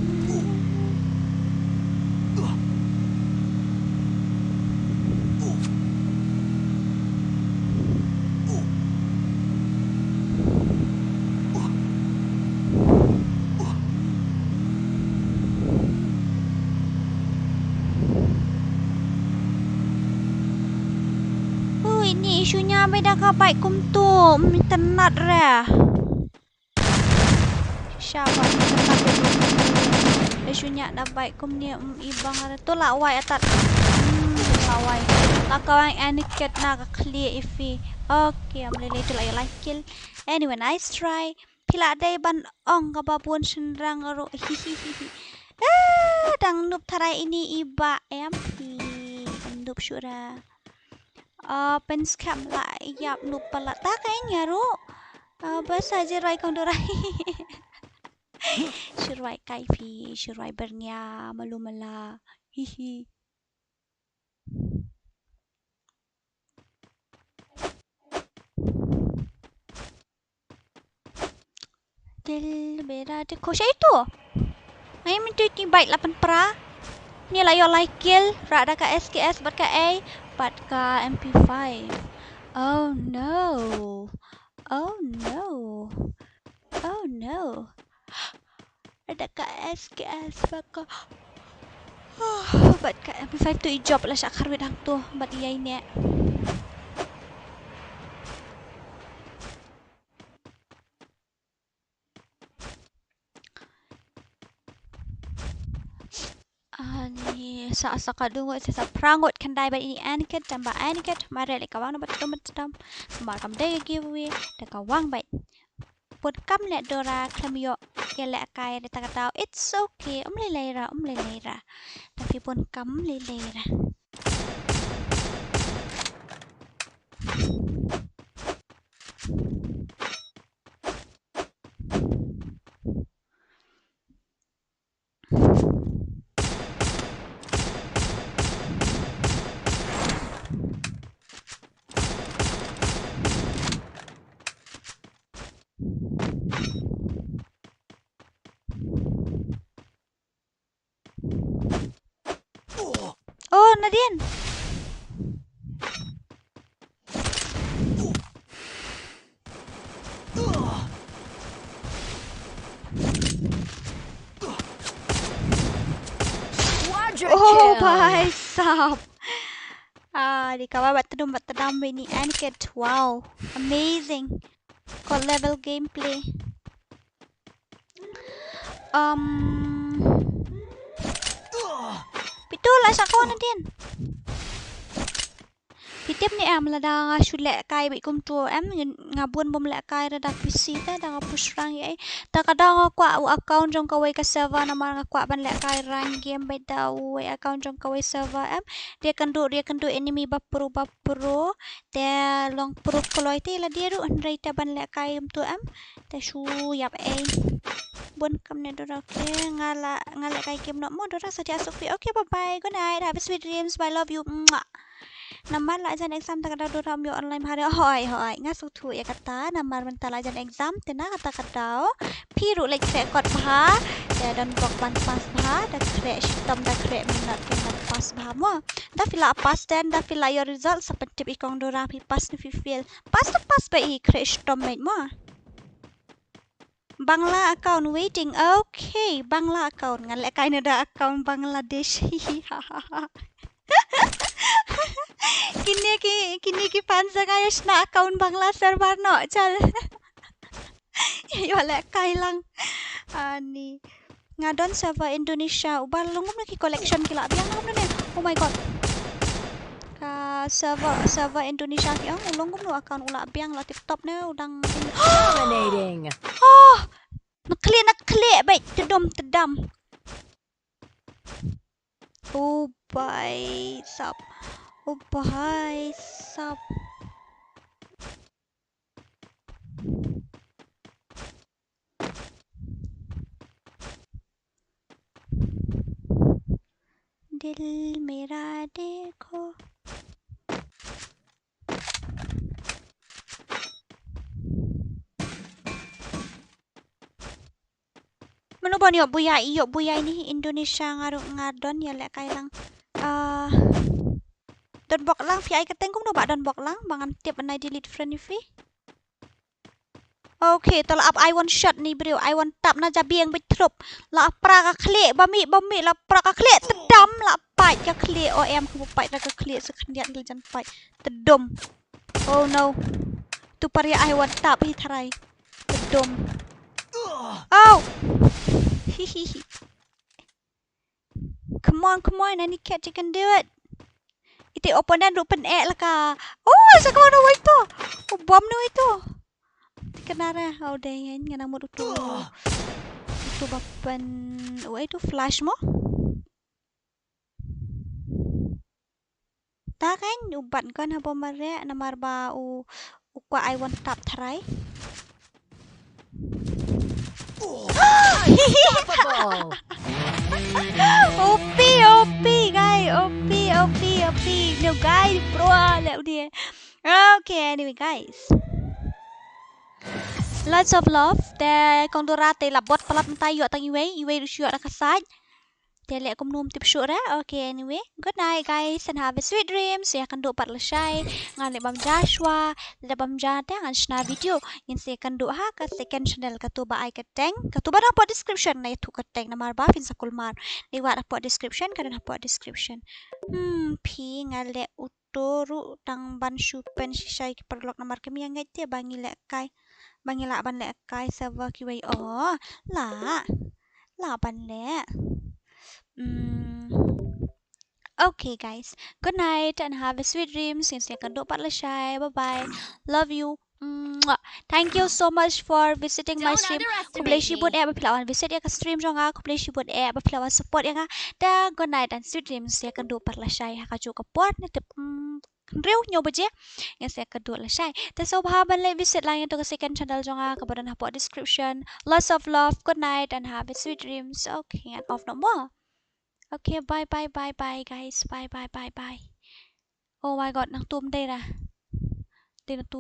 Ui, ni shu nya bai da ka bai kumtu, mi tynat re. Shisha ba ni tynat re. Shu nya da bai kumne, um, i bang re tu la wai atat. Hmm, la wai. La ka wai aniket na ka khlieh i phi. Okay, am lele tu la ïa lai kill. Anyway, nice try. Phi la dei ban ong kaba bun shynrang ruh. Hihihihi. Eh, dang nup tharai ini i ba em. Hi, nup shura. Ah, pynskhem la ïap nup palat. Ta ka eng ïa ruh. Ah, ba sa ji rwai kong durai. Shi rwai kai phi, shi rwai bernia, malu mala. Hihi. Dil bera de ko sha itu. Ai min tu ti bike lapan pra. Ni la ïoh lai kill, rah da ka S K S bad ka A bad ka M P five. Oh no. Oh no. Oh no. Rah da ka S K S bad ka bad ka M P five tu i jop la sha kharwit hangtu bad ïai ne. Ani sa sa ka dungo sa sa prangot khandai ba ini aniket tamba aniket mare le kawang na batum batum mar kam dei giveaway da kawang bai. Pun kam le dora khlem ïoh ïa le kai re ta ka dau. It's okay. Um le le ra, um le le ra. Tapi pun kam le le ra. Oh, Nadine. Quadra Oh, kill. Bhai sahab. Ah, di kawai bat tedum bat tedam bini and kit. Wow, amazing. Got level gameplay. Um, pitu la sa ko Nadine. Phi tip ne em lada nga shu lehkai bad kumtu em, nga bun bym lehkai re da P C te da nga push rank ïa. Te ka dang nga kwah u account jong kawei ka server namar nga kwah ban lehkai rank game bad da uwei account jong kawei server em. Ria kynduh ria kynduh enemy ba pro ba pro. Te long pro kloi te la dei ruh hynrei te ban lehkai kumtu em. Te shu ïap ei. Bun kam ne dora okay nga la nga lehkai game noh mo dora sa ïa suk phi. Okay, bye bye, good night, have a sweet dreams, bye, love you. Mwah. Namar la jan exam ta ka daw dora ym ïoh online bha re. Hooid hooid nga sngewthuh ïa kata namar mynta la jan exam te na kata ka daw phi ruh leit khreh kot bha. Te don bok ban pass bha da khreh shitom da khreh minot te ban pass bha mo. Da phi la pass te da phi la ïoh result sa pyntip i kong dora phi pass ne phi fail. Pass to pass ba i khreh shitom meit mo. Bangla account waiting. Okay, Bangla account. Ngan lehkai na da account Bangladesh. Kine ki, kine ki fans nga ïa shna account Bangla server noh. Chal. Ïa lehkai lang. Ani. Nga don server Indonesia. Uba long kumno ki collection ki la biang na kumno ne. Oh my god. Ka Ah, server, server Indonesia ki ong, u long kumno account u la biang la TikTok ne u dang. Dominating. Oh! Na khlieh, na khlieh, beit, tedom, tedam. Oh, bhai sab. Oh, bhai sab. दिल मेरा देखो। Mano ban ïoh buaid, ïoh buaid ni Indonesia nga ruh nga don ïa lehkai lang. Ah, don bok lang phi ai kyrteng kumno ba don bok lang ba ngan tip ban ai delete friend ïa phi. Okay, to la ap ai one shot ni briew, ai one tap na jabieng bit thrup. La pra ka khlieh, ba mih, ba mih, la pra ka khlieh, tedam, la pait ka khlieh, o em ka pait ka khlieh, sa khyndiat la jan pait. Tedom. Oh no. Tu par ïa ai one tap hi tharai. Tedom. Oh. Hihihi. Come on, come on, any cat you can do it. Ite opponent ruh pyneh la ka. Oh, sa ka wan wai to. Oh, bom no ito. Ti kena re, oh dei ngan nang mut utu. Utu ba pyn, oh, ito flash mo. Ta kan u bat kan haba mareh namar ba u, u kwah ai one tap tharai. Unstoppable. O P, O P, guys, O P, O P, O P. No, guys, bro, le u dia. Okay, anyway, guys. Lots of love. Te kong Dora te la bot palat mynta ïoh tang iwei, iwei ruh shu ïoh na ka side. Te leh kumno ym tip shuh re. Okay, anyway. Good night, guys, and have a sweet dreams. Ïakynduh pat lashai. Ngan leh bam ja shuwa. Leh bam ja te ngan shna video. Ngin sa ïakynduh ha ka second channel katu ba ai kyrteng. Katu ba na hapoh description na ïathuh kyrteng namar ba phin sa kulmar. Leh wat hapoh description, ka don hapoh description. Hmm, phi nga leh uto ruh tang ban shu pyn shisha ki paralok namar kmie ngeit te ba ngi lehkai. Ba ngi lah ban lehkai server kiwei o. Lah. Lah ban leh. Hmm. Okay, guys. Good night and have a sweet dreams. Ngin sa ïakynduh pat lashai. Bye bye. Love you. Mwah. Thank you so much for visiting my stream. Khublei shibun eh ba phi la wan visit ïa ka stream jong nga. Khublei shibun eh ba phi la wan support ïa nga. Ta good night and sweet dreams. Ïakynduh pat lashai ha kajuh ka por. Ngan tip, mm, hynriew hynñiew baje. Ngin sa ïakynduh lashai. Ta sngewbha ban leit visit lang ïa ka second channel jong nga kaba don hapoh description. Lots of love. Good night and have a sweet dreams. Okay, ngan off noh mo. Okay, bye bye bye bye guys. Bye bye bye bye. Oh my God, nang tum dei ra. Dei na tum.